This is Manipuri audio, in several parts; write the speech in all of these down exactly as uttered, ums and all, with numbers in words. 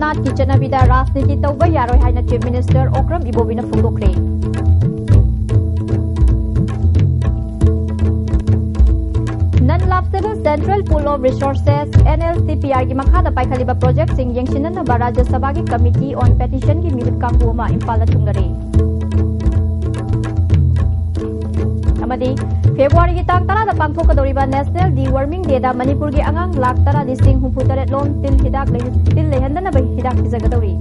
ꯅꯥꯠꯀꯤ ꯆꯠꯅꯕꯤꯗ ꯔꯥꯖꯅꯤꯇꯤ ꯇꯧꯕ ꯌꯥꯔꯣꯏ ꯍꯥꯏꯅ Chief Minister Okram Ibobiꯅ ꯐꯣꯡꯗꯣꯛꯈ꯭ꯔꯦ꯫ Non Lapsable Central Pool of Resources, NLCPRꯒꯤ ꯃꯈꯥꯗ ꯄꯥꯏꯈꯠꯂꯤꯕ projectꯁꯤꯡ ꯌꯦꯡꯁꯤꯟꯅꯅꯕ ꯔꯥꯖ꯭ꯌ ꯁꯚꯥꯒꯤ Committee on Petitionꯒꯤ ꯃꯤꯍꯨꯠ ꯀꯥꯡꯕꯨ ꯑꯃ ꯏꯝꯐꯥꯜꯗ ꯊꯨꯡꯂꯔꯦ꯫ ꯑꯃꯗꯤ Februaryꯒꯤ ꯇꯥꯡ ꯇꯔꯥꯗ ꯄꯥꯡꯊꯣꯛꯀꯗꯧꯔꯤꯕ National Deworming Dayꯗ ꯃꯅꯤꯄꯨꯔꯒꯤ ꯑꯉꯥꯡ ꯂꯥꯈ ꯇꯔꯥ ꯂꯤꯁꯤꯡ ꯍꯨꯝꯐꯨ ꯇꯔꯦꯠ ꯂꯣꯝ ꯇꯤꯜ ꯍꯤꯗꯥꯛ ꯂꯩ-, ꯇꯤꯜ ꯂꯩꯍꯟꯗꯅꯕ ꯍꯤꯗꯥꯛ ꯄꯤꯖꯒꯗꯧꯔꯤ꯫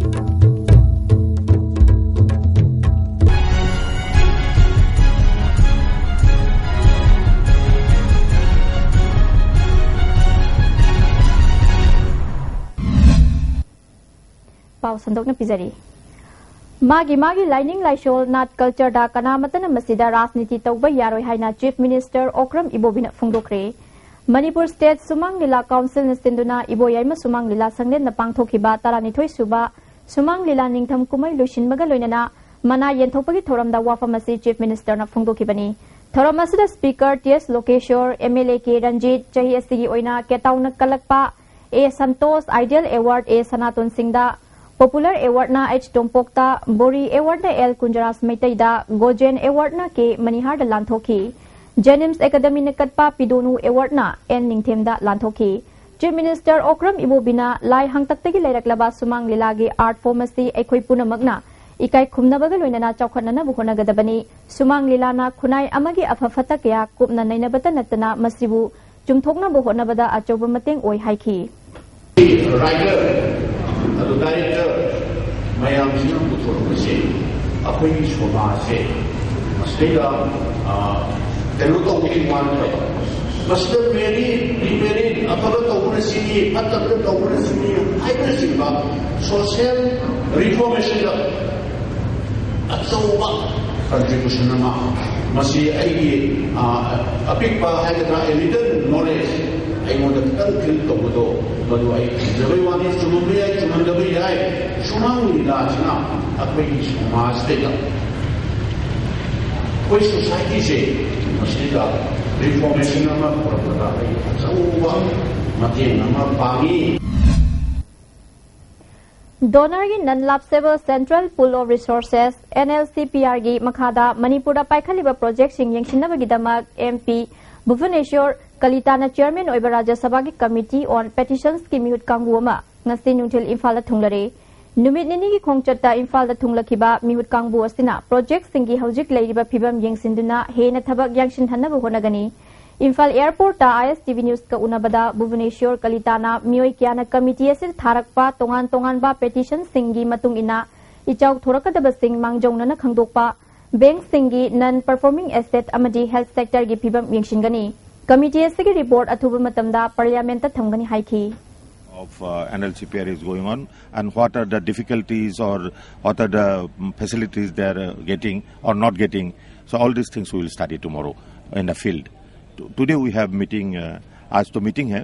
ꯄꯥꯎ ꯁꯟꯗꯣꯛꯅ ꯄꯤꯖꯔꯤ꯫ ꯃꯥꯒꯤ ꯃꯥꯒꯤ ꯂꯥꯏꯅꯤꯡ ꯂꯥꯏꯁꯣꯜ, ꯅꯥꯠ, cultureꯗ ꯀꯅꯥꯃꯠꯇꯅ ꯃꯁꯤꯗ ꯔꯥꯖꯅꯤꯇꯤ ꯇꯧꯕ ꯌꯥꯔꯣꯏ ꯍꯥꯏꯅ Chief Minister Okram Ibobiꯅ ꯐꯣꯡꯗꯣꯛꯈ꯭ꯔꯦ꯫ Manipur State ꯁꯨꯃꯥꯡ ꯂꯤꯂꯥ Councilꯅ ꯁꯤꯟꯗꯨꯅ ꯏꯕꯣꯌꯥꯏꯃ ꯁꯨꯃꯥꯡ ꯂꯤꯂꯥ ꯁꯪꯂꯦꯟꯗ ꯄꯥꯡꯊꯣꯛꯈꯤꯕ ꯇꯔꯥꯅꯤꯊꯣꯏ ꯁꯨꯕ ꯁꯨꯃꯥꯡ ꯂꯤꯂꯥ ꯅꯤꯡꯊꯝ ꯀꯨꯝꯍꯩ ꯂꯣꯏꯁꯤꯟꯕꯒ ꯂꯣꯏꯅꯅ ꯃꯅꯥ ꯌꯦꯟꯊꯣꯛꯄꯒꯤ ꯊꯧꯔꯝꯗ ꯋꯥꯐꯝ ꯑꯁꯤ Chief Ministerꯅ ꯐꯣꯡꯗꯣꯛꯈꯤꯕꯅꯤ꯫ ꯊꯧꯔꯝ ꯑꯁꯤꯗ Speaker ꯇꯤ ꯑꯦꯁ ꯂꯣꯀꯦꯁꯣꯔ, MLA ꯀꯦ ꯔꯟꯖꯤꯠ, ꯆꯍꯤ ꯑꯁꯤꯒꯤ ꯑꯣꯏꯅ ꯀꯦꯇꯥꯎꯅ ꯀꯜꯂꯛꯄ ꯑꯦ ꯁꯟꯇꯣꯁ, Ideal Award ꯑꯦ ꯁꯅꯥꯇꯣꯟ ꯁꯤꯡꯗ, Popular Awardꯅ ꯑꯩꯆ ꯇꯣꯝꯄꯣꯛꯇ, ꯕꯣꯔꯤ Awardꯅ ꯑꯦꯜ ꯀꯨꯟꯖꯔꯥꯖ ꯃꯩꯇꯩꯗ, ꯒꯣꯖꯦꯟ Awardꯅ ꯀꯦ ꯃꯅꯤꯍꯥꯔꯗ ꯂꯥꯟꯊꯣꯛꯈꯤ꯫ JNIMS Academyꯅ ꯀꯠꯄ ꯄꯤꯗꯣꯅꯨ Awardꯅ ꯑꯦꯟ ꯅꯤꯡꯊꯦꯝꯗ ꯂꯥꯟꯊꯣꯛꯈꯤ꯫ Chief Minister Okram Ibobiꯅ ꯂꯥꯏ ꯍꯥꯡꯇꯛꯇꯒꯤ ꯂꯩꯔꯛꯂꯕ ꯁꯨꯃꯥꯡ ꯂꯤꯂꯥꯒꯤ art form ꯑꯁꯤ ꯑꯩꯈꯣꯏ ꯄꯨꯝꯅꯃꯛꯅ ꯏꯀꯥꯏ ꯈꯨꯝꯅꯕꯒ ꯂꯣꯏꯅꯅ ꯆꯥꯎꯈꯠꯅꯅꯕ ꯍꯣꯠꯅꯒꯗꯕꯅꯤ꯫ ꯁꯨꯃꯥꯡ ꯂꯤꯂꯥꯅ ꯈꯨꯟꯅꯥꯏ ꯑꯃꯒꯤ ꯑꯐ ꯐꯠꯇ ꯀꯌꯥ ꯀꯨꯞꯅ ꯅꯩꯅꯕꯇ ꯅꯠꯇꯅ ꯃꯁꯤꯕꯨ ꯆꯨꯝꯊꯣꯛꯅꯕ ꯍꯣꯠꯅꯕꯗ ꯑꯆꯧꯕ ꯃꯇꯦꯡ ꯑꯣꯏ ꯍꯥꯏꯈꯤ꯫ Writer, ꯑꯗꯨ director ꯃꯌꯥꯝꯁꯤꯅ ꯄꯨꯊꯣꯔꯛꯄꯁꯦ ꯑꯩꯈꯣꯏꯒꯤ ꯁꯃꯥꯖꯁꯦ ꯃꯁꯤꯗꯩꯗ, ꯑ, ꯀꯩꯅꯣ ꯇꯧꯕꯒꯤ ꯋꯥ ꯅꯠꯇꯕ, ꯃꯁꯤꯗ married, demerit, ꯑꯐꯕ ꯇꯧꯕꯅ ꯁꯤꯅꯤ, ꯐꯠꯇꯕ ꯇꯧꯕꯅ ꯁꯤꯅꯤ ꯍꯥꯏꯕꯅꯆꯤꯡꯕ social reformationꯗ ꯑꯆꯧꯕ contribution ꯑꯃ, ꯃꯁꯤ ꯑꯩꯒꯤ, ꯑ, ꯑꯄꯤꯛꯄ ꯍꯥꯏꯒꯗ꯭ꯔꯥ, a little knowledge, ꯑꯩꯉꯣꯟꯗ ꯈꯤꯇꯪ feel ꯇꯧꯕꯗꯣ, ꯃꯗꯨ ꯑꯩ ꯈꯪꯖꯕꯩ ꯋꯥꯅꯤ꯫ ꯆꯨꯝꯃꯝꯕ ꯌꯥꯏ, ꯆꯨꯝꯃꯝꯗꯕ ꯌꯥꯏ꯫ ꯁꯨꯃꯥꯡ ꯂꯤꯂꯥꯁꯤꯅ ꯑꯩꯈꯣꯏꯒꯤ ꯁꯃꯥꯖꯇꯩꯗ ꯑꯩꯈꯣꯏ societyꯁꯦ ꯃꯁꯤꯗ reformation ꯑꯃ ꯄꯨꯔꯛꯄꯗ ꯑꯩ ꯑꯆꯧꯕ ꯃꯇꯦꯡ ꯑꯃ ꯄꯥꯡꯉꯤ꯫ ꯗꯣꯅꯔꯒꯤ non lapsable central pool of resources, NLCPR ꯒꯤ ꯃꯈꯥꯗ ꯃꯅꯤꯄꯨꯔꯗ ꯄꯥꯏꯈꯠꯂꯤꯕ ꯄ꯭ꯔꯣꯖꯦꯛꯁꯤꯡ ꯌꯦꯡꯁꯤꯟꯅꯕꯒꯤꯗꯃꯛ MP ꯚꯨꯕꯅꯦꯁꯣꯔ ꯀꯂꯤꯇꯥꯅ ꯆꯤꯌꯔꯃꯦꯟ ꯑꯣꯏꯕ ꯔꯥꯖ꯭ꯌ ꯁꯚꯥꯒꯤ ꯀꯃꯤꯇꯤ ꯑꯣꯟ ꯄꯦꯇꯤꯁꯟꯁꯀꯤ ꯃꯤꯍꯨꯠ ꯀꯥꯡꯕꯨ ꯑꯃ ꯉꯁꯤ ꯅꯨꯡꯊꯤꯜ ꯏꯝꯐꯥꯜꯗ ꯊꯨꯡꯂꯔꯦ꯫ ꯅꯨꯃꯤꯠ ꯅꯤꯅꯤꯒꯤ ꯈꯣꯡꯆꯠꯇ ꯏꯝꯐꯥꯜꯗ ꯊꯨꯡꯂꯛꯈꯤꯕ ꯃꯤꯍꯨꯠ ꯀꯥꯡꯕꯨ ꯑꯁꯤꯅ ꯄ꯭ꯔꯣꯖꯦꯛꯁꯤꯡꯒꯤ ꯍꯧꯖꯤꯛ ꯂꯩꯔꯤꯕ ꯐꯤꯕꯝ ꯌꯦꯡꯁꯤꯟꯗꯨꯅ ꯍꯦꯟꯅ ꯊꯕꯛ ꯌꯥꯡꯁꯤꯟꯍꯟꯅꯕ ꯍꯣꯠꯅꯒꯅꯤ꯫ ꯏꯝꯐꯥꯜ ꯑꯦꯌꯔꯄꯣꯔꯠꯇ ISTV ꯅ꯭ꯌꯨꯁꯀ ꯎꯅꯕꯗ ꯚꯨꯕꯅꯦꯁꯣꯔ ꯀꯂꯤꯇꯥꯅ ꯃꯤꯑꯣꯏ ꯀꯌꯥꯅ ꯀꯃꯤꯇꯤ ꯑꯁꯤꯗ ꯊꯥꯔꯛꯄ ꯇꯣꯉꯥꯟ ꯇꯣꯉꯥꯟꯕ ꯄꯦꯇꯤꯁꯟꯁꯤꯡꯒꯤ ꯃꯇꯨꯡ ꯏꯟꯅ ꯏꯆꯥꯎ ꯊꯣꯔꯛꯀꯗꯕꯁꯤꯡ ꯃꯥꯡꯖꯧꯅꯅ ꯈꯪꯗꯣꯛꯄ, ꯕꯦꯡꯛꯁꯤꯡꯒꯤ ꯅꯟ ꯄꯔꯐꯣꯔꯃꯤꯡ ꯑꯦꯁꯦꯠ ꯑꯃꯗꯤ ꯍꯦꯜꯊ ꯁꯦꯛꯇꯔꯒꯤ ꯐꯤꯕꯝ ꯌꯦꯡꯁꯤꯟꯒꯅꯤ꯫ ꯀꯃꯤꯇꯤ ꯑꯁꯤꯒꯤ ꯔꯤꯄꯣꯔꯠ ꯑꯊꯨꯕ ꯃꯇꯝꯗ ꯄꯥꯔꯂꯤꯌꯥꯃꯦꯟꯠꯇ ꯊꯝꯒꯅꯤ ꯍꯥꯏꯈꯤ꯫ of uh, NLCPR is going on and what are the difficulties or what are the um, facilities they are uh, getting or not getting. So all these things we will study tomorrow in the field. T- today we have meeting, uh, आज तो मीटिंग है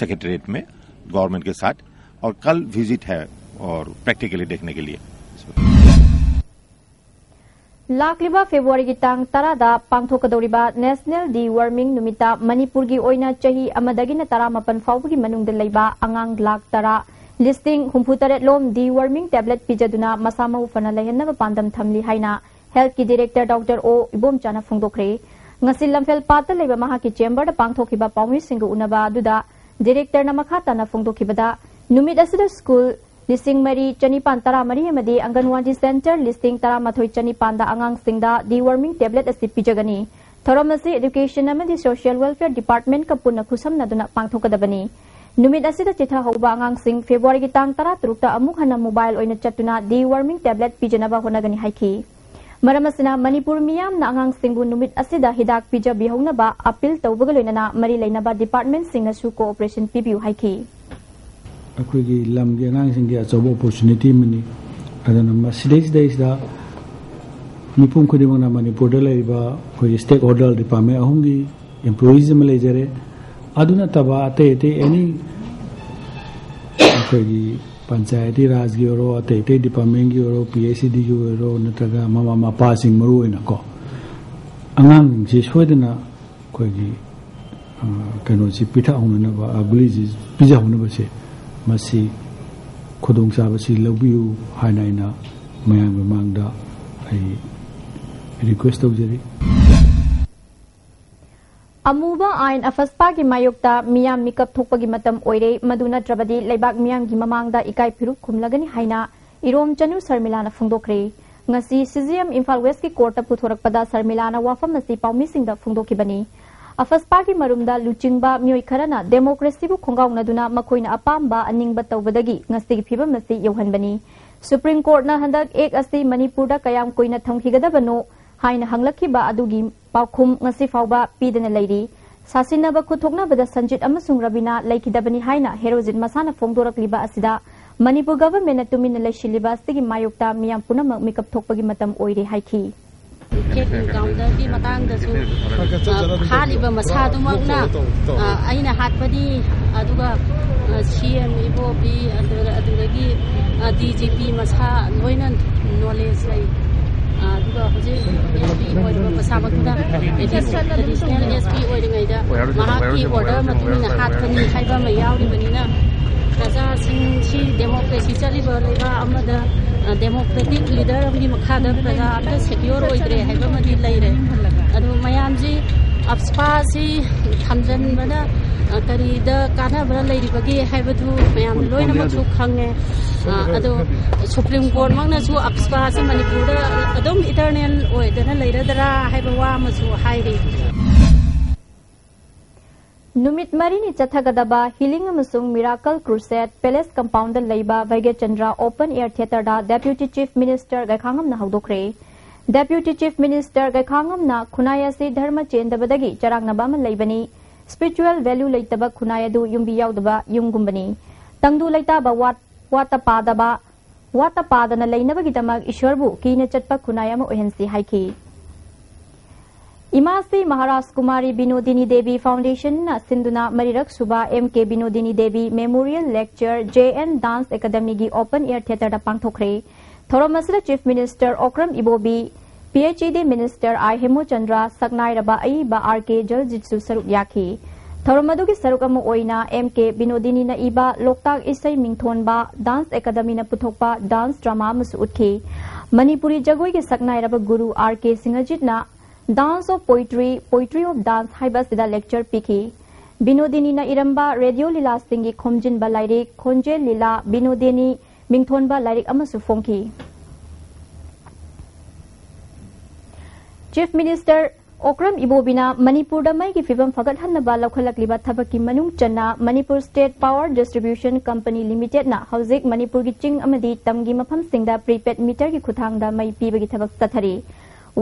सेक्रेटेरिएट में गवर्नमेंट के साथ, और कल विजिट है और प्रैक्टिकली देखने के लिए. ꯂꯥꯛꯂꯤꯕ ꯐꯦꯕ꯭ꯔꯨꯋꯥꯔꯤꯒꯤ ꯇꯥꯡ ꯇꯔꯥꯗ ꯄꯥꯡꯊꯣꯛꯀꯗꯧꯔꯤꯕ ꯅꯦꯁꯅꯦꯜ ꯗꯤ ꯋꯥꯔꯃꯤꯡ ꯅꯨꯃꯤꯠꯇ ꯃꯅꯤꯄꯨꯔꯒꯤ ꯑꯣꯏꯅ ꯆꯍꯤ ꯑꯃꯗꯒꯤꯅ ꯇꯔꯥꯃꯥꯄꯟ ꯐꯥꯎꯕꯒꯤ ꯃꯅꯨꯡꯗ ꯂꯩꯕ ꯑꯉꯥꯡ ꯂꯥꯈ ꯇꯔꯥ ꯂꯤꯁꯤꯡ ꯍꯨꯝꯐꯨ ꯇꯔꯦꯠ ꯂꯣꯝ ꯗꯤ ꯋꯥꯔꯃꯤꯡ ꯇꯦꯕ꯭ꯂꯦꯠ ꯄꯤꯖꯗꯨꯅ ꯃꯁꯥ ꯃꯎ ꯐꯅ ꯂꯩꯍꯟꯅꯕ ꯄꯥꯟꯗꯝ ꯊꯝꯂꯤ ꯍꯥꯏꯅ ꯍꯦꯜꯊꯀꯤ ꯗꯤꯔꯦꯛꯇꯔ ꯗꯣꯛꯇꯔ ꯑꯣ ꯏꯕꯣꯝꯆꯥꯅ ꯐꯣꯡꯗꯣꯛꯈ꯭ꯔꯦ꯫ ꯉꯁꯤ ꯂꯝꯐꯦꯜ ꯄꯥꯠꯇ ꯂꯩꯕ ꯃꯍꯥꯛꯀꯤ ꯆꯦꯝꯕꯔꯗ ꯄꯥꯡꯊꯣꯛꯈꯤꯕ ꯄꯥꯎꯃꯤꯁꯤꯡꯒ ꯎꯅꯕ ꯑꯗꯨꯗ ꯗꯤꯔꯦꯛꯇꯔꯅ ꯃꯈꯥ ꯇꯥꯅ ꯐꯣꯡꯗꯣꯛꯈꯤꯕꯗ, ꯅꯨꯃꯤꯠ ꯑꯁꯤꯗ ꯁ꯭ꯀꯨꯜ ꯂꯤꯁꯤꯡ ꯃꯔꯤ ꯆꯅꯤꯄꯥꯟ ꯇꯔꯥꯃꯔꯤ ꯑꯃꯗꯤ ꯑꯪꯒꯟꯋꯥꯗꯤ ꯁꯦꯟꯇꯔ ꯂꯤꯁꯤꯡ ꯇꯔꯥꯃꯥꯊꯣꯏ ꯆꯅꯤꯄꯥꯟꯗ ꯑꯉꯥꯡꯁꯤꯡꯗ ꯗꯤ ꯋꯥꯔꯃꯤꯡ ꯇꯦꯕ꯭ꯂꯦꯠ ꯑꯁꯤ ꯄꯤꯖꯒꯅꯤ꯫ ꯊꯧꯔꯝ ꯑꯁꯤ ꯑꯦꯗꯨꯀꯦꯁꯟ ꯑꯃꯗꯤ ꯁꯣꯁꯤꯌꯦꯜ ꯋꯦꯜꯐꯤꯌꯔ ꯗꯤꯄꯥꯔꯠꯃꯦꯟꯠꯀ ꯄꯨꯟꯅ ꯈꯨꯠꯁꯝꯅꯗꯨꯅ ꯄꯥꯡꯊꯣꯛꯀꯗꯕꯅꯤ꯫ ꯅꯨꯃꯤꯠ ꯑꯁꯤꯗ ꯆꯤꯊꯍꯧꯕ ꯑꯉꯥꯡꯁꯤꯡ ꯐꯦꯕ꯭ꯔꯨꯋꯥꯔꯤꯒꯤ ꯇꯥꯡ ꯇꯔꯥ ꯇꯔꯨꯛꯇ ꯑꯃꯨꯛ ꯍꯟꯅ ꯃꯣꯕꯥꯏꯜ ꯑꯣꯏꯅ ꯆꯠꯇꯨꯅ ꯗꯤ ꯋꯥꯔꯃꯤꯡ ꯇꯦꯕ꯭ꯂꯦꯠ ꯄꯤꯖꯅꯕ ꯍꯣꯠꯅꯒꯅꯤ ꯍꯥꯏꯈꯤ꯫ ꯃꯔꯝ ꯑꯁꯤꯅ ꯃꯅꯤꯄꯨꯔ ꯃꯤꯌꯥꯝꯅ ꯑꯉꯥꯡꯁꯤꯡꯕꯨ ꯅꯨꯃꯤꯠ ꯑꯁꯤꯗ ꯍꯤꯗꯥꯛ ꯄꯤꯖꯕꯤꯍꯧꯅꯕ ꯑꯄꯤꯜ ꯇꯧꯕꯒ ꯂꯣꯏꯅꯅ ꯃꯔꯤ ꯂꯩꯅꯕ ꯗꯤꯄꯥꯔꯠꯃꯦꯟꯠꯁꯤꯡꯅꯁꯨ ꯀꯣꯑꯣꯄꯔꯦꯁꯟ ꯄꯤꯕꯤꯌꯨ ꯍꯥꯏꯈꯤ꯫ ꯑꯩꯈꯣꯏꯒꯤ ꯂꯝꯒꯤ ꯑꯉꯥꯡꯁꯤꯡꯒꯤ ꯑꯆꯧꯕ ꯑꯣꯄꯣꯔꯆꯨꯅꯤꯇꯤ ꯑꯃꯅꯤ꯫ ꯑꯗꯨꯅ ꯃꯁꯤꯗꯩꯁꯤꯗꯩꯁꯤꯗ ꯃꯤꯄꯨꯝ ꯈꯨꯗꯤꯡꯃꯛꯅ ꯃꯅꯤꯄꯨꯔꯗ ꯂꯩꯔꯤꯕ ꯑꯩꯈꯣꯏꯒꯤ ꯁ꯭ꯇꯦꯛ ꯍꯣꯜꯗꯔ ꯗꯤꯄꯥꯔꯠꯃꯦꯟ ꯑꯍꯨꯝꯒꯤ ꯏꯝꯄ꯭ꯂꯣꯌꯤꯁ ꯑꯃ ꯂꯩꯖꯔꯦ꯫ ꯑꯗꯨ ꯅꯠꯇꯕ ꯑꯇꯩ ꯑꯇꯩ ꯑꯦꯅꯤ ꯑꯩꯈꯣꯏꯒꯤ ꯄꯟꯆꯥꯌꯇꯤ ꯔꯥꯖꯒꯤ ꯑꯣꯏꯔꯣ, ꯑꯇꯩ ꯑꯇꯩ ꯗꯤꯄꯥꯔꯠꯃꯦꯟꯒꯤ ꯑꯣꯏꯔꯣ, PHEDꯒꯤ ꯑꯣꯏꯔꯣ, ꯅꯠꯇ꯭ꯔꯒ ꯃꯃꯥ ꯃꯄꯥꯁꯤꯡ ꯃꯔꯨ ꯑꯣꯏꯅꯀꯣ, ꯑꯉꯥꯡꯁꯤꯡꯁꯤ ꯁꯣꯏꯗꯅ ꯑꯩꯈꯣꯏꯒꯤ ꯀꯩꯅꯣꯁꯤ ꯄꯤꯊꯛꯍꯧꯅꯅꯕ, ꯒꯨꯂꯤꯁꯤ ꯄꯤꯖꯍꯧꯅꯕꯁꯦ, ꯃꯁꯤ ꯈꯨꯗꯣꯡꯆꯥꯕꯁꯤ ꯂꯧꯕꯤꯌꯨ ꯍꯥꯏꯅ ꯑꯩꯅ ꯃꯌꯥꯝꯒꯤ ꯃꯃꯥꯡꯗ ꯑꯩ ꯔꯤꯀ꯭ꯋꯦꯁ ꯇꯧꯖꯔꯤ꯫ ꯑꯃꯨꯕ ꯑꯥꯏꯟ ꯑꯐꯁꯄꯥꯒꯤ ꯃꯥꯌꯣꯛꯇ ꯃꯤꯌꯥꯝ ꯃꯤꯀꯞ ꯊꯣꯛꯄꯒꯤ ꯃꯇꯝ ꯑꯣꯏꯔꯦ, ꯃꯗꯨ ꯅꯠꯇ꯭ꯔꯕꯗꯤ ꯂꯩꯕꯥꯛ ꯃꯤꯌꯥꯝꯒꯤ ꯃꯃꯥꯡꯗ ꯏꯀꯥꯏ ꯐꯤꯔꯨꯛ ꯈꯨꯝꯂꯒꯅꯤ ꯍꯥꯏꯅ ꯏꯔꯣꯝ ꯆꯅꯨ ꯁꯔꯃꯤꯂꯥꯅ ꯐꯣꯡꯗꯣꯛꯈ꯭ꯔꯦ꯫ ꯉꯁꯤ ꯁꯤ ꯖꯤ ꯑꯦꯝ ꯏꯝꯐꯥꯜ ꯋꯦꯁꯀꯤ ꯀꯣꯔꯠꯇ ꯄꯨꯊꯣꯔꯛꯄꯗ ꯁꯔꯃꯤꯂꯥꯅ ꯋꯥꯐꯝ ꯑꯁꯤ ꯄꯥꯎꯃꯤꯁꯤꯡꯗ ꯐꯣꯡꯗꯣꯛꯈꯤꯕꯅꯤ꯫ ꯑꯐꯁꯄꯥꯒꯤ ꯃꯔꯨꯝꯗ ꯂꯨꯆꯤꯡꯕ ꯃꯤꯑꯣꯏ ꯈꯔꯅ ꯗꯦꯃꯣꯀ꯭ꯔꯦꯁꯤꯕꯨ ꯈꯣꯡꯒꯥꯎꯅꯗꯨꯅ ꯃꯈꯣꯏꯅ ꯑꯄꯥꯝꯕ ꯑꯅꯤꯡꯕ ꯇꯧꯕꯗꯒꯤ ꯉꯁꯤꯒꯤ ꯐꯤꯕꯝ ꯑꯁꯤ ꯌꯧꯍꯟꯕꯅꯤ꯫ ꯁꯨꯄ꯭ꯔꯤꯝ ꯀꯣꯔꯠꯅ ꯍꯟꯗꯛ ꯑꯦꯛ ꯑꯁꯤ ꯃꯅꯤꯄꯨꯔꯗ ꯀꯌꯥꯝ ꯀꯨꯏꯅ ꯊꯝꯈꯤꯒꯗꯕꯅꯣ ꯍꯥꯏꯅ ꯍꯪꯂꯛꯈꯤꯕ ꯑꯗꯨꯒꯤ ꯄꯥꯎꯈꯨꯝ ꯉꯁꯤ ꯐꯥꯎꯕ ꯄꯤꯗꯅ ꯂꯩꯔꯤ꯫ ꯁꯥꯁꯤꯟꯅꯕ ꯈꯨꯠꯊꯣꯛꯅꯕꯗ ꯁꯟꯖꯤꯠ ꯑꯃꯁꯨꯡ ꯔꯕꯤꯅꯥ ꯂꯩꯈꯤꯗꯕꯅꯤ ꯍꯥꯏꯅ ꯍꯦꯔꯣꯖꯤꯠ ꯃꯁꯥꯅ ꯐꯣꯡꯗꯣꯔꯛꯂꯤꯕ ꯑꯁꯤꯗ ꯃꯅꯤꯄꯨꯔ ꯒꯚꯔꯟꯃꯦꯟꯠꯅ ꯇꯨꯃꯤꯟꯅ ꯂꯩꯁꯤꯜꯂꯤꯕ ꯑꯁꯤꯒꯤ ꯃꯥꯌꯣꯛꯇ ꯃꯤꯌꯥꯝ ꯄꯨꯝꯅꯃꯛ ꯃꯤꯀꯞ ꯊꯣꯛꯄꯒꯤ ꯃꯇꯝ ꯑꯣꯏꯔꯦ ꯍꯥꯏꯈꯤ꯫ ꯐꯦꯛ ꯏꯟꯀꯥꯎꯟꯇꯔꯒꯤ ꯃꯇꯥꯡꯗꯁꯨ, ꯑ, ꯍꯥꯠꯂꯤꯕ ꯃꯁꯥꯗꯨꯃꯛꯅ, ꯑ, ꯑꯩꯅ ꯍꯥꯠꯄꯅꯤ, ꯑꯗꯨꯒ, ꯑ, ꯁꯤ ꯑꯦꯝ ꯏꯕꯣꯕꯤ, ꯑꯗꯨ-, ꯑꯗꯨꯗꯒꯤ, ꯑ, ꯗꯤ ꯖꯤ ꯄꯤ ꯃꯁꯥ ꯂꯣꯏꯅ ꯅꯣꯂꯦꯖ ꯂꯩ꯫ ꯑ, ꯑꯗꯨꯒ ꯍꯧꯖꯤꯛ ꯑꯦꯁ ꯄꯤ ꯑꯣꯏꯔꯤꯕ ꯃꯁꯥꯃꯛꯇꯨꯅ ꯑꯦꯗꯤꯁꯅꯦꯜ ꯑꯦꯁ ꯄꯤ ꯑꯣꯏꯔꯤꯉꯩꯗ ꯃꯍꯥꯛꯀꯤ ꯑꯣꯔꯗꯔ ꯃꯇꯨꯡ ꯏꯟꯅ ꯍꯥꯠꯄꯅꯤ ꯍꯥꯏꯕ ꯑꯃ ꯌꯥꯎꯔꯤꯕꯅꯤꯅ, ꯄ꯭ꯔꯖꯥꯁꯤꯡ ꯁꯤ ꯗꯦꯃꯣꯀ꯭ꯔꯦꯁꯤ ꯆꯠꯂꯤꯕ ꯂꯩꯕꯥꯛ ꯑꯃꯗ, ꯑ, ꯗꯦꯃꯣꯀ꯭ꯔꯦꯇꯤꯛ ꯂꯤꯗꯔ ꯑꯃꯒꯤ ꯃꯈꯥꯗ ꯄ꯭ꯔꯖꯥ ꯑꯝꯇ ꯁꯦꯀ꯭ꯌꯣꯔ ꯑꯣꯏꯗ꯭ꯔꯦ ꯍꯥꯏꯕ ꯑꯃꯗꯤ ꯂꯩꯔꯦ꯫ ꯑꯗꯨ ꯃꯌꯥꯝꯁꯤ ꯑꯞꯁꯄꯥꯁꯤ ꯊꯝꯖꯤꯟꯕꯅ, ꯑ, ꯀꯔꯤꯗ ꯀꯥꯟꯅꯕ ꯂꯩꯔꯤꯕꯒꯦ ꯍꯥꯏꯕꯗꯨ ꯃꯌꯥꯝ ꯂꯣꯏꯅꯃꯛꯁꯨ ꯈꯪꯉꯦ꯫ ꯑ, ꯑꯗꯣ ꯁꯨꯄ꯭ꯔꯤꯝ ꯀꯣꯔꯠꯃꯛꯅꯁꯨ ꯑꯞꯁꯄꯥꯁꯤ ꯃꯅꯤꯄꯨꯔꯗ ꯑꯗꯨꯝ ꯏꯇꯔꯅꯦꯜ ꯑꯣꯏꯗꯅ ꯂꯩꯔꯗ꯭ꯔꯥ ꯍꯥꯏꯕ ꯋꯥ ꯑꯃꯁꯨ ꯍꯥꯏꯔꯤ꯫ ꯅꯨꯃꯤꯠ ꯃꯔꯤꯅꯤ ꯆꯠꯊꯒꯗꯕ ꯍꯤꯂꯤꯡ ꯑꯃꯁꯨꯡ ꯃꯤꯔꯥꯀꯜ ꯀ꯭ꯔꯨꯁꯦꯠ ꯄꯦꯂꯦꯁ ꯀꯝꯄꯥꯎꯟꯗ ꯂꯩꯕ ꯚꯩꯒ꯭ꯌꯆꯟꯗ꯭ꯔ ꯑꯣꯄꯟ ꯑꯦꯌꯔ ꯊꯤꯌꯦꯇꯔꯗ ꯗꯦꯄ꯭ꯌꯨꯇꯤ ꯆꯤꯐ ꯃꯤꯅꯤꯁꯇꯔ ꯒꯩꯈꯥꯉꯝꯅ ꯍꯧꯗꯣꯛꯈ꯭ꯔꯦ꯫ ꯗꯦꯄ꯭ꯌꯨꯇꯤ ꯆꯤꯐ ꯃꯤꯅꯤꯁꯇꯔ ꯒꯩꯈꯥꯉꯝꯅ ꯈꯨꯟꯅꯥꯏ ꯑꯁꯤ ꯙꯔꯃ ꯆꯦꯟꯗꯕꯗꯒꯤ ꯆꯔꯥꯡꯅꯕ ꯑꯃ ꯂꯩꯕꯅꯤ, ꯁ꯭ꯄꯤꯔꯤꯆꯨꯋꯦꯜ ꯚꯦꯂ꯭ꯌꯨ ꯂꯩꯇꯕ ꯈꯨꯟꯅꯥꯏ ꯑꯗꯨ ꯌꯨꯝꯕꯤ ꯌꯥꯎꯗꯕ ꯌꯨꯝꯒꯨꯝꯕꯅꯤ, ꯇꯪꯗꯨ ꯂꯩꯇꯥꯕ ꯋꯥꯠ-, ꯋꯥꯠꯇ ꯄꯥꯗꯕ, ꯋꯥꯠꯇ ꯄꯥꯗꯅ ꯂꯩꯅꯕꯒꯤꯗꯃꯛ ꯏꯁ꯭ꯋꯔꯕꯨ ꯀꯤꯅ ꯆꯠꯄ ꯈꯨꯟꯅꯥꯏ ꯑꯃ ꯑꯣꯏꯍꯟꯁꯤ ꯍꯥꯏꯈꯤ꯫ ꯏꯃꯥꯁꯤ ꯃꯍꯥꯔꯥꯖ ꯀꯨꯃꯥꯔꯤ ꯕꯤꯅꯣꯗꯤꯅꯤ ꯗꯦꯕꯤ ꯐꯥꯎꯟꯗꯦꯁꯟꯅ ꯁꯤꯟꯗꯨꯅ ꯃꯔꯤꯔꯛ ꯁꯨꯕ M K Binodini Devi memorial lecture J N dance ꯑꯦꯀꯥꯗꯃꯤꯒꯤ ꯑꯣꯄꯟ ꯑꯦꯌꯔ ꯊꯤꯌꯦꯇꯔꯗ ꯄꯥꯡꯊꯣꯛꯈ꯭ꯔꯦ꯫ ꯊꯧꯔꯝ ꯑꯁꯤꯗ chief minister Okram Ibobi, P H E D minister I Hemochandra, ꯁꯛꯅꯥꯏꯔꯕ ꯑꯏꯕ ꯑꯥꯔ ꯀꯦ ꯖꯜꯖꯤꯠꯁꯨ ꯁꯔꯨꯛ ꯌꯥꯈꯤ꯫ ꯊꯧꯔꯝ ꯑꯗꯨꯒꯤ ꯁꯔꯨꯛ ꯑꯃ ꯑꯣꯏꯅ ꯑꯦꯝ ꯀꯦ ꯕꯤꯅꯣꯗꯤꯅꯤꯅ ꯏꯕ ꯂꯣꯛꯇꯥꯛ ꯏꯁꯩ ꯃꯤꯡꯊꯣꯟꯕ ꯗꯥꯟꯁ ꯑꯦꯀꯥꯗꯃꯤꯅ ꯄꯨꯊꯣꯛꯄ ꯗꯥꯟꯁ ꯗ꯭ꯔꯃꯥ ꯑꯃꯁꯨ ꯎꯠꯈꯤ꯫ ꯃꯅꯤꯄꯨꯔꯤ ꯖꯒꯣꯏꯒꯤ ꯁꯛꯅꯥꯏꯔꯕ ꯒꯨꯔꯨ ꯑꯥꯔ ꯀꯦ ꯁꯤꯡꯍꯖꯤꯠꯅ Dance of Poetry, Poetry of Dance ꯍꯥꯏꯕ ꯑꯁꯤꯗ lecture ꯄꯤꯈꯤ꯫ ꯕꯤꯅꯣꯗꯤꯅꯤꯅ ꯏꯔꯝꯕ ꯔꯦꯗꯤꯑꯣ ꯂꯤꯂꯥꯁꯤꯡꯒꯤ ꯈꯣꯝꯖꯤꯟꯕ ꯂꯥꯏꯔꯤꯛ ꯈꯣꯟꯖꯦꯜ ꯂꯤꯂꯥ ꯕꯤꯅꯣꯗꯤꯅꯤ ꯃꯤꯡꯊꯣꯟꯕ ꯂꯥꯏꯔꯤꯛ ꯑꯃꯁꯨ ꯐꯣꯡꯈꯤ꯫ Chief Minister ꯑꯣꯀ꯭ꯔꯝ ꯏꯕꯣꯕꯤꯅ ꯃꯅꯤꯄꯨꯔꯗ ꯃꯩꯒꯤ ꯐꯤꯕꯝ ꯐꯒꯠꯍꯟꯅꯕ ꯂꯧꯈꯠꯂꯛꯂꯤꯕ ꯊꯕꯛꯀꯤ ꯃꯅꯨꯡ ꯆꯟꯅ Manipur State Power Distribution Company Limitedꯅ ꯍꯧꯖꯤꯛ ꯃꯅꯤꯄꯨꯔꯒꯤ ꯆꯤꯡ ꯑꯃꯗꯤ ꯇꯝꯒꯤ ꯃꯐꯝꯁꯤꯡꯗ prepaid meterꯒꯤ ꯈꯨꯠꯊꯥꯡꯗ ꯃꯩ ꯄꯤꯕꯒꯤ ꯊꯕꯛ ꯆꯠꯊꯔꯤ꯫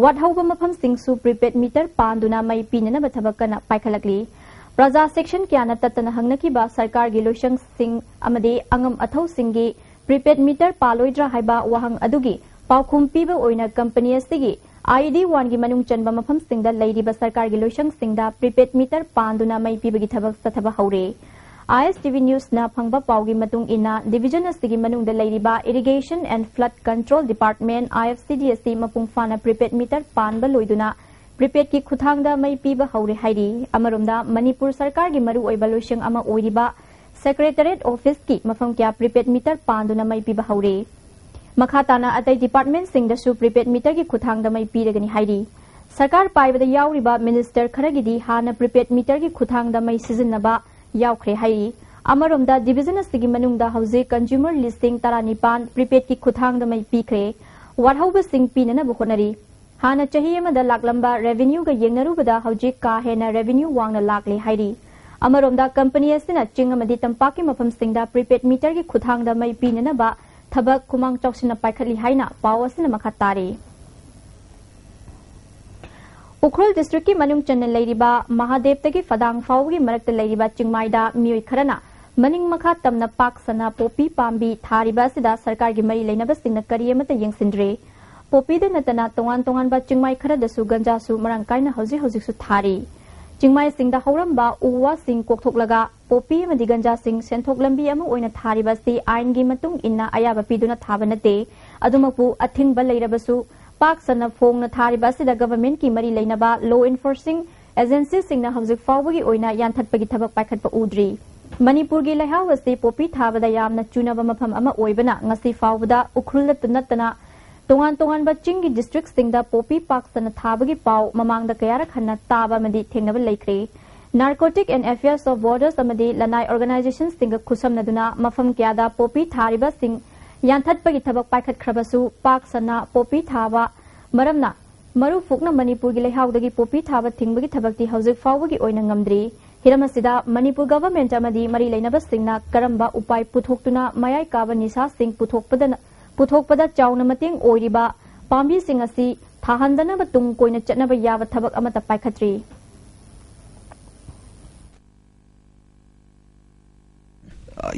ꯋꯥꯠꯍꯧꯕ ꯃꯐꯝꯁꯤꯡꯁꯨ prepaid meter ꯄꯥꯟꯗꯨꯅ ꯃꯩ ꯄꯤꯅꯅꯕ ꯊꯕꯛ ꯀꯟꯅ ꯄꯥꯏꯈꯠꯂꯛꯂꯤ꯫ ꯄ꯭ꯔꯖꯥ section ꯀꯌꯥꯅ ꯇꯠꯇꯅ ꯍꯪꯅꯈꯤꯕ ꯁꯔꯀꯥꯔꯒꯤ ꯂꯣꯏꯁꯪꯁꯤꯡ ꯑꯃꯗꯤ ꯑꯉꯝ ꯑꯊꯧꯁꯤꯡꯒꯤ prepaid meter ꯄꯥꯜꯂꯣꯏꯗ꯭ꯔꯥ ꯍꯥꯏꯕ ꯋꯥꯍꯪ ꯑꯗꯨꯒꯤ ꯄꯥꯎꯈꯨꯝ ꯄꯤꯕ ꯑꯣꯏꯅ company ꯑꯁꯤꯒꯤ IED oneꯒꯤ ꯃꯅꯨꯡ ꯆꯟꯕ ꯃꯐꯝꯁꯤꯡꯗ ꯂꯩꯔꯤꯕ ꯁꯔꯀꯥꯔꯒꯤ ꯂꯣꯏꯁꯪꯁꯤꯡꯗ prepaid meter ꯄꯥꯟꯗꯨꯅ ꯃꯩ ꯄꯤꯕꯒꯤ ꯊꯕꯛ ꯆꯠꯊꯕ ꯍꯧꯔꯦ꯫ ISTV Newsꯅ ꯐꯪꯕ ꯄꯥꯎꯒꯤ ꯃꯇꯨꯡ ꯏꯟꯅ, division ꯑꯁꯤꯒꯤ ꯃꯅꯨꯡꯗ ꯂꯩꯔꯤꯕ Irrigation and Flood Control Department, IFCD ꯑꯁꯤ ꯃꯄꯨꯡ ꯐꯥꯅ prepaid meter ꯄꯥꯟꯕ ꯂꯣꯏꯗꯨꯅ prepaidꯀꯤ ꯈꯨꯠꯊꯥꯡꯗ ꯃꯩ ꯄꯤꯕ ꯍꯧꯔꯦ ꯍꯥꯏꯔꯤ꯫ ꯑꯃꯔꯣꯝꯗ, ꯃꯅꯤꯄꯨꯔ ꯁꯔꯀꯥꯔꯒꯤ ꯃꯔꯨꯑꯣꯏꯕ ꯂꯣꯏꯁꯪ ꯑꯃ ꯑꯣꯏꯔꯤꯕ Secretariat Officeꯀꯤ ꯃꯐꯝ ꯀꯌꯥ prepaid meter ꯄꯥꯟꯗꯨꯅ ꯃꯩ ꯄꯤꯕ ꯍꯧꯔꯦ꯫ ꯃꯈꯥ ꯇꯥꯅ ꯑꯇꯩ departmentꯁꯤꯡꯗꯁꯨ prepaid meterꯒꯤ ꯈꯨꯠꯊꯥꯡꯗ ꯃꯩ ꯄꯤꯔꯒꯅꯤ ꯍꯥꯏꯔꯤ꯫ ꯁꯔꯀꯥꯔ ꯄꯥꯏꯕꯗ ꯌꯥꯎꯔꯤꯕ minister ꯈꯔꯒꯤꯗꯤ ꯍꯥꯟꯅ prepaid meterꯒꯤ ꯈꯨꯠꯊꯥꯡꯗ ꯃꯩ ꯁꯤꯖꯤꯟꯅꯕ ꯌꯥꯎꯈ꯭ꯔꯦ ꯍꯥꯏꯔꯤ꯫ ꯑꯃꯔꯣꯝꯗ, division ꯑꯁꯤꯒꯤ ꯃꯅꯨꯡꯗ ꯍꯧꯖꯤꯛ consumer ꯂꯤꯁꯤꯡ ꯇꯔꯥꯅꯤꯄꯥꯟ prepaidꯀꯤ ꯈꯨꯠꯊꯥꯡꯗ ꯃꯩ ꯄꯤꯈ꯭ꯔꯦ꯫ ꯋꯥꯠꯍꯧꯕꯁꯤꯡ ꯄꯤꯅꯅꯕ ꯍꯣꯠꯅꯔꯤ꯫ ꯍꯥꯟꯅ ꯆꯍꯤ ꯑꯃꯗ ꯂꯥꯛꯂꯝꯕ revenueꯒ ꯌꯦꯡꯅꯔꯨꯕꯗ ꯍꯧꯖꯤꯛ ꯀꯥ ꯍꯦꯟꯅ revenue ꯋꯥꯡꯅ ꯂꯥꯛꯂꯦ ꯍꯥꯏꯔꯤ꯫ ꯑꯃꯔꯣꯝꯗ, company ꯑꯁꯤꯅ ꯆꯤꯡ ꯑꯃꯗꯤ ꯇꯝꯄꯥꯛꯀꯤ ꯃꯐꯝꯁꯤꯡꯗ prepaid meterꯒꯤ ꯈꯨꯠꯊꯥꯡꯗ ꯃꯩ ꯄꯤꯅꯅꯕ ꯊꯕꯛ ꯈꯨꯃꯥꯡ ꯆꯥꯎꯁꯤꯟꯅ ꯄꯥꯏꯈꯠꯂꯤ ꯍꯥꯏꯅ ꯄꯥꯎ ꯑꯁꯤꯅ ꯃꯈꯥ ꯇꯥꯔꯤ꯫ ꯎꯈ꯭ꯔꯨꯜ districtꯀꯤ ꯃꯅꯨꯡ ꯆꯟꯅ ꯂꯩꯔꯤꯕ ꯃꯍꯥꯗꯦꯕꯇꯒꯤ ꯐꯗꯥꯡ ꯐꯥꯎꯕꯒꯤ ꯃꯔꯛꯇ ꯂꯩꯔꯤꯕ ꯆꯤꯡꯃꯥꯏꯗ ꯃꯤꯑꯣꯏ ꯈꯔꯅ ꯃꯅꯤꯡ ꯃꯈꯥ ꯇꯝꯅ ꯄꯥꯛ ꯁꯟꯅ ꯄꯣꯄꯤ ꯄꯥꯝꯕꯤ ꯊꯥꯔꯤꯕ ꯑꯁꯤꯗ ꯁꯔꯀꯥꯔꯒꯤ ꯃꯔꯤ ꯂꯩꯅꯕꯁꯤꯡꯅ ꯀꯔꯤ ꯑꯃꯠꯇ ꯌꯦꯡꯁꯤꯟꯗ꯭ꯔꯦ꯫ ꯄꯣꯄꯤꯗ ꯅꯠꯇꯅ ꯇꯣꯉꯥꯟ ꯇꯣꯉꯥꯟꯕ ꯆꯤꯡꯃꯥꯏ ꯈꯔꯗꯁꯨ ꯒꯟꯖꯥꯁꯨ ꯃꯔꯥꯡ ꯀꯥꯏꯅ ꯍꯧꯖꯤꯛ ꯍꯧꯖꯤꯛꯁꯨ ꯊꯥꯔꯤ꯫ ꯆꯤꯡꯃꯥꯏꯁꯤꯡꯗ ꯍꯧꯔꯝꯕ ꯎ ꯋꯥꯁꯤꯡ ꯀꯣꯛꯊꯣꯛꯂꯒ ꯄꯣꯄꯤ ꯑꯃꯗꯤ ꯒꯟꯖꯥꯁꯤꯡ ꯁꯦꯟꯊꯣꯛ ꯂꯝꯕꯤ ꯑꯃ ꯑꯣꯏꯅ ꯊꯥꯔꯤꯕ ꯑꯁꯤ ꯑꯥꯏꯟꯒꯤ ꯃꯇꯨꯡ ꯏꯟꯅ ꯑꯌꯥꯕ ꯄꯤꯗꯨꯅ ꯊꯥꯕ ꯅꯠꯇꯦ꯫ ꯑꯗꯨꯃꯛꯄꯨ ꯑꯊꯤꯡꯕ ꯂꯩꯔꯕꯁꯨ ꯄꯥꯛ ꯁꯟꯅ ꯐꯣꯡꯅ ꯊꯥꯔꯤꯕ ꯑꯁꯤꯗ governmentꯀꯤ ꯃꯔꯤ ꯂꯩꯅꯕ law enforcing ꯑꯦꯖꯦꯟꯁꯤꯁꯤꯡꯅ ꯍꯧꯖꯤꯛ ꯐꯥꯎꯕꯒꯤ ꯑꯣꯏꯅ ꯌꯥꯟꯊꯠꯄꯒꯤ ꯊꯕꯛ ꯄꯥꯏꯈꯠꯄ ꯎꯗ꯭ꯔꯤ꯫ ꯃꯅꯤꯄꯨꯔꯒꯤ ꯂꯩꯍꯥꯎ ꯑꯁꯤ ꯄꯣꯄꯤ ꯊꯥꯕꯗ ꯌꯥꯝꯅ ꯆꯨꯅꯕ ꯃꯐꯝ ꯑꯃ ꯑꯣꯏꯕꯅ ꯉꯁꯤ ꯐꯥꯎꯕꯗ ꯎꯈ꯭ꯔꯨꯜꯗꯇ ꯅꯠꯇꯅ ꯇꯣꯉꯥꯟ ꯇꯣꯉꯥꯟꯕ ꯆꯤꯡꯒꯤ ꯗꯤꯁꯇ꯭ꯔꯤꯛꯁꯤꯡꯗ ꯄꯣꯄꯤ ꯄꯥꯛ ꯁꯟꯅ ꯊꯥꯕꯒꯤ ꯄꯥꯎ ꯃꯃꯥꯡꯗ ꯀꯌꯥꯔꯛ ꯍꯟꯅ ꯇꯥꯕ ꯑꯃꯗꯤ ꯊꯦꯡꯅꯕ ꯂꯩꯈ꯭ꯔꯦ꯫ Narcotic and Affairs of Borders ꯑꯃꯗꯤ ꯂꯅꯥꯏ ꯑꯣꯔꯒꯅꯥꯏꯖꯦꯁꯟꯁꯤꯡꯒ ꯈꯨꯠꯁꯝꯅꯗꯨꯅ ꯃꯐꯝ ꯀꯌꯥꯗ ꯄꯣꯄꯤ ꯊꯥꯔꯤꯕꯁꯤꯡ ꯌꯥꯟꯊꯠꯄꯒꯤ ꯊꯕꯛ ꯄꯥꯏꯈꯠꯈ꯭ꯔꯕꯁꯨ ꯄꯥꯛ ꯁꯟꯅ ꯄꯣꯄꯤ ꯊꯥꯕ ꯃꯔꯝꯅ ꯃꯔꯨ ꯐꯨꯛꯅ ꯃꯅꯤꯄꯨꯔꯒꯤ ꯂꯩꯍꯥꯎꯗꯒꯤ ꯄꯣꯄꯤ ꯊꯥꯕ ꯊꯤꯡꯕꯒꯤ ꯊꯕꯛꯇꯤ ꯍꯧꯖꯤꯛ ꯐꯥꯎꯕꯒꯤ ꯑꯣꯏꯅ ꯉꯝꯗ꯭ꯔꯤ꯫ ꯍꯤꯔꯝ ꯑꯁꯤꯗ ꯃꯅꯤꯄꯨꯔ ꯒꯚꯔꯟꯃꯦꯟꯠ ꯑꯃꯗꯤ ꯃꯔꯤ ꯂꯩꯅꯕꯁꯤꯡꯅ ꯀꯔꯝꯕ ꯎꯄꯥꯏ ꯄꯨꯊꯣꯛꯇꯨꯅ ꯃꯌꯥꯏ ꯀꯥꯕ ꯅꯤꯁꯥꯁꯤꯡ ꯄꯨꯊꯣꯛꯄꯗ, ꯄꯨꯊꯣꯛꯄꯗ ꯆꯥꯎꯅ ꯃꯇꯦꯡ ꯑꯣꯏꯔꯤꯕ ꯄꯥꯝꯕꯤꯁꯤꯡ ꯑꯁꯤ ꯊꯥꯍꯟꯗꯅꯕ ꯇꯨꯡ ꯀꯣꯏꯅ ꯆꯠꯅꯕ ꯌꯥꯕ ꯊꯕꯛ ꯑꯃꯠꯇ ꯄꯥꯏꯈꯠꯇ꯭ꯔꯤ꯫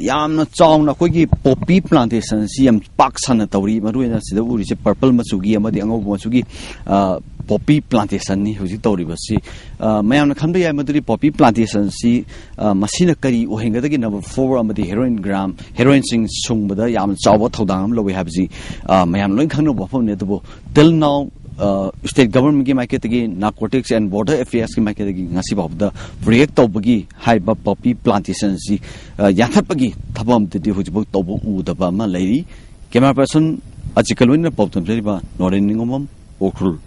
ꯌꯥꯝꯅ ꯆꯥꯎꯅ ꯑꯩꯈꯣꯏꯒꯤ ꯄꯣꯄꯤ ꯄ꯭ꯂꯥꯟꯇꯦꯁꯟꯁꯤ ꯌꯥꯝ ꯄꯥꯛ ꯁꯟꯅ ꯇꯧꯔꯤ꯫ ꯃꯔꯨꯑꯣꯏꯅ ꯁꯤꯗ ꯎꯔꯤꯁꯦ ꯄꯔꯄꯜ ꯃꯆꯨꯒꯤ ꯑꯃꯗꯤ ꯑꯉꯧꯕ ꯃꯆꯨꯒꯤ, ꯑ, ꯄꯣꯄꯤ ꯄ꯭ꯂꯥꯟꯇꯦꯁꯟꯅꯤ ꯍꯧꯖꯤꯛ ꯇꯧꯔꯤꯕꯁꯤ꯫ ꯑ, ꯃꯌꯥꯝꯅ ꯈꯟꯕ ꯌꯥꯏ ꯃꯗꯨꯗꯤ ꯄꯣꯄꯤ ꯄ꯭ꯂꯥꯟꯇꯦꯁꯟꯁꯤ, ꯑ, ꯃꯁꯤꯅ ꯀꯔꯤ ꯑꯣꯏꯍꯟꯒꯗꯒꯦ? ꯅꯝꯕꯔ ꯐꯣꯔ ꯑꯃꯗꯤ ꯍꯦꯔꯣꯏꯟ ꯒ꯭ꯔꯥꯝ, ꯍꯦꯔꯣꯏꯟꯁꯤꯡ ꯁꯨꯡꯕꯗ ꯌꯥꯝꯅ ꯆꯥꯎꯕ ꯊꯧꯗꯥꯡ ꯑꯃ ꯂꯧꯏ ꯍꯥꯏꯕꯁꯤ, ꯑ, ꯃꯌꯥꯝ ꯂꯣꯏ ꯈꯪꯅꯕ ꯋꯥꯐꯝꯅꯤ꯫ ꯑꯗꯨꯕꯨ till now, ꯑ, state government ꯀꯤ ꯃꯥꯏꯀꯩꯗꯒꯤ, Narcotics and Border Affairs ꯀꯤ ꯃꯥꯏꯀꯩꯗꯒꯤ ꯉꯁꯤ ꯐꯥꯎꯕꯗ ꯔꯤꯌꯦꯛ ꯇꯧꯕꯒꯤ ꯍꯥꯏꯔꯤꯕ ꯄꯣꯄꯤ ꯄ꯭ꯂꯥꯟꯇꯦꯁꯟ ꯑꯁꯤ, ꯑ, ꯌꯥꯟꯊꯠꯄꯒꯤ ꯊꯕꯛ ꯑꯃꯠꯇꯗꯤ ꯍꯧꯖꯤꯛꯐꯥꯎ ꯇꯧꯕ ꯎꯗꯕ ꯑꯃ ꯂꯩꯔꯤ꯫ ꯀꯦꯃꯦꯔꯥ ꯄꯔꯁꯟ ꯑꯖꯤꯠꯀ ꯂꯣꯏꯅꯅ ꯄꯥꯎ ꯇꯝꯖꯔꯤꯕ Noren ꯅꯤꯉꯣꯝꯕꯝ, Ukhrul.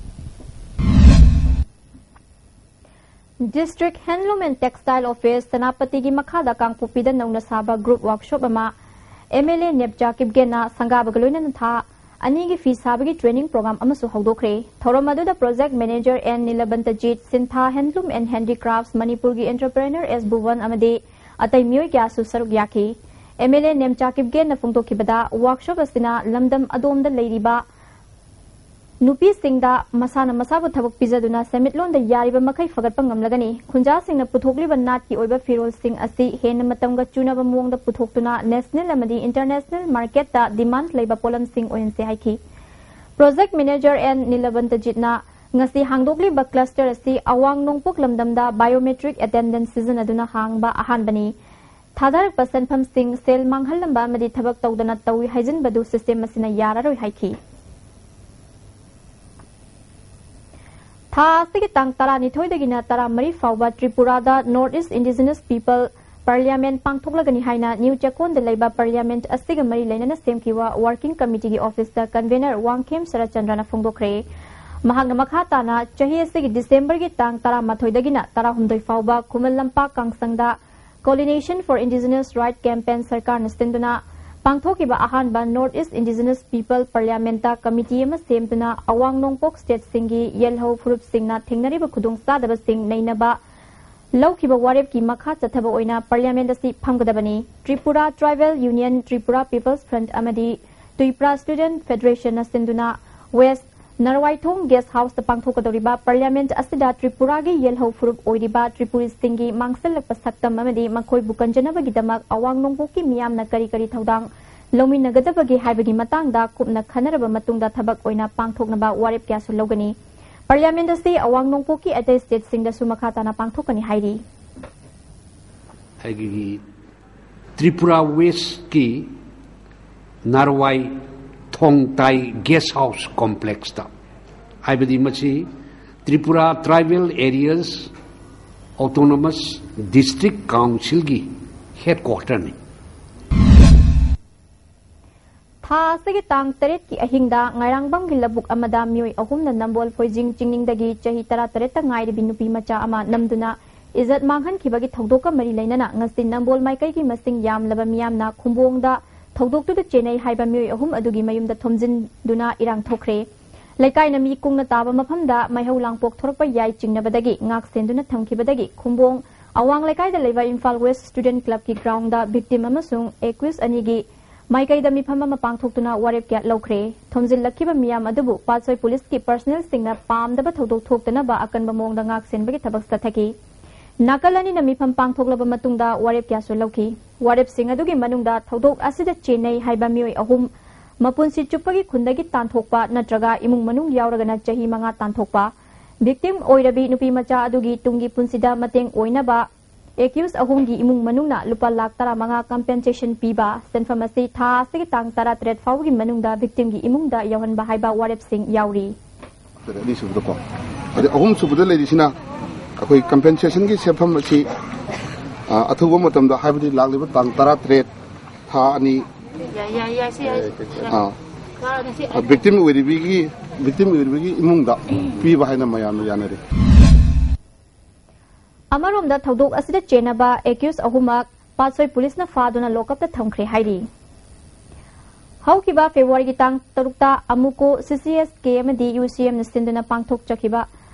District Handloom and Textile Office ꯁꯦꯅꯥꯄꯇꯤꯒꯤ ꯃꯈꯥꯗ ꯀꯥꯡꯄꯣꯛꯄꯤꯗ ꯅꯧꯅ ꯁꯥꯕ group workshop ꯑꯃ MLA ꯅꯦꯞꯆꯥ ꯀꯤꯞꯒꯦꯟꯅ ꯁꯪꯒꯥꯕꯒ ꯂꯣꯏꯅꯅ ꯊꯥ ꯑꯅꯤꯒꯤ ꯐꯤ ꯁꯥꯕꯒꯤ training program ꯑꯃꯁꯨ ꯍꯧꯗꯣꯛꯈ꯭ꯔꯦ꯫ ꯊꯧꯔꯝ ꯑꯗꯨꯗ Project Manager N ꯅꯤꯂꯕꯟꯇꯖꯤꯠ, ꯁꯤꯟꯊꯥ Handloom and Handicrafts ꯃꯅꯤꯄꯨꯔꯒꯤ entrepreneur S ꯚꯨꯕꯟ ꯑꯃꯗꯤ ꯑꯇꯩ ꯃꯤꯑꯣꯏ ꯀꯌꯥꯁꯨ ꯁꯔꯨꯛ ꯌꯥꯈꯤ꯫ MLA ꯅꯦꯝꯆꯥ ꯀꯤꯞꯒꯦꯟꯅ ꯐꯣꯡꯗꯣꯛꯈꯤꯕꯗ, workshop ꯑꯁꯤꯅ ꯂꯝꯗꯝ ꯑꯗꯣꯝꯗ ꯂꯩꯔꯤꯕ ꯅꯨꯄꯤꯁꯤꯡꯗ ꯃꯁꯥꯅ ꯃꯁꯥꯕꯨ ꯊꯕꯛ ꯄꯤꯖꯗꯨꯅ ꯁꯦꯟꯃꯤꯠꯂꯣꯟꯗ ꯌꯥꯔꯤꯕ ꯃꯈꯩ ꯐꯒꯠꯄ ꯉꯝꯂꯒꯅꯤ꯫ ꯈꯨꯟꯖꯥꯁꯤꯡꯅ ꯄꯨꯊꯣꯛꯂꯤꯕ ꯅꯥꯠꯀꯤ ꯑꯣꯏꯕ ꯐꯤꯔꯣꯜꯁꯤꯡ ꯑꯁꯤ ꯍꯦꯟꯅ ꯃꯇꯝꯒ ꯆꯨꯅꯕ ꯃꯑꯣꯡꯗ ꯄꯨꯊꯣꯛꯇꯨꯅ national ꯑꯃꯗꯤ international market ꯇ demand ꯂꯩꯕ ꯄꯣꯠꯂꯝꯁꯤꯡ ꯑꯣꯏꯍꯟꯁꯦ ꯍꯥꯏꯈꯤ꯫ Project Manager N ꯅꯤꯂꯕꯟꯇꯖꯤꯠꯅ ꯉꯁꯤ ꯍꯥꯡꯗꯣꯛꯂꯤꯕ cluster ꯑꯁꯤ ꯑꯋꯥꯡ ꯅꯣꯡꯄꯣꯛ ꯂꯝꯗꯝꯗ biometric attendance ꯁꯤꯖꯤꯟꯅꯗꯨꯅ ꯍꯥꯡꯕ ꯑꯍꯥꯟꯕꯅꯤ꯫ ꯊꯥꯗꯔꯛꯄ ꯁꯦꯟꯐꯝꯁꯤꯡ ꯁꯦꯜ ꯃꯥꯡꯍꯜꯂꯝꯕ ꯑꯃꯗꯤ ꯊꯕꯛ ꯇꯧꯗꯅ ꯇꯧꯏ ꯍꯥꯏꯖꯤꯟꯕꯗꯨ system ꯑꯁꯤꯅ ꯌꯥꯔꯔꯣꯏ ꯍꯥꯏꯈꯤ꯫ ꯊꯥ ꯑꯁꯤꯒꯤ ꯇꯥꯡ ꯇꯔꯥꯅꯤꯊꯣꯏꯗꯒꯤꯅ ꯇꯔꯥꯃꯔꯤ ꯐꯥꯎꯕ ꯇ꯭ꯔꯤꯄꯨꯔꯥꯗ North East Indigenous People Parliament ꯄꯥꯡꯊꯣꯛꯂꯒꯅꯤ ꯍꯥꯏꯅ ꯅ꯭ꯌꯨ ꯆꯦꯀꯣꯟꯗ ꯂꯩꯕ Parliament ꯑꯁꯤꯒ ꯃꯔꯤ ꯂꯩꯅꯅ ꯁꯦꯝꯈꯤꯕ Working Committeeꯒꯤ officeꯇ convener ꯋꯥꯡꯈꯦꯝ ꯁꯔꯠꯆꯟꯗ꯭ꯔꯅ ꯐꯣꯡꯗꯣꯛꯈ꯭ꯔꯦ꯫ ꯃꯍꯥꯛꯅ ꯃꯈꯥ ꯇꯥꯅ ꯆꯍꯤ ꯑꯁꯤꯒꯤ ꯗꯤꯁꯦꯝꯕꯔꯒꯤ ꯇꯥꯡ ꯇꯔꯥꯃꯥꯊꯣꯏꯗꯒꯤꯅ ꯇꯔꯥꯍꯨꯝꯗꯣꯏ ꯐꯥꯎꯕ Khuman Lampak ꯀꯥꯡꯁꯪꯗ Coalition for Indigenous Right Campaign ꯁꯔꯀꯥꯔꯅ ꯁꯤꯟꯗꯨꯅ ꯄꯥꯡꯊꯣꯛꯈꯤꯕ ꯑꯍꯥꯟꯕ North East Indigenous People Parliamentꯇ committee ꯑꯃ ꯁꯦꯝꯗꯨꯅ ꯑꯋꯥꯡ ꯅꯣꯡꯄꯣꯛ stateꯁꯤꯡꯒꯤ ꯌꯦꯜꯍꯧ ꯐꯨꯔꯨꯞꯁꯤꯡꯅ ꯊꯦꯡꯅꯔꯤꯕ ꯈꯨꯗꯣꯡꯆꯥꯗꯕꯁꯤꯡ ꯅꯩꯅꯕ ꯂꯧꯈꯤꯕ ꯋꯥꯔꯦꯞꯀꯤ ꯃꯈꯥ ꯆꯠꯊꯕ ꯑꯣꯏꯅ Parliament ꯑꯁꯤ ꯐꯝꯒꯗꯕꯅꯤ꯫ Tripura Tribal Union, Tripura People's Front ꯑꯃꯗꯤ Tripura Student Federationꯅ ꯁꯤꯟꯗꯨꯅ West ꯅꯔꯋꯥꯏꯊꯣꯡ Guest Houseꯇ ꯄꯥꯡꯊꯣꯛꯀꯗꯧꯔꯤꯕ Parliament ꯑꯁꯤꯗ ꯇ꯭ꯔꯤꯄꯨꯔꯥꯒꯤ ꯌꯦꯜꯍꯧ ꯐꯨꯔꯨꯞ ꯑꯣꯏꯔꯤꯕ ꯇ꯭ꯔꯤꯄꯨꯔꯤꯁꯤꯡꯒꯤ ꯃꯥꯡꯁꯤꯜꯂꯛꯄ ꯁꯛꯇꯝ ꯑꯃꯗꯤ ꯃꯈꯣꯏꯕꯨ ꯀꯟꯖꯅꯕꯒꯤꯗꯃꯛ ꯑꯋꯥꯡ ꯅꯣꯡꯄꯣꯛꯀꯤ ꯃꯤꯌꯥꯝꯅ ꯀꯔꯤ ꯀꯔꯤ ꯊꯧꯗꯥꯡ ꯂꯧꯃꯤꯟꯅꯒꯗꯕꯒꯦ ꯍꯥꯏꯕꯒꯤ ꯃꯇꯥꯡꯗ ꯀꯨꯞꯅ ꯈꯟꯅꯔꯕ ꯃꯇꯨꯡꯗ ꯊꯕꯛ ꯑꯣꯏꯅ ꯄꯥꯡꯊꯣꯛꯅꯕ ꯋꯥꯔꯦꯞ ꯀꯌꯥꯁꯨ ꯂꯧꯒꯅꯤ꯫ Parliament ꯑꯁꯤ ꯑꯋꯥꯡ ꯅꯣꯡꯄꯣꯛꯀꯤ ꯑꯇꯩ stateꯁꯤꯡꯗꯁꯨ ꯃꯈꯥ ꯇꯥꯅ ꯄꯥꯡꯊꯣꯛꯀꯅꯤ ꯍꯥꯏꯔꯤ꯫ ꯑꯩꯒꯤ ꯇ꯭ꯔꯤꯄꯨꯔꯥ Westꯀꯤ ꯅꯥꯔꯋꯥꯏ ꯊꯣꯡꯇꯥꯏ Guest House Complexꯇ, ꯍꯥꯏꯕꯗꯤ ꯃꯁꯤ Tripura Tribal Areas Autonomous District Councilꯒꯤ headquarterꯅꯤ꯫ ꯊꯥ ꯑꯁꯤꯒꯤ ꯇꯥꯡ ꯇꯔꯦꯠꯀꯤ ꯑꯍꯤꯡꯗ ꯉꯥꯏꯔꯥꯡꯕꯝꯒꯤ ꯂꯧꯕꯨꯛ ꯑꯃꯗ ꯃꯤꯑꯣꯏ ꯑꯍꯨꯝꯅ ꯅꯝꯕꯣꯜ ꯐꯣꯏꯖꯤꯡ ꯆꯤꯡꯅꯤꯡꯗꯒꯤ ꯆꯍꯤ ꯇꯔꯥꯇꯔꯦꯠꯇ ꯉꯥꯏꯔꯤꯕꯤ ꯅꯨꯄꯤ ꯃꯆꯥ ꯑꯃ ꯅꯝꯗꯨꯅ ꯏꯖꯠ ꯃꯥꯡꯍꯟꯈꯤꯕꯒꯤ ꯊꯧꯗꯣꯛꯀ ꯃꯔꯤ ꯂꯩꯅꯅ ꯉꯁꯤ ꯅꯝꯕꯣꯜ ꯃꯥꯏꯀꯩꯒꯤ ꯃꯁꯤꯡ ꯌꯥꯝꯂꯕ ꯃꯤꯌꯥꯝꯅ ꯈꯨꯝꯕꯣꯡꯗ ꯊꯧꯗꯣꯛꯇꯨꯗ ꯆꯦꯟꯅꯩ ꯍꯥꯏꯕ ꯃꯤꯑꯣꯏ ꯑꯍꯨꯝ ꯑꯗꯨꯒꯤ ꯃꯌꯨꯝꯗ ꯊꯣꯝꯖꯤꯟꯗꯨꯅ ꯏꯔꯥꯡ ꯊꯣꯛꯈ꯭ꯔꯦ꯫ ꯂꯩꯀꯥꯏꯅ ꯃꯤ ꯀꯨꯡꯅ ꯇꯥꯕ ꯃꯐꯝꯗ ꯃꯩꯍꯧ ꯂꯥꯡꯄꯣꯛ ꯊꯣꯔꯛꯄ ꯌꯥꯏ ꯆꯤꯡꯅꯕꯗꯒꯤ ꯉꯥꯛ ꯁꯦꯟꯗꯨꯅ ꯊꯝꯈꯤꯕꯗꯒꯤ ꯈꯨꯝꯕꯣꯡ ꯑꯋꯥꯡ ꯂꯩꯀꯥꯏꯗ ꯂꯩꯕ ꯏꯝꯐꯥꯜ West Student Clubꯀꯤ groundꯗ victim ꯑꯃꯁꯨꯡ accused ꯑꯅꯤꯒꯤ ꯃꯥꯏꯀꯩꯗ ꯃꯤꯐꯝ ꯑꯃ ꯄꯥꯡꯊꯣꯛꯇꯨꯅ ꯋꯥꯔꯦꯞ ꯀꯌꯥ ꯂꯧꯈ꯭ꯔꯦ꯫ ꯊꯣꯝꯖꯤꯜꯂꯛꯈꯤꯕ ꯃꯤꯌꯥꯝ ꯑꯗꯨꯕꯨ ꯄꯥꯠꯁꯣꯏ ꯄꯨꯂꯤꯁꯀꯤ personnelꯁꯤꯡꯅ ꯄꯥꯝꯗꯕ ꯊꯧꯗꯣꯛ ꯊꯣꯛꯇꯅꯕ ꯑꯀꯟꯕ ꯃꯑꯣꯡꯗ ꯉꯥꯛ ꯁꯦꯟꯕꯒꯤ ꯊꯕꯛ ꯆꯠꯊꯈꯤ꯫ ꯅꯥꯀꯜ ꯑꯅꯤꯅ ꯃꯤꯐꯝ ꯄꯥꯡꯊꯣꯛꯂꯕ ꯃꯇꯨꯡꯗ ꯋꯥꯔꯦꯞ ꯀꯌꯥꯁꯨ ꯂꯧꯈꯤ꯫ ꯋꯥꯔꯦꯞꯁꯤꯡ ꯑꯗꯨꯒꯤ ꯃꯅꯨꯡꯗ ꯊꯧꯗꯣꯛ ꯑꯁꯤꯗ ꯆꯦꯟꯅꯩ ꯍꯥꯏꯕ ꯃꯤꯑꯣꯏ ꯑꯍꯨꯝ ꯃꯄꯨꯟꯁꯤ ꯆꯨꯞꯄꯒꯤ ꯈꯨꯟꯗꯒꯤ ꯇꯥꯟꯊꯣꯛꯄ ꯅꯠꯇ꯭ꯔꯒ ꯏꯃꯨꯡ ꯃꯅꯨꯡ ꯌꯥꯎꯔꯒꯅ ꯆꯍꯤ ꯃꯉꯥ ꯇꯥꯟꯊꯣꯛꯄ, victim ꯑꯣꯏꯔꯕꯤ ꯅꯨꯄꯤ ꯃꯆꯥ ꯑꯗꯨꯒꯤ ꯇꯨꯡꯒꯤ ꯄꯨꯟꯁꯤꯗ ꯃꯇꯦꯡ ꯑꯣꯏꯅꯕ accused ꯑꯍꯨꯝꯒꯤ ꯏꯃꯨꯡ ꯃꯅꯨꯡꯅ ꯂꯨꯄꯥ ꯂꯥꯈ ꯇꯔꯥꯃꯉꯥ compensation ꯄꯤꯕ, ꯁꯦꯟꯐꯝ ꯑꯁꯤ ꯊꯥ ꯑꯁꯤꯒꯤ ꯇꯥꯡ ꯇꯔꯥꯇꯔꯦꯠ ꯐꯥꯎꯕꯒꯤ ꯃꯅꯨꯡꯗ victimꯒꯤ ꯏꯃꯨꯡꯗ ꯌꯧꯍꯟꯕ ꯍꯥꯏꯕ ꯋꯥꯔꯦꯞꯁꯤꯡ ꯌꯥꯎꯔꯤ꯫ ꯑꯅꯤꯁꯨꯕꯗꯀꯣ ꯑꯗꯩ ꯑꯍꯨꯝꯁꯨꯕꯗ ꯂꯩꯔꯤꯁꯤꯅ ꯑꯩꯈꯣꯏ ꯀꯝꯄꯦꯟꯁꯦꯁꯟꯒꯤ ꯁꯦꯟꯐꯝ ꯑꯁꯤ, ꯑ, ꯑꯊꯨꯕ ꯃꯇꯝꯗ, ꯍꯥꯏꯕꯗꯤ ꯂꯥꯛꯂꯤꯕ ꯇꯥꯡ ꯇꯔꯥꯇꯔꯦꯠ, ꯊꯥ ꯑꯅꯤ, ꯌꯥꯏ, ꯌꯥꯏ, ꯌꯥꯏ, ꯁꯤ ꯌꯥꯏ꯫ ꯑ, ꯀꯥꯔꯅ ꯁꯤ ꯑ, ꯚꯤꯛꯇꯤꯝ ꯑꯣꯏꯔꯤꯕꯒꯤ, ꯚꯤꯛꯇꯤꯝ ꯑꯣꯏꯔꯤꯕꯒꯤ ꯏꯃꯨꯡꯗ ꯄꯤꯕ ꯍꯥꯏꯅ ꯃꯌꯥꯝꯅ ꯌꯥꯅꯔꯤ꯫ ꯑꯃꯔꯣꯝꯗ ꯊꯧꯗꯣꯛ ꯑꯁꯤꯗ ꯆꯦꯟꯅꯕ ꯑꯦꯀ꯭ꯌꯨꯁ ꯑꯍꯨꯝꯃꯛ ꯄꯥꯠꯁꯣꯏ ꯄꯨꯂꯤꯁꯅ ꯐꯥꯗꯨꯅ ꯂꯣꯀꯞꯇ ꯊꯝꯈ꯭ꯔꯦ ꯍꯥꯏꯔꯤ꯫ ꯍꯧꯈꯤꯕ ꯐꯦꯕ꯭ꯔꯨꯋꯥꯔꯤꯒꯤ ꯇꯥꯡ ꯇꯔꯨꯛꯇ ꯑꯃꯨꯀꯣ ꯁꯤ ꯁꯤ ꯑꯦꯁ ꯀꯦ ꯑꯃꯗꯤ ꯌꯨ ꯁꯤ ꯑꯦꯝꯅ ꯁꯤꯟꯗꯨꯅ ꯄꯥꯡꯊꯣꯛꯆꯈꯤꯕ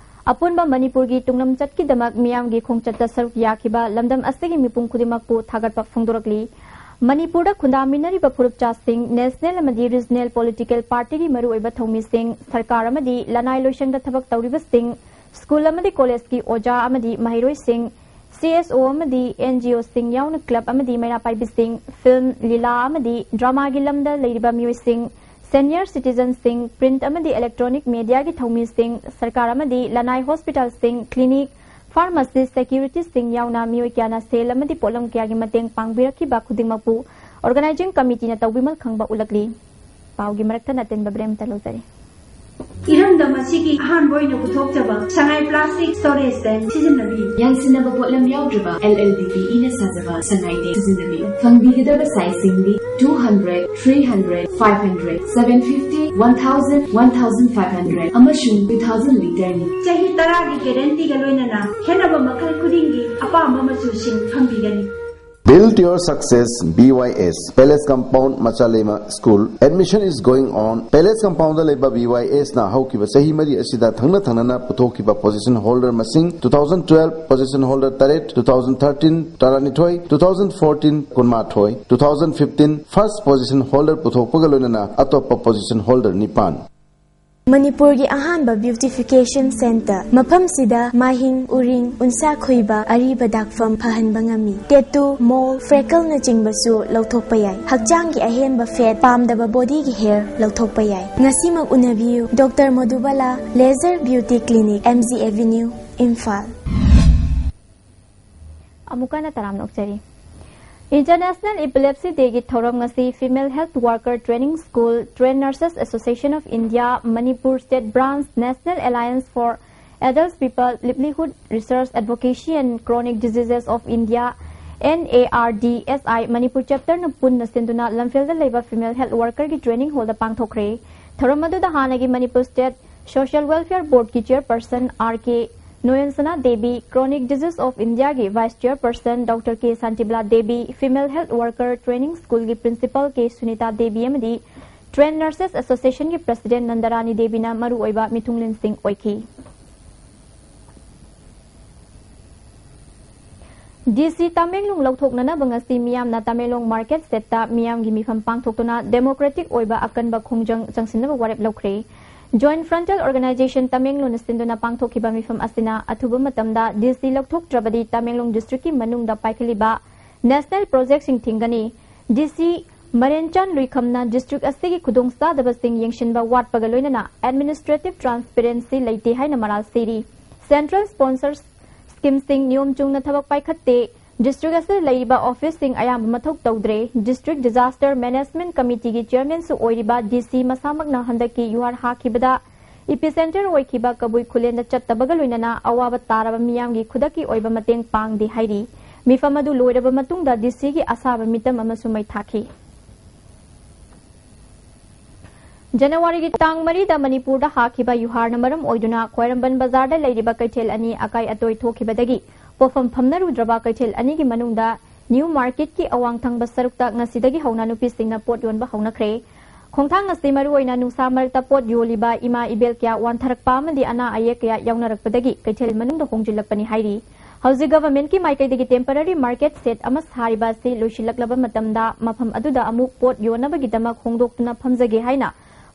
ꯑꯄꯨꯟꯕ ꯃꯅꯤꯄꯨꯔꯒꯤ ꯇꯨꯡꯂꯝꯆꯠꯀꯤꯗꯃꯛ ꯃꯤꯌꯥꯝꯒꯤ ꯈꯣꯡꯆꯠꯇ ꯁꯔꯨꯛ ꯌꯥꯈꯤꯕ ꯂꯝꯗꯝ ꯑꯁꯤꯒꯤ ꯃꯤꯄꯨꯝ ꯈꯨꯗꯤꯡꯃꯛꯄꯨ ꯊꯥꯒꯠꯄ ꯐꯣꯡꯗꯣꯔꯛꯂꯤ꯫ ꯃꯅꯤꯄꯨꯔꯗ ꯈꯨꯟꯗꯥꯃꯤꯟꯅꯔꯤꯕ ꯐꯨꯔꯨꯞꯆꯥꯁꯤꯡ, ꯅꯦꯁꯅꯦꯜ ꯑꯃꯗꯤ ꯔꯤꯖꯅꯦꯜ ꯄꯣꯂꯤꯇꯤꯀꯦꯜ ꯄꯥꯔꯇꯤꯒꯤ ꯃꯔꯨꯑꯣꯏꯕ ꯊꯧꯃꯤꯁꯤꯡ, ꯁꯔꯀꯥꯔ ꯑꯃꯗꯤ ꯂꯅꯥꯏ ꯂꯣꯏꯁꯪꯗ ꯊꯕꯛ ꯇꯧꯔꯤꯕꯁꯤꯡ, ꯁ꯭ꯀꯨꯜ ꯑꯃꯗꯤ ꯀꯣꯂꯦꯖꯀꯤ ꯑꯣꯖꯥ ꯑꯃꯗꯤ ꯃꯍꯩꯔꯣꯏꯁꯤꯡ, ꯁꯤ ꯑꯦꯁ ꯑꯣ ꯑꯃꯗꯤ ꯑꯦꯟ ꯖꯤ ꯑꯣꯁꯤꯡ ꯌꯥꯎꯅ ꯀ꯭ꯂꯕ ꯑꯃꯗꯤ ꯃꯩꯔꯥ ꯄꯥꯏꯕꯤꯁꯤꯡ, ꯐꯤꯜꯝ, ꯂꯤꯂꯥ ꯑꯃꯗꯤ ꯗ꯭ꯔꯃꯥꯒꯤ ꯂꯝꯗ ꯂꯩꯔꯤꯕ ꯃꯤꯑꯣꯏꯁꯤꯡ, ꯁꯦꯅꯤꯌꯔ ꯁꯤꯇꯤꯖꯟꯁꯤꯡ, ꯄ꯭ꯔꯤꯟꯠ ꯑꯃꯗꯤ ꯏꯂꯦꯛꯇ꯭ꯔꯣꯅꯤꯛ ꯃꯦꯗꯤꯌꯥꯒꯤ ꯊꯧꯃꯤꯁꯤꯡ, ꯁꯔꯀꯥꯔ ꯑꯃꯗꯤ ꯂꯅꯥꯏ ꯍꯣꯁꯄꯤꯇꯥꯜꯁꯤꯡ, ꯀ꯭ꯂꯤꯅꯤꯛ, ꯐꯥꯔꯃꯥꯁꯤ, ꯁꯦꯀ꯭ꯌꯨꯔꯤꯇꯤꯁꯤꯡ ꯌꯥꯎꯅ ꯃꯤꯑꯣꯏ ꯀꯌꯥꯅ ꯁꯦꯜ ꯑꯃꯗꯤ ꯄꯣꯠꯂꯝ ꯀꯌꯥꯒꯤ ꯃꯇꯦꯡ ꯄꯥꯡꯕꯤꯔꯛꯈꯤꯕ ꯈꯨꯗꯤꯡꯃꯛꯄꯨ ꯑꯣꯔꯒꯅꯥꯏꯖꯤꯡ ꯀꯃꯤꯇꯤꯅ ꯇꯧꯕꯤꯃꯜ ꯈꯪꯕ ꯎꯠꯂꯛꯂꯤ꯫ ꯄꯥꯎꯒꯤ ꯃꯔꯛꯇ ꯅꯇꯦꯟꯕ ꯕ꯭ꯔꯦꯝꯇ ꯂꯧꯖꯔꯤ꯫ ꯏꯔꯝꯗꯝ ꯑꯁꯤꯒꯤ ꯑꯍꯥꯟꯕ ꯑꯣꯏꯅ ꯄꯨꯊꯣꯛꯆꯕ ꯁꯉꯥꯏ ꯄ꯭ꯂꯥꯁꯇꯤꯛ ꯁ꯭ꯇꯣꯔꯦꯖ ꯕꯦꯒ ꯁꯤꯖꯤꯟꯅꯕꯤꯌꯨ꯫ ꯌꯥꯟꯁꯤꯟꯅꯕ ꯄꯣꯠꯂꯝ ꯌꯥꯎꯗ꯭ꯔꯕ L L D P ꯏꯅ ꯁꯥꯖꯕ ꯁꯉꯥꯏ ꯕꯦꯒ ꯁꯤꯖꯤꯟꯅꯕꯤꯌꯨ꯫ ꯐꯪꯕꯤꯒꯗꯕ ꯁꯥꯏꯖꯁꯤꯡꯗꯤ two hundred, three hundred, five hundred, seven fifty, one thousand, one thousand five hundred ꯑꯃꯁꯨꯡ two thousand ꯂꯤꯇꯔꯅꯤ꯫ ꯆꯍꯤ ꯇꯔꯥꯒꯤ ꯒꯦꯔꯦꯟꯇꯤꯒ ꯂꯣꯏꯅꯅ ꯈꯦꯠꯅꯕ ꯃꯈꯜ ꯈꯨꯗꯤꯡꯒꯤ ꯑꯄꯥꯝꯕ ꯃꯆꯨꯁꯤꯡ ꯐꯪꯕꯤꯒꯅꯤ꯫ Build your success, B Y S, Palace Compound, Machalema School. Admission is going on. Palace Compound ꯗ ꯂꯩꯕ B Y S ꯅ ꯍꯧꯈꯤꯕ ꯆꯍꯤ ꯃꯔꯤ ꯑꯁꯤꯗ ꯊꯪꯅ ꯊꯪꯅꯅ ꯄꯨꯊꯣꯛꯈꯤꯕ position holder ꯃꯁꯤꯡ, two thousand twelve position holder ꯇꯔꯦꯠ, two thousand thirteen ꯇꯔꯥꯅꯤꯊꯣꯏ, two thousand fourteen ꯀꯨꯟꯃꯥꯊꯣꯏ, two thousand fifteen first position holder ꯄꯨꯊꯣꯛꯄꯒ ꯂꯣꯏꯅꯅ ꯑꯇꯣꯞꯄ position holder ꯅꯤꯄꯥꯟ꯫ ꯃꯅꯤꯄꯨꯔꯒꯤ ꯑꯍꯥꯟꯕ beautification centre꯫ ꯃꯐꯝꯁꯤꯗ ꯃꯥꯏꯍꯤꯡ, ꯎꯔꯤꯡ, ꯎꯟꯁꯥ ꯈꯨꯏꯕ, ꯑꯔꯤꯕ ꯗꯥꯛꯐꯝ ꯐꯍꯟꯕ ꯉꯝꯃꯤ꯫ Tattoo, mole, freckle ꯅꯆꯤꯡꯕꯁꯨ ꯂꯧꯊꯣꯛꯄ ꯌꯥꯏ꯫ ꯍꯛꯆꯥꯡꯒꯤ ꯑꯍꯦꯟꯕ fat, ꯄꯥꯝꯗꯕ body ꯒꯤ hair ꯂꯧꯊꯣꯛꯄ ꯌꯥꯏ꯫ ꯉꯁꯤꯃꯛ ꯎꯅꯕꯤꯌꯨ, Doctor Madhubala Laser Beauty Clinic, M G Avenue, Imphal. ꯑꯃꯨꯛꯀ ꯍꯟꯅ ꯇꯔꯥꯝꯅ ꯑꯣꯛꯆꯔꯤ꯫ International Epilepsy Day ꯒꯤ ꯊꯧꯔꯝ ꯉꯁꯤ Female Health Worker Training School, Trained Nurses Association of India, Manipur State Branch, National Alliance for Adult People Livelihood Research Advocacy and Chronic Diseases of India, N A R D S I, Manipur Chapter ꯅ ꯄꯨꯟꯅ ꯁꯤꯟꯗꯨꯅ ꯂꯝꯐꯦꯜꯗ ꯂꯩꯕ female health worker ꯒꯤ training hall ꯗ ꯄꯥꯡꯊꯣꯛꯈ꯭ꯔꯦ꯫ ꯊꯧꯔꯝ ꯑꯗꯨꯗ ꯍꯥꯟꯅꯒꯤ Manipur State Social Welfare Board ꯀꯤ chairperson R K ꯅꯣꯌꯟꯁꯅꯥ Devi, Chronic Disease of India ꯒꯤ vice chairperson Doctor K Shantibala Devi, Female Health Worker Training School ꯒꯤ principal K ꯁꯨꯅꯤꯇꯥ ꯗꯦꯕꯤ ꯑꯃꯗꯤ Trained Nurses Association ꯒꯤ president ꯅꯟꯗꯔꯥꯅꯤ ꯗꯦꯕꯤꯅ ꯃꯔꯨꯑꯣꯏꯕ ꯃꯤꯊꯨꯡꯂꯦꯟꯁꯤꯡ ꯑꯣꯏꯈꯤ꯫ D C ꯇꯃꯦꯡꯂꯣꯡ ꯂꯧꯊꯣꯛꯅꯅꯕ ꯉꯁꯤ ꯃꯤꯌꯥꯝꯅ ꯇꯃꯦꯡꯂꯣꯡ market shed ꯇ ꯃꯤꯌꯥꯝꯒꯤ ꯃꯤꯐꯝ ꯄꯥꯡꯊꯣꯛꯇꯨꯅ democratic ꯑꯣꯏꯕ ꯑꯀꯟꯕ ꯈꯣꯡꯖꯪ ꯆꯪꯁꯤꯟꯅꯕ ꯋꯥꯔꯦꯞ ꯂꯧꯈ꯭ꯔꯦ꯫ Joint Frontal Organisation ꯇꯃꯦꯡꯂꯣꯡꯅ ꯁꯤꯟꯗꯨꯅ ꯄꯥꯡꯊꯣꯛꯈꯤꯕ ꯃꯤꯐꯝ ꯑꯁꯤꯅ ꯑꯊꯨꯕ ꯃꯇꯝꯗ D C ꯂꯧꯊꯣꯛꯇ꯭ꯔꯕꯗꯤ ꯇꯃꯦꯡꯂꯣꯡ district ꯀꯤ ꯃꯅꯨꯡꯗ ꯄꯥꯏꯈꯠꯂꯤꯕ national project ꯁꯤꯡ ꯊꯤꯡꯒꯅꯤ꯫ D C ꯃꯔꯦꯟꯆꯥꯟ ꯂꯨꯏꯈꯝꯅ district ꯑꯁꯤꯒꯤ ꯈꯨꯗꯣꯡꯆꯥꯗꯕꯁꯤꯡ ꯌꯦꯡꯁꯤꯟꯕ ꯋꯥꯠꯄꯒ ꯂꯣꯏꯅꯅ administrative transparency ꯂꯩꯇꯦ ꯍꯥꯏꯅ ꯃꯔꯥꯜ ꯁꯤꯔꯤ꯫ Central sponsor scheme ꯁꯤꯡ ꯅꯤꯌꯣꯝ ꯆꯨꯝꯅ ꯊꯕꯛ ꯄꯥꯏꯈꯠꯇꯦ꯫ District ꯑꯁꯤꯗ ꯂꯩꯔꯤꯕ office ꯁꯤꯡ ꯑꯌꯥꯝꯕ ꯃꯊꯧ ꯇꯧꯗ꯭ꯔꯦ꯫ District Disaster Management Committee ꯒꯤ chairman ꯁꯨ ꯑꯣꯏꯔꯤꯕ D C ꯃꯁꯥꯃꯛꯅ ꯍꯟꯗꯛꯀꯤ ꯌꯨꯍꯥꯔ ꯍꯥꯈꯤꯕꯗ epicenter ꯑꯣꯏꯈꯤꯕ ꯀꯕꯨꯏ ꯈꯨꯂꯦꯟꯗ ꯆꯠꯇꯕꯒ ꯂꯣꯏꯅꯅ ꯑꯋꯥꯕ ꯇꯥꯔꯕ ꯃꯤꯌꯥꯝꯒꯤ ꯈꯨꯗꯛꯀꯤ ꯑꯣꯏꯕ ꯃꯇꯦꯡ ꯄꯥꯡꯗꯦ ꯍꯥꯏꯔꯤ꯫ ꯃꯤꯐꯝ ꯑꯗꯨ ꯂꯣꯏꯔꯕ ꯃꯇꯨꯡꯗ D C ꯒꯤ ꯑꯁꯥꯕ ꯃꯤꯇꯝ ꯑꯃꯁꯨ ꯃꯩ ꯊꯥꯈꯤ꯫ ꯖꯅꯋꯥꯔꯤꯒꯤ ꯇꯥꯡ ꯃꯔꯤꯗ ꯃꯅꯤꯄꯨꯔꯗ ꯍꯥꯈꯤꯕ ꯌꯨꯍꯥꯔꯅ ꯃꯔꯝ ꯑꯣꯏꯗꯨꯅ ꯈ꯭ꯋꯥꯏꯔꯝꯕꯟ ꯕꯖꯥꯔꯗ ꯂꯩꯔꯤꯕ ꯀꯩꯊꯦꯜ ꯑꯅꯤ ꯑꯀꯥꯏ ꯑꯇꯣꯏ ꯊꯣꯛꯈꯤꯕꯗꯒꯤ ꯄꯣꯠꯐꯝ ꯐꯝꯅꯔꯨꯗ꯭ꯔꯕ ꯀꯩꯊꯦꯜ ꯑꯅꯤꯒꯤ ꯃꯅꯨꯡꯗ New Market ꯀꯤ ꯑꯋꯥꯡ ꯊꯪꯕ ꯁꯔꯨꯛꯇ ꯉꯁꯤꯗꯒꯤ ꯍꯧꯅ ꯅꯨꯄꯤꯁꯤꯡꯅ ꯄꯣꯠ ꯌꯣꯟꯕ ꯍꯧꯅꯈ꯭ꯔꯦ꯫ ꯈꯣꯡꯊꯥꯡ ꯑꯁꯤ ꯃꯔꯨꯑꯣꯏꯅ ꯅꯨꯡꯁꯥ ꯃꯔꯛꯇ ꯄꯣꯠ ꯌꯣꯜꯂꯤꯕ ꯏꯃꯥ ꯏꯕꯦꯜ ꯀꯌꯥ ꯋꯥꯟꯊꯔꯛꯄ ꯑꯃꯗꯤ ꯑꯅꯥ ꯑꯌꯦꯛ ꯀꯌꯥ ꯌꯥꯎꯅꯔꯛꯄꯗꯒꯤ ꯀꯩꯊꯦꯜ ꯃꯅꯨꯡꯗ ꯍꯣꯡꯖꯤꯜꯂꯛꯄꯅꯤ ꯍꯥꯏꯔꯤ꯫ ꯍꯧꯖꯤꯛ government ꯀꯤ ꯃꯥꯏꯀꯩꯗꯒꯤ temporary market shed ꯑꯃ ꯁꯥꯔꯤꯕ ꯑꯁꯤ ꯂꯣꯏꯁꯤꯜꯂꯛꯂꯕ ꯃꯇꯝꯗ ꯃꯐꯝ ꯑꯗꯨꯗ ꯑꯃꯨꯛ ꯄꯣꯠ ꯌꯣꯟꯅꯕꯒꯤꯗꯃꯛ ꯍꯣꯡꯗꯣꯛꯇꯨꯅ ꯐꯝꯖꯒꯦ ꯍꯥꯏꯅ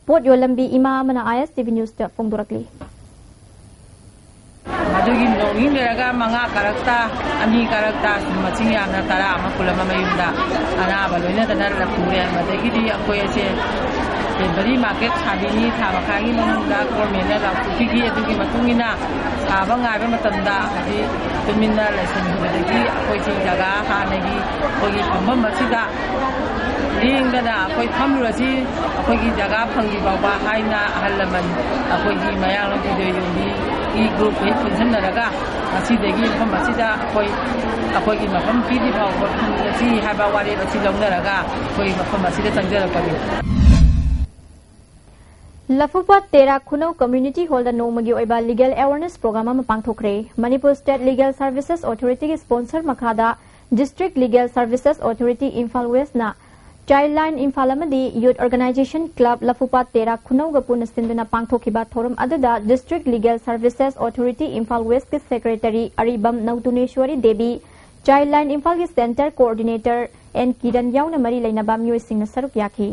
ꯄꯣꯠ ꯌꯣꯜꯂꯝꯕꯤ ꯏꯃꯥ ꯑꯃꯅ I S T V News ꯇ ꯐꯣꯡꯗꯣꯔꯛꯂꯤ꯫ ꯃꯗꯨꯒꯤ ꯅꯣꯡ ꯅꯤꯅꯤ ꯂꯩꯔꯒ ꯃꯉꯥ ꯀꯥꯔꯛꯇ, ꯑꯅꯤ ꯀꯥꯔꯛꯇ, ꯁꯨꯝ ꯃꯁꯤꯡ ꯌꯥꯝꯅ ꯇꯔꯥ ꯑꯃ ꯀꯨꯟ ꯑꯃ ꯃꯌꯨꯝꯗ ꯑꯅꯥꯕ ꯂꯣꯏꯅꯗꯅ ꯂꯩꯔꯦ꯫ ꯃꯗꯒꯤꯗꯤ ꯑꯩꯈꯣꯏ ꯑꯁꯦ temporary market ꯁꯥꯕꯤꯅꯤ, ꯊꯥ ꯃꯈꯥꯏꯒꯤ ꯃꯅꯨꯡꯗ government ꯅ ꯂꯥꯎꯊꯣꯛꯄꯤꯈꯤ꯫ ꯑꯗꯨꯒꯤ ꯃꯇꯨꯡ ꯏꯟꯅ ꯁꯥꯕ ꯉꯥꯏꯕ ꯃꯇꯝꯗ ꯍꯧꯖꯤꯛ ꯇꯨꯃꯤꯟꯅ ꯂꯩꯁꯤꯟꯈꯤꯕꯗꯒꯤ ꯑꯩꯈꯣꯏꯁꯤ ꯖꯒꯥ ꯍꯥꯟꯅꯒꯤ ꯑꯩꯈꯣꯏꯒꯤ ꯐꯝꯐꯝ ꯑꯁꯤꯗ ꯂꯦꯡꯗꯅ ꯑꯩꯈꯣꯏ ꯐꯝꯂꯨꯔꯁꯤ, ꯑꯩꯈꯣꯏꯒꯤ ꯖꯒꯥ ꯐꯪꯗ꯭ꯔꯤ ꯐꯥꯎꯕ ꯍꯥꯏꯅ ꯑꯍꯜ ꯂꯃꯟ ꯑꯩꯈꯣꯏꯒꯤ ꯃꯌꯥꯡꯂꯝ ꯐꯤꯗꯣꯏ ꯌꯣꯟꯕꯤ ꯒ꯭ꯔꯨꯞꯈꯩ ꯄꯨꯟꯁꯤꯟꯅꯔꯒ ꯉꯁꯤꯗꯒꯤ ꯃꯐꯝ ꯑꯁꯤꯗ ꯑꯩꯈꯣꯏ ꯑꯩꯈꯣꯏꯒꯤ ꯃꯐꯝ ꯄꯤꯔꯤ ꯐꯥꯎꯕ ꯐꯪꯒꯅꯤ ꯍꯥꯏꯕ ꯋꯥꯔꯦꯞ ꯑꯁꯤ ꯂꯧꯅꯔꯒ ꯑꯩꯈꯣꯏ ꯃꯐꯝ ꯑꯁꯤꯗ ꯆꯪꯖꯔꯛꯄꯅꯤ꯫ ꯂꯐꯨꯄꯥꯠ ꯇꯦꯔꯥ ꯈꯨꯅꯧ ꯀꯝꯃ꯭ꯌꯨꯅꯤꯇꯤ ꯍꯣꯜꯗ ꯅꯣꯡꯃꯒꯤ ꯑꯣꯏꯕ ꯂꯤꯒꯦꯜ ꯑꯦꯋꯥꯔꯅꯦꯁ ꯄ꯭ꯔꯣꯒ꯭ꯔꯥꯝ ꯑꯃ ꯄꯥꯡꯊꯣꯛꯈ꯭ꯔꯦ꯫ ꯃꯅꯤꯄꯨꯔ ꯁ꯭ꯇꯦꯠ ꯂꯤꯒꯦꯜ ꯁꯔꯚꯤꯁꯦꯁ ꯑꯣꯊꯣꯔꯤꯇꯤꯒꯤ ꯁ꯭ꯄꯣꯟꯁꯔ ꯃꯈꯥꯗ district legal services authority Imphal ꯋꯦꯁꯅ ꯆꯥꯏꯜ ꯂꯥꯏꯟ ꯏꯝꯐꯥꯜ ꯑꯃꯗꯤ ꯌꯨꯠ ꯑꯣꯔꯒꯅꯥꯏꯖꯦꯁꯟ ꯀ꯭ꯂꯕ ꯂꯐꯨꯄꯥꯠ ꯇꯦꯔꯥ ꯈꯨꯅꯧꯒ ꯄꯨꯟꯅ ꯁꯤꯟꯗꯨꯅ ꯄꯥꯡꯊꯣꯛꯈꯤꯕ ꯊꯧꯔꯝ ꯑꯗꯨꯗ district legal services authority Imphal ꯋꯦꯁꯀꯤ ꯁꯦꯀ꯭ꯔꯦꯇꯔꯤ ꯑꯔꯤꯕꯝ ꯅꯧꯇꯨꯅꯦꯁ꯭ꯋꯔꯤ ꯗꯦꯕꯤ, ꯆꯥꯏꯜ ꯂꯥꯏꯟ ꯏꯝꯐꯥꯜꯒꯤ ꯁꯦꯟꯇꯔ ꯀꯣꯑꯣꯔꯗꯤꯅꯦꯇꯔ ꯑꯦꯟ ꯀꯤꯔꯟ ꯌꯥꯎꯅ ꯃꯔꯤ ꯂꯩꯅꯕ ꯃꯤꯑꯣꯏꯁꯤꯡꯅ ꯁꯔꯨꯛ ꯌꯥꯈꯤ꯫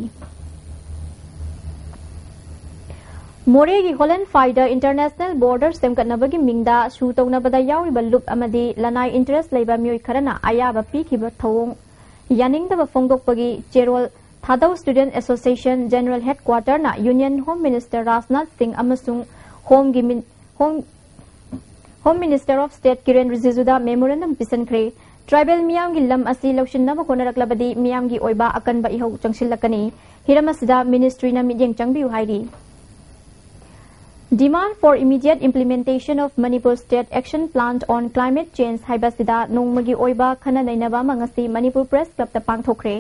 ꯃꯣꯔꯦꯒꯤ ꯍꯣꯂꯦꯟꯐꯥꯏꯗ ꯏꯟꯇꯔꯅꯦꯁꯅꯦꯜ ꯕꯣꯔꯗꯔ ꯁꯦꯝꯒꯠꯅꯕꯒꯤ ꯃꯤꯡꯗ ꯁꯨ ꯇꯧꯅꯕꯗ ꯌꯥꯎꯔꯤꯕ ꯂꯨꯞ ꯑꯃꯗꯤ ꯂꯅꯥꯏ ꯏꯟꯇꯔꯦꯁ ꯂꯩꯕ ꯃꯤꯑꯣꯏ ꯈꯔꯅ ꯑꯌꯥꯕ ꯄꯤꯈꯤꯕ ꯊꯧꯑꯣꯡ ꯌꯥꯅꯤꯡꯗꯕ ꯐꯣꯡꯗꯣꯛꯄꯒꯤ Cherol Thadou student association general ꯍꯦꯗꯀ꯭ꯋꯥꯇꯔꯅ union home minister Rajnath Singh ꯑꯃꯁꯨꯡ ꯍꯣꯝꯒꯤ ꯃꯤꯟ-, home, home minister of state Kiren ꯔꯤꯖꯤꯖꯨꯗ ꯃꯦꯃꯣꯔꯦꯟꯗꯝ ꯄꯤꯁꯤꯟꯈ꯭ꯔꯦ꯫ ꯇ꯭ꯔꯥꯏꯕꯦꯜ ꯃꯤꯌꯥꯝꯒꯤ ꯂꯝ ꯑꯁꯤ ꯂꯧꯁꯤꯟꯅꯕ ꯍꯣꯠꯅꯔꯛꯂꯕꯗꯤ ꯃꯤꯌꯥꯝꯒꯤ ꯑꯣꯏꯕ ꯑꯀꯟꯕ ꯏꯍꯧ ꯆꯪꯁꯤꯜꯂꯛꯀꯅꯤ꯫ ꯍꯤꯔꯝ ꯑꯁꯤꯗ ꯃꯤꯅꯤꯁꯇ꯭ꯔꯤꯅ ꯃꯤꯠꯌꯦꯡ ꯆꯪꯕꯤꯌꯨ ꯍꯥꯏꯔꯤ꯫ Demand for immediate implementation of Manipur State Action Plan on Climate Change ꯍꯥꯏꯕꯁꯤꯗ ꯅꯣꯡꯃꯒꯤ ꯑꯣꯏꯕ ꯈꯟꯅ ꯅꯩꯅꯕ ꯑꯃ ꯉꯁꯤ ꯃꯅꯤꯄꯨꯔ ꯄ꯭ꯔꯦꯁ ꯀ꯭ꯂꯕꯇ ꯄꯥꯡꯊꯣꯛꯈ꯭ꯔꯦ꯫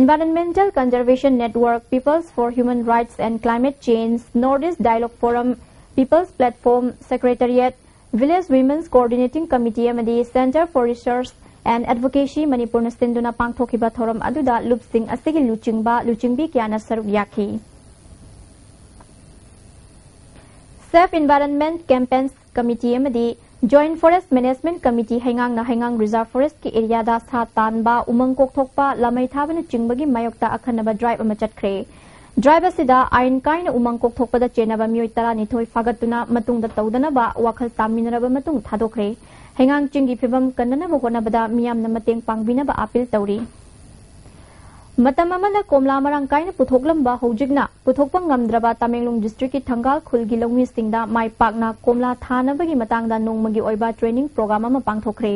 Environmental Conservation Network, Peoples for Human Rights and Climate Change, North East Dialogue Forum, People's Platform, Secretariat, Village Women's Coordinating Committee ꯑꯃꯗꯤ Center for Research and Advocacy ꯃꯅꯤꯄꯨꯔꯅ ꯁꯤꯟꯗꯨꯅ ꯄꯥꯡꯊꯣꯛꯈꯤꯕ ꯊꯧꯔꯝ ꯑꯗꯨꯗ ꯂꯨꯞꯁꯤꯡ ꯑꯁꯤꯒꯤ ꯂꯨꯆꯤꯡꯕ, ꯂꯨꯆꯤꯡꯕꯤ ꯀꯌꯥꯅ ꯁꯔꯨꯛ ꯌꯥꯈꯤ꯫ Safe Environment Campaigns Committee ꯑꯃꯗꯤ Joint Forest Management Committee ꯍꯩꯉꯥꯡꯅ ꯍꯩꯉꯥꯡ Reserve Forest ꯀꯤ area ꯗ ꯁꯥ ꯇꯥꯟꯕ, ꯎꯃꯪ ꯀꯣꯛꯊꯣꯛꯄ, ꯂꯥꯃꯩ ꯊꯥꯕꯅꯆꯤꯡꯕꯒꯤ ꯃꯥꯌꯣꯛꯇ ꯑꯈꯟꯅꯕ drive ꯑꯃ ꯆꯠꯈ꯭ꯔꯦ꯫ Drive ꯑꯁꯤꯗ ꯑꯥꯏꯟ ꯀꯥꯏꯅ ꯎꯃꯪ ꯀꯣꯛꯊꯣꯛꯄꯗ ꯆꯦꯟꯅꯕ ꯃꯤꯑꯣꯏ ꯇꯔꯥꯅꯤꯊꯣꯏ ꯐꯥꯒꯠꯇꯨꯅ ꯃꯇꯨꯡꯗ ꯇꯧꯗꯅꯕ ꯋꯥꯈꯜ ꯇꯥꯃꯤꯟꯅꯔꯕ ꯃꯇꯨꯡ ꯊꯥꯗꯣꯛꯈ꯭ꯔꯦ꯫ ꯍꯩꯉꯥꯡ ꯆꯤꯡꯒꯤ ꯐꯤꯕꯝ ꯀꯟꯅꯅꯕ ꯍꯣꯠꯅꯕꯗ ꯃꯤꯌꯥꯝꯅ ꯃꯇꯦꯡ ꯄꯥꯡꯕꯤꯅꯕ appeal ꯇꯧꯔꯤ꯫ ꯃꯇꯝ ꯑꯃꯗ ꯀꯣꯝꯂꯥ ꯃꯔꯥꯡ ꯀꯥꯏꯅ ꯄꯨꯊꯣꯛꯂꯝꯕ ꯍꯧꯖꯤꯛꯅ ꯄꯨꯊꯣꯛꯄ ꯉꯝꯗ꯭ꯔꯕ ꯇꯃꯦꯡꯂꯣꯡ district ꯀꯤ ꯊꯪꯒꯥꯜ ꯈꯨꯜꯒꯤ ꯂꯧꯃꯤꯁꯤꯡꯗ ꯃꯥꯏ ꯄꯥꯛꯅ ꯀꯣꯝꯂꯥ ꯊꯥꯅꯕꯒꯤ ꯃꯇꯥꯡꯗ ꯅꯣꯡꯃꯒꯤ ꯑꯣꯏꯕ training program ꯑꯃ ꯄꯥꯡꯊꯣꯛꯈ꯭ꯔꯦ꯫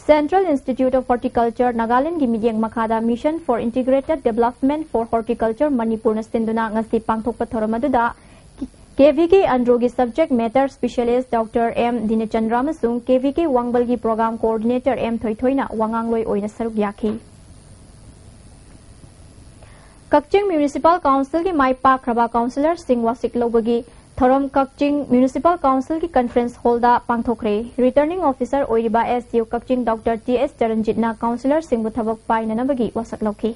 Central Institute of Horticulture Nagaland ꯒꯤ ꯃꯤꯠꯌꯦꯡ ꯃꯈꯥꯗ Mission for Integrated Development for Horticulture ꯃꯅꯤꯄꯨꯔꯅ ꯁꯤꯟꯗꯨꯅ ꯉꯁꯤ ꯄꯥꯡꯊꯣꯛꯄ ꯊꯧꯔꯝ ꯑꯗꯨꯗ ꯀꯦ ꯚꯤ ꯀꯦ ꯑꯟꯗ꯭ꯔꯣꯒꯤ subject matter specialist Doctor M Dinachandra ꯑꯃꯁꯨꯡ ꯀꯦ ꯚꯤ ꯀꯦ ꯋꯥꯡꯕꯜꯒꯤ program coordinator ꯑꯦꯝ ꯊꯣꯏꯊꯣꯏꯅ ꯋꯥꯉꯥꯡꯂꯣꯏ ꯑꯣꯏꯅ ꯁꯔꯨꯛ ꯌꯥꯈꯤ꯫ ꯀꯛꯆꯤꯡ Municipal Councilꯒꯤ ꯃꯥꯏ ꯄꯥꯛꯈ꯭ꯔꯕ councillorꯁꯤꯡ ꯋꯥꯁꯤꯛ ꯂꯧꯕꯒꯤ ꯊꯧꯔꯝ ꯀꯛꯆꯤꯡ Municipal Councilꯒꯤ conference hallꯗ ꯄꯥꯡꯊꯣꯛꯈ꯭ꯔꯦ꯫ Returning officer ꯑꯣꯏꯔꯤꯕ S D O ꯀꯛꯆꯤꯡ Doctor ꯇꯤ ꯑꯦꯁ ꯆꯔꯟꯖꯤꯠꯅ councillorꯁꯤꯡꯕꯨ ꯊꯕꯛ ꯄꯥꯏꯅꯅꯕꯒꯤ ꯋꯥꯁꯛ ꯂꯧꯈꯤ꯫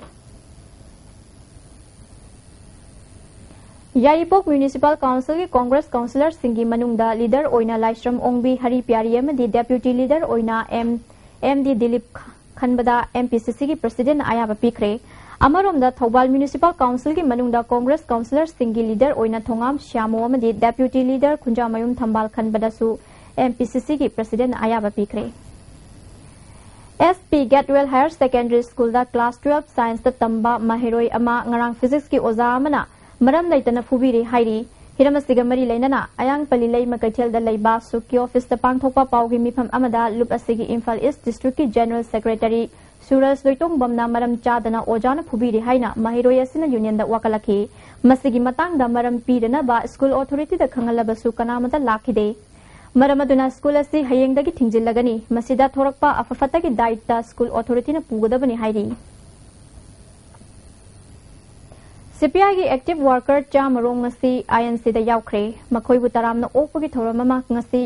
ꯌꯥꯏꯔꯤꯄꯣꯛ Municipal Councilꯒꯤ Congress councillorꯁꯤꯡꯒꯤ ꯃꯅꯨꯡꯗ leader ꯑꯣꯏꯅ ꯂꯥꯏꯁ꯭ꯔꯝ ꯑꯣꯡꯕꯤ ꯍꯔꯤ ꯄ꯭ꯌꯥꯔꯤ ꯑꯃꯗꯤ deputy leader ꯑꯣꯏꯅ ꯑꯦꯝ ꯑꯦꯝ ꯗꯤ ꯗꯤꯂꯤꯞ ꯈꯟꯕꯗ M P C Cꯒꯤ presidentꯅ ꯑꯌꯥꯕ ꯄꯤꯈ꯭ꯔꯦ꯫ ꯑꯃꯔꯣꯝꯗ ꯊꯧꯕꯥꯜ Municipal Councilꯒꯤ ꯃꯅꯨꯡꯗ Congress councillorꯁꯤꯡꯒꯤ leader ꯑꯣꯏꯅ ꯊꯣꯉꯥꯝ ꯁ꯭ꯌꯥꯃꯣ ꯑꯃꯗꯤ deputy leader ꯈꯨꯟꯖꯥꯃꯌꯨꯝ ꯊꯝꯕꯥꯜ ꯈꯟꯕꯗꯁꯨ M P C Cꯒꯤ presidentꯅ ꯑꯌꯥꯕ ꯄꯤꯈ꯭ꯔꯦ꯫ S P Gatewell Higher Secondary Schoolꯗ class twelve scienceꯇ ꯇꯝꯕ ꯃꯍꯩꯔꯣꯏ ꯑꯃ ꯉꯔꯥꯡ physicsꯀꯤ ꯑꯣꯖꯥ ꯑꯃꯅ ꯃꯔꯝ ꯂꯩꯇꯅ ꯐꯨꯕꯤꯔꯦ ꯍꯥꯏꯔꯤ꯫ ꯍꯤꯔꯝ ꯑꯁꯤꯒ ꯃꯔꯤ ꯂꯩꯅꯅ ꯑꯌꯥꯡꯄꯜꯂꯤ ꯂꯩꯃ ꯀꯩꯊꯦꯜꯗ ꯂꯩꯕ ꯁꯨꯛꯀꯤ officeꯇ ꯄꯥꯡꯊꯣꯛꯄ ꯄꯥꯎꯒꯤ ꯃꯤꯐꯝ ꯑꯃꯗ ꯂꯨꯞ ꯑꯁꯤꯒꯤ Imphal East Districtꯀꯤ General Secretary ꯁꯨꯔꯖ ꯂꯣꯏꯇꯣꯡꯕꯝꯅ ꯃꯔꯝ ꯆꯥꯗꯅ ꯑꯣꯖꯥꯅ ꯐꯨꯕꯤꯔꯦ ꯍꯥꯏꯅ ꯃꯍꯩꯔꯣꯏ ꯑꯁꯤꯅ unionꯗ ꯋꯥꯀꯠꯂꯛꯈꯤ꯫ ꯃꯁꯤꯒꯤ ꯃꯇꯥꯡꯗ ꯃꯔꯝ ꯄꯤꯗꯅꯕ school authorityꯗ ꯈꯪꯍꯜꯂꯕꯁꯨ ꯀꯅꯥꯃꯠꯇ ꯂꯥꯛꯈꯤꯗꯦ꯫ ꯃꯔꯝ ꯑꯗꯨꯅ school ꯑꯁꯤ ꯍꯌꯦꯡꯗꯒꯤ ꯊꯤꯡꯖꯤꯜꯂꯒꯅꯤ꯫ ꯃꯁꯤꯗ ꯊꯣꯔꯛꯄ ꯑꯐ ꯐꯠꯇꯒꯤ ꯗꯥꯏꯇ school authorityꯅ ꯄꯨꯒꯗꯕꯅꯤ ꯍꯥꯏꯔꯤ꯫ C P Iꯒꯤ active worker ꯆꯥꯝꯃ ꯔꯣꯝ ꯉꯁꯤ I N Cꯗ ꯌꯥꯎꯈ꯭ꯔꯦ꯫ ꯃꯈꯣꯏꯕꯨ ꯇꯔꯥꯝꯅ ꯑꯣꯛꯄꯒꯤ ꯊꯧꯔꯝ ꯑꯃ ꯉꯁꯤ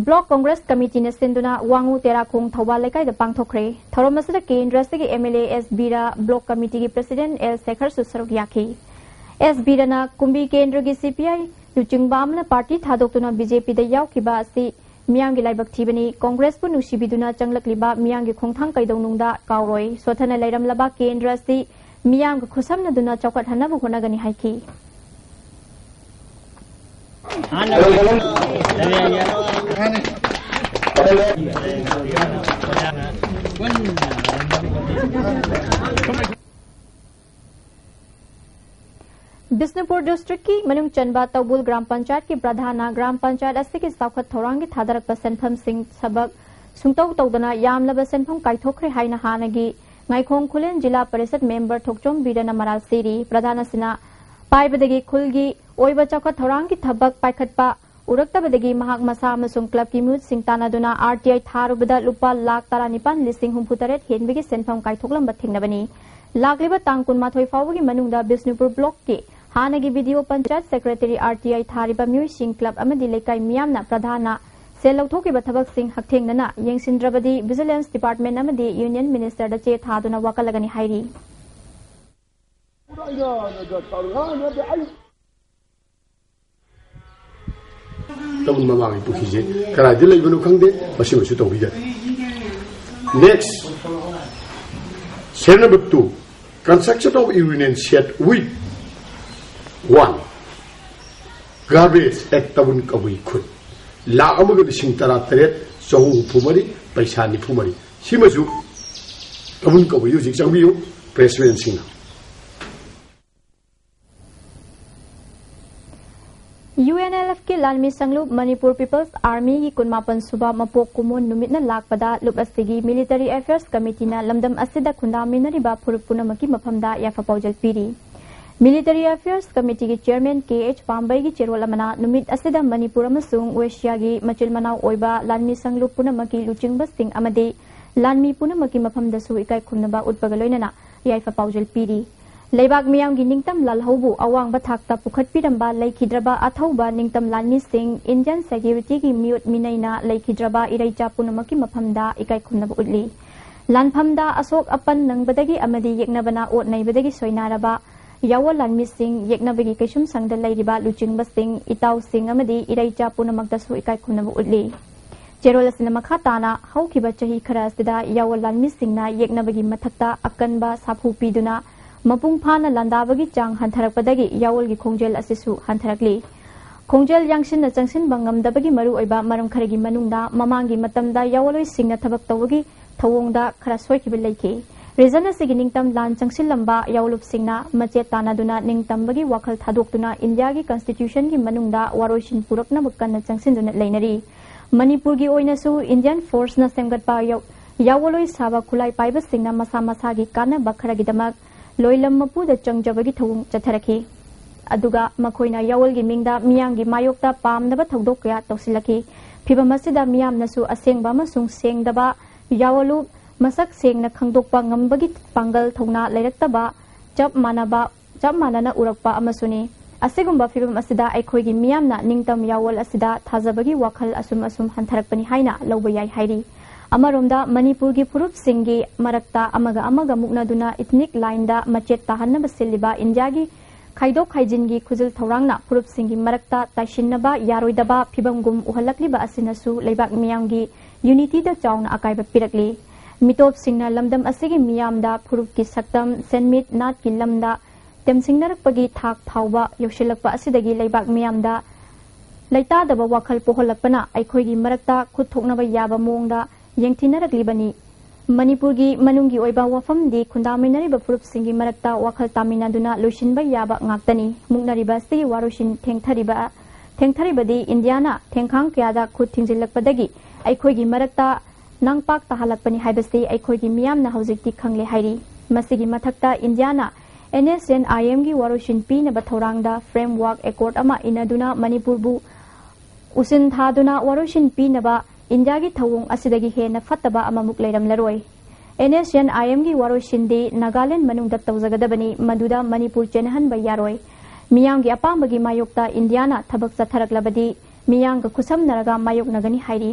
Block Congress Committeeꯅ ꯁꯤꯟꯗꯨꯅ ꯋꯥꯉꯨ ꯇꯦꯔꯥꯈꯣꯡ ꯊꯧꯕꯥꯜ ꯂꯩꯀꯥꯏꯗ ꯄꯥꯡꯊꯣꯛꯈ꯭ꯔꯦ꯫ ꯊꯧꯔꯝ ꯑꯁꯤꯗ ꯀꯦꯟꯗ꯭ꯔ ꯑꯁꯤꯒꯤ M L A S Vira, Block Committeeꯒꯤ President L ꯁꯦꯈꯔꯁꯨ ꯁꯔꯨꯛ ꯌꯥꯈꯤ꯫ S ꯕꯤꯔꯥꯅ ꯀꯨꯝꯕꯤ ꯀꯦꯟꯗ꯭ꯔꯒꯤ C P I ꯂꯨꯆꯤꯡꯕ ꯑꯃꯅ party ꯊꯥꯗꯣꯛꯇꯨꯅ B J Pꯗ ꯌꯥꯎꯈꯤꯕ ꯑꯁꯤ ꯃꯤꯌꯥꯝꯒꯤ ꯂꯥꯏꯕꯛ ꯊꯤꯕꯅꯤ꯫ Congressꯄꯨ ꯅꯨꯡꯁꯤꯕꯤꯗꯨꯅ ꯆꯪꯂꯛꯂꯤꯕ ꯃꯤꯌꯥꯝꯒꯤ ꯈꯣꯡꯊꯥꯡ ꯀꯩꯗꯧꯅꯨꯡꯗ ꯀꯥꯎꯔꯣꯏ꯫ ꯁꯣꯠꯊꯅ ꯂꯩꯔꯝꯂꯕ ꯀꯦꯟꯗ꯭ꯔ ꯑꯁꯤ ꯃꯤꯌꯥꯝꯒ ꯈꯨꯠꯁꯝꯅꯗꯨꯅ ꯆꯥꯎꯈꯠꯍꯟꯅꯕ ꯍꯣꯠꯅꯒꯅꯤ ꯍꯥꯏꯈꯤ꯫ ꯕꯤꯁꯅꯨꯄꯨꯔ districtꯀꯤ ꯃꯅꯨꯡ ꯆꯟꯕ ꯇꯧꯕꯨꯜ ꯒ꯭ꯔꯥꯝ ꯄꯟꯆꯥꯌꯠꯀꯤ ꯄ꯭ꯔꯙꯥꯟꯅ ꯒ꯭ꯔꯥꯝ ꯄꯟꯆꯥꯌꯠ ꯑꯁꯤꯒꯤ ꯆꯥꯎꯈꯠ ꯊꯧꯔꯥꯡꯒꯤ ꯊꯥꯗꯔꯛꯄ ꯁꯦꯟꯐꯝꯁꯤꯡ ꯊꯕꯛ ꯁꯨꯡꯇꯧ ꯇꯧꯗꯅ ꯌꯥꯝꯂꯕ ꯁꯦꯟꯐꯝ ꯀꯥꯏꯊꯣꯛꯈ꯭ꯔꯦ ꯍꯥꯏꯅ ꯍꯥꯟꯅꯒꯤ ꯉꯥꯏꯈꯣꯡ ꯈꯨꯂꯦꯟ ꯖꯤꯂꯥ ꯄꯔꯤꯁꯠ member ꯊꯣꯛꯆꯣꯝ ꯕꯤꯔꯦꯟꯅ ꯃꯔꯥꯜ ꯁꯤꯔꯤ꯫ ꯄ꯭ꯔꯙꯥꯟ ꯑꯁꯤꯅ ꯄꯥꯏꯕꯗꯒꯤ ꯈꯨꯜꯒꯤ ꯑꯣꯏꯕ ꯆꯥꯎꯈꯠ ꯊꯧꯔꯥꯡꯒꯤ ꯊꯕꯛ ꯄꯥꯏꯈꯠꯄ ꯎꯔꯛꯇꯕꯗꯒꯤ ꯃꯍꯥꯛ ꯃꯁꯥ ꯑꯃꯁꯨꯡ clubꯀꯤ ꯃꯤꯍꯨꯠꯁꯤꯡ ꯇꯥꯟꯅꯗꯨꯅ RTI ꯊꯥꯔꯨꯕꯗ ꯂꯨꯄꯥ ꯂꯥꯈ ꯇꯔꯥꯅꯤꯄꯥꯟ ꯂꯤꯁꯤꯡ ꯍꯨꯝꯐꯨ ꯇꯔꯦꯠ ꯍꯦꯟꯕꯒꯤ ꯁꯦꯟꯐꯝ ꯀꯥꯏꯊꯣꯛꯂꯝꯕ ꯊꯦꯡꯅꯕꯅꯤ꯫ ꯂꯥꯛꯂꯤꯕ ꯇꯥꯡ ꯀꯨꯟꯃꯥꯊꯣꯏ ꯐꯥꯎꯕꯒꯤ ꯃꯅꯨꯡꯗ ꯕꯤꯁꯅꯨꯄꯨꯔ blockꯀꯤ ꯍꯥꯟꯅꯒꯤ BDO, ꯄꯟꯆꯥꯌꯠ secretary, RTI ꯊꯥꯔꯤꯕ ꯃꯤꯑꯣꯏꯁꯤꯡ club ꯑꯃꯗꯤ ꯂꯩꯀꯥꯏ ꯃꯤꯌꯥꯝꯅ ꯄ꯭ꯔꯙꯥꯟꯅ ꯁꯦꯜ ꯂꯧꯊꯣꯛꯈꯤꯕ ꯊꯕꯛꯁꯤꯡ ꯍꯛꯊꯦꯡꯅꯅ ꯌꯦꯡꯁꯤꯟꯗ꯭ꯔꯕꯗꯤ Vigilance Department ꯑꯃꯗꯤ Union Ministerꯗ ꯆꯦ ꯊꯥꯗꯨꯅ ꯋꯥꯀꯠꯂꯒꯅꯤ ꯍꯥꯏꯔꯤ꯫ ꯇꯧꯕ ꯃꯃꯥꯡꯒꯤ ꯄꯨꯈ꯭ꯔꯤꯁꯦ ꯀꯗꯥꯏꯗ ꯂꯩꯕꯅꯣ ꯈꯪꯗꯦ, ꯃꯁꯤꯃꯁꯨ ꯇꯧꯕꯤꯒꯅꯤ꯫ Next, serial number two, construction of urinal shed with one garbage at ꯇꯥꯕꯨꯟ ꯀꯕꯨꯏ ꯈꯨꯟ, ꯂꯥꯈ ꯑꯃꯒ ꯂꯤꯁꯤꯡ ꯇꯔꯥ ꯇꯔꯦꯠ ꯆꯍꯨꯝ ꯍꯨꯝꯐꯨ ꯃꯔꯤ, ꯄꯩꯁꯥ ꯅꯤꯐꯨ ꯃꯔꯤ꯫ ꯁꯤꯃꯁꯨ ꯇꯥꯕꯨꯟ ꯀꯕꯨꯏ ꯍꯧꯖꯤꯛ ꯆꯪꯕꯤꯌꯨ, pressmanꯁꯤꯡꯅ꯫ UNLFꯀꯤ ꯂꯥꯟꯃꯤ ꯁꯪꯂꯨꯞ Manipur People's Armyꯒꯤ ꯀꯨꯟꯃꯥꯄꯟ ꯁꯨꯕ ꯃꯄꯣꯛ ꯀꯨꯝꯑꯣꯟ ꯅꯨꯃꯤꯠꯅ ꯂꯥꯛꯄꯗ ꯂꯨꯞ ꯑꯁꯤꯒꯤ Military Affairs Committeeꯅ ꯂꯝꯗꯝ ꯑꯁꯤꯗ ꯈꯨꯟꯗꯥꯃꯤꯟꯅꯔꯤꯕ ꯐꯨꯔꯨꯞ ꯄꯨꯝꯅꯃꯛꯀꯤ ꯃꯐꯝꯗ ꯌꯥꯏꯐ ꯄꯥꯎꯖꯦꯜ ꯄꯤꯔꯤ꯫ Military Affairs Committeeꯒꯤ Chairman KH ꯄꯥꯝꯕꯩꯒꯤ ꯆꯦꯔꯣꯜ ꯑꯃꯅ ꯅꯨꯃꯤꯠ ꯑꯁꯤꯗ ꯃꯅꯤꯄꯨꯔ ꯑꯃꯁꯨꯡ ꯑꯦꯁꯤꯌꯥꯒꯤ ꯃꯆꯤꯜ ꯃꯅꯥꯎ ꯑꯣꯏꯕ ꯂꯥꯟꯃꯤ ꯁꯪꯂꯨꯞ ꯄꯨꯝꯅꯃꯛꯀꯤ ꯂꯨꯆꯤꯡꯕꯁꯤꯡ ꯑꯃꯗꯤ ꯂꯥꯟꯃꯤ ꯄꯨꯝꯅꯃꯛꯀꯤ ꯃꯐꯝꯗꯁꯨ ꯏꯀꯥꯏ ꯈꯨꯝꯅꯕ ꯎꯠꯄꯒ ꯂꯣꯏꯅꯅ ꯌꯥꯏꯐ ꯄꯥꯎꯖꯦꯜ ꯄꯤꯔꯤ꯫ ꯂꯩꯕꯥꯛ ꯃꯤꯌꯥꯝꯒꯤ ꯅꯤꯡꯇꯝ ꯂꯥꯜꯍꯧꯕꯨ ꯑꯋꯥꯡꯕ ꯊꯥꯛꯇ ꯄꯨꯈꯠꯄꯤꯔꯝꯕ ꯂꯩꯈꯤꯗ꯭ꯔꯕ ꯑꯊꯧꯕ ꯅꯤꯡꯇꯝ ꯂꯥꯟꯃꯤꯁꯤꯡ, Indian securityꯒꯤ ꯃꯤꯑꯣꯠ ꯃꯤꯅꯩꯅ ꯂꯩꯈꯤꯗ꯭ꯔꯕ ꯏꯔꯩꯆꯥ ꯄꯨꯝꯅꯃꯛꯀꯤ ꯃꯐꯝꯗ ꯏꯀꯥꯏ ꯈꯨꯝꯅꯕ ꯎꯠꯂꯤ꯫ ꯂꯥꯟꯐꯝꯗ ꯑꯁꯣꯛ ꯑꯄꯟ ꯅꯪꯕꯗꯒꯤ ꯑꯃꯗꯤ ꯌꯦꯛꯅꯕꯅ ꯑꯣꯠ ꯅꯩꯕꯗꯒꯤ ꯁꯣꯏꯅꯥꯏꯔꯕ ꯌꯥꯑꯣꯜ ꯂꯥꯟꯃꯤꯁꯤꯡ, ꯌꯦꯛꯅꯕꯒꯤ ꯀꯩꯁꯨꯝꯁꯪꯗ ꯂꯩꯔꯤꯕ ꯂꯨꯆꯤꯡꯕꯁꯤꯡ, ꯏꯇꯥꯎꯁꯤꯡ ꯑꯃꯗꯤ ꯏꯔꯩꯆꯥ ꯄꯨꯝꯅꯃꯛꯇꯁꯨ ꯏꯀꯥꯏ ꯈꯨꯝꯅꯕ ꯎꯠꯂꯤ꯫ ꯆꯦꯔꯣꯜ ꯑꯁꯤꯅ ꯃꯈꯥ ꯇꯥꯅ ꯍꯧꯈꯤꯕ ꯆꯍꯤ ꯈꯔ ꯑꯁꯤꯗ ꯌꯥꯑꯣꯜ ꯂꯥꯟꯃꯤꯁꯤꯡꯅ ꯌꯦꯛꯅꯕꯒꯤ ꯃꯊꯛꯇ ꯑꯀꯟꯕ ꯁꯥꯐꯨ ꯄꯤꯗꯨꯅ ꯃꯄꯨꯡ ꯐꯥꯅ ꯂꯥꯟꯗꯥꯕꯒꯤ ꯆꯥꯡ ꯍꯟꯊꯔꯛꯄꯗꯒꯤ ꯌꯥꯑꯣꯜꯒꯤ ꯈꯣꯡꯖꯦꯜ ꯑꯁꯤꯁꯨ ꯍꯟꯊꯔꯛꯂꯤ꯫ ꯈꯣꯡꯖꯦꯜ ꯌꯥꯡꯁꯤꯟꯅ ꯆꯪꯁꯤꯟꯕ ꯉꯝꯗꯕꯒꯤ ꯃꯔꯨꯑꯣꯏꯕ ꯃꯔꯝ ꯈꯔꯒꯤ ꯃꯅꯨꯡꯗ ꯃꯃꯥꯡꯒꯤ ꯃꯇꯝꯗ ꯌꯥꯑꯣꯜꯂꯣꯏꯁꯤꯡꯅ ꯊꯕꯛ ꯇꯧꯕꯒꯤ ꯊꯧꯑꯣꯡꯗ ꯈꯔ ꯁꯣꯏꯈꯤꯕ ꯂꯩꯈꯤ꯫ Region ꯑꯁꯤꯒꯤ ꯅꯤꯡꯇꯝ ꯂꯥꯟ ꯆꯪꯁꯤꯜꯂꯝꯕ ꯌꯥꯑꯣꯜꯂꯨꯞꯁꯤꯡꯅ ꯃꯆꯦꯠ ꯇꯥꯟꯅꯗꯨꯅ ꯅꯤꯡꯇꯝꯕꯒꯤ ꯋꯥꯈꯜ ꯊꯥꯗꯣꯛꯇꯨꯅ ꯏꯟꯗꯤꯌꯥꯒꯤ constitutionꯒꯤ ꯃꯅꯨꯡꯗ ꯋꯥꯔꯣꯏꯁꯤꯟ ꯄꯨꯔꯛꯅꯕ ꯀꯟꯅ ꯆꯪꯁꯤꯟꯗꯨꯅ ꯂꯩꯅꯔꯤ꯫ ꯃꯅꯤꯄꯨꯔꯒꯤ ꯑꯣꯏꯅꯁꯨ Indian forceꯅ ꯁꯦꯝꯒꯠꯄ ꯌꯥꯑꯣ-, ꯌꯥꯑꯣꯜꯂꯣꯏ ꯁꯥꯕ ꯈꯨꯠꯂꯥꯏ ꯄꯥꯏꯕꯁꯤꯡꯅ ꯃꯁꯥ ꯃꯁꯥꯒꯤ ꯀꯥꯟꯅꯕ ꯈꯔꯒꯤꯗꯃꯛ ꯂꯣꯏꯂꯝ ꯃꯄꯨꯗ ꯆꯪꯖꯕꯒꯤ ꯊꯧꯑꯣꯡ ꯆꯠꯊꯔꯛꯈꯤ꯫ ꯑꯗꯨꯒ ꯃꯈꯣꯏꯅ ꯌꯥꯑꯣꯜꯒꯤ ꯃꯤꯡꯗ ꯃꯤꯌꯥꯝꯒꯤ ꯃꯥꯌꯣꯛꯇ ꯄꯥꯝꯗꯕ ꯊꯧꯗꯣꯛ ꯀꯌꯥ ꯇꯧꯁꯤꯜꯂꯛꯈꯤ꯫ ꯐꯤꯚꯝ ꯑꯁꯤꯗ ꯃꯤꯌꯥꯝꯅꯁꯨ ꯑꯁꯦꯡꯕ ꯑꯃꯁꯨꯡ ꯁꯦꯡꯗꯕ ꯌꯥꯑꯣꯜꯕꯨ ꯃꯁꯛ ꯁꯦꯡꯅ ꯈꯪꯗꯣꯛꯄ ꯉꯝꯕꯒꯤ ꯄꯥꯡꯒꯜ ꯊꯧꯅꯥ ꯂꯩꯔꯛꯇꯕ ꯆꯞ ꯃꯥꯟꯅꯕ, ꯆꯞ ꯃꯥꯟꯅꯅ ꯎꯔꯛꯄ ꯑꯃꯁꯨꯅꯤ꯫ ꯑꯁꯤꯒꯨꯝꯕ ꯐꯤꯚꯝ ꯑꯁꯤꯗ ꯑꯩꯈꯣꯏꯒꯤ ꯃꯤꯌꯥꯝꯅ ꯅꯤꯡꯇꯝ ꯌꯥꯑꯣꯜ ꯑꯁꯤꯗ ꯊꯥꯖꯕꯒꯤ ꯋꯥꯈꯜ ꯑꯁꯨꯝ ꯑꯁꯨꯝ ꯍꯟꯊꯔꯛꯄꯅꯤ ꯍꯥꯏꯅ ꯂꯧꯕ ꯌꯥꯏ ꯍꯥꯏꯔꯤ꯫ ꯑꯃꯔꯣꯝꯗ ꯃꯅꯤꯄꯨꯔꯒꯤ ꯐꯨꯔꯨꯞꯁꯤꯡꯒꯤ ꯃꯔꯛꯇ ꯑꯃꯒ ꯑꯃꯒ ꯃꯨꯛꯅꯗꯨꯅ ethnic line ꯗ ꯃꯆꯦꯠ ꯇꯥꯍꯟꯅꯕ ꯁꯤꯜꯂꯤꯕ ꯏꯟꯗꯤꯌꯥꯒꯤ ꯈꯥꯏꯗꯣꯛ ꯈꯥꯏꯖꯤꯟꯒꯤ ꯈꯨꯖꯤꯜ ꯊꯧꯔꯥꯡꯅ ꯐꯨꯔꯨꯞꯁꯤꯡꯒꯤ ꯃꯔꯛꯇ ꯇꯥꯏꯁꯤꯟꯅꯕ ꯌꯥꯔꯣꯏꯗꯕ ꯐꯤꯚꯝꯒꯨꯝ ꯎꯍꯜꯂꯛꯂꯤꯕ ꯑꯁꯤꯅꯁꯨ ꯂꯩꯕꯥꯛ ꯃꯤꯌꯥꯝꯒꯤ unity ꯗ ꯆꯥꯎꯅ ꯑꯀꯥꯏꯕ ꯄꯤꯔꯛꯂꯤ꯫ ꯃꯤꯇꯣꯞꯁꯤꯡꯅ ꯂꯝꯗꯝ ꯑꯁꯤꯒꯤ ꯃꯤꯌꯥꯝꯗ ꯐꯨꯔꯨꯞꯀꯤ ꯁꯛꯇꯝ, ꯁꯦꯟꯃꯤꯠ, ꯅꯥꯠꯀꯤ ꯂꯝꯗ ꯇꯦꯝꯁꯤꯡꯅꯔꯛꯄꯒꯤ ꯊꯥꯛ ꯐꯥꯎꯕ ꯌꯧꯁꯤꯜꯂꯛꯄ ꯑꯁꯤꯗꯒꯤ ꯂꯩꯕꯥꯛ ꯃꯤꯌꯥꯝꯗ ꯂꯩꯇꯥꯗꯕ ꯋꯥꯈꯜ ꯄꯣꯛꯍꯜꯂꯛꯄꯅ ꯑꯩꯈꯣꯏꯒꯤ ꯃꯔꯛꯇ ꯈꯨꯠ ꯊꯣꯛꯅꯕ ꯌꯥꯕ ꯃꯑꯣꯡꯗ ꯌꯦꯡꯊꯤꯅꯔꯛꯂꯤꯕꯅꯤ꯫ ꯃꯅꯤꯄꯨꯔꯒꯤ ꯃꯅꯨꯡꯒꯤ ꯑꯣꯏꯕ ꯋꯥꯐꯝꯗꯤ ꯈꯨꯟꯗꯥꯃꯤꯟꯅꯔꯤꯕ ꯐꯨꯔꯨꯞꯁꯤꯡꯒꯤ ꯃꯔꯛꯇ ꯋꯥꯈꯜ ꯇꯥꯃꯤꯟꯅꯗꯨꯅ ꯂꯣꯏꯁꯤꯟꯕ ꯌꯥꯕ ꯉꯥꯛꯇꯅꯤ꯫ ꯃꯨꯛꯅꯔꯤꯕ ꯑꯁꯤꯒꯤ ꯋꯥꯔꯣꯏꯁꯤꯟ ꯊꯦꯡꯊꯔꯤꯕ, ꯊꯦꯡꯊꯔꯤꯕꯗꯤ ꯏꯟꯗꯤꯌꯥꯅ ꯊꯦꯡꯈꯥꯡ ꯀꯌꯥꯗ ꯈꯨꯠ ꯊꯤꯡꯖꯤꯜꯂꯛꯄꯗꯒꯤ ꯑꯩꯈꯣꯏꯒꯤ ꯃꯔꯛꯇ ꯅꯥꯡꯄꯥꯛ ꯇꯥꯍꯜꯂꯛꯄꯅꯤ ꯍꯥꯏꯕꯁꯤ ꯑꯩꯈꯣꯏꯒꯤ ꯃꯤꯌꯥꯝꯅ ꯍꯧꯖꯤꯛꯇꯤ ꯈꯪꯂꯦ ꯍꯥꯏꯔꯤ꯫ ꯃꯁꯤꯒꯤ ꯃꯊꯛꯇ ꯏꯟꯗꯤꯌꯥꯅ NSCN-IM ꯒꯤ ꯋꯥꯔꯣꯏꯁꯤꯟ ꯄꯤꯅꯕ ꯊꯧꯔꯥꯡꯗ framework accord ꯑꯃ ꯏꯟꯅꯗꯨꯅ ꯃꯅꯤꯄꯨꯔꯕꯨ ꯎꯁꯤꯟ ꯊꯥꯗꯨꯅ ꯋꯥꯔꯣꯏꯁꯤꯟ ꯄꯤꯅꯕ ꯏꯟꯗꯤꯌꯥꯒꯤ ꯊꯧꯑꯣꯡ ꯑꯁꯤꯗꯒꯤ ꯍꯦꯟꯅ ꯐꯠꯇꯕ ꯑꯃꯃꯨꯛ ꯂꯩꯔꯝꯂꯔꯣꯏ꯫ NSCN-IM ꯒꯤ ꯋꯥꯔꯣꯏꯁꯤꯟꯗꯤ ꯅꯥꯒꯥꯂꯦꯟ ꯃꯅꯨꯡꯗ ꯇꯧꯖꯒꯗꯕꯅꯤ, ꯃꯗꯨꯗ ꯃꯅꯤꯄꯨꯔ ꯆꯦꯟꯍꯟꯕ ꯌꯥꯔꯣꯏ꯫ ꯃꯤꯌꯥꯝꯒꯤ ꯑꯄꯥꯝꯕꯒꯤ ꯃꯥꯌꯣꯛꯇ ꯏꯟꯗꯤꯌꯥꯅ ꯊꯕꯛ ꯆꯠꯊꯔꯛꯂꯕꯗꯤ ꯃꯤꯌꯥꯝꯒ ꯈꯨꯠꯁꯝꯅꯔꯒ ꯃꯥꯌꯣꯛꯅꯒꯅꯤ ꯍꯥꯏꯔꯤ꯫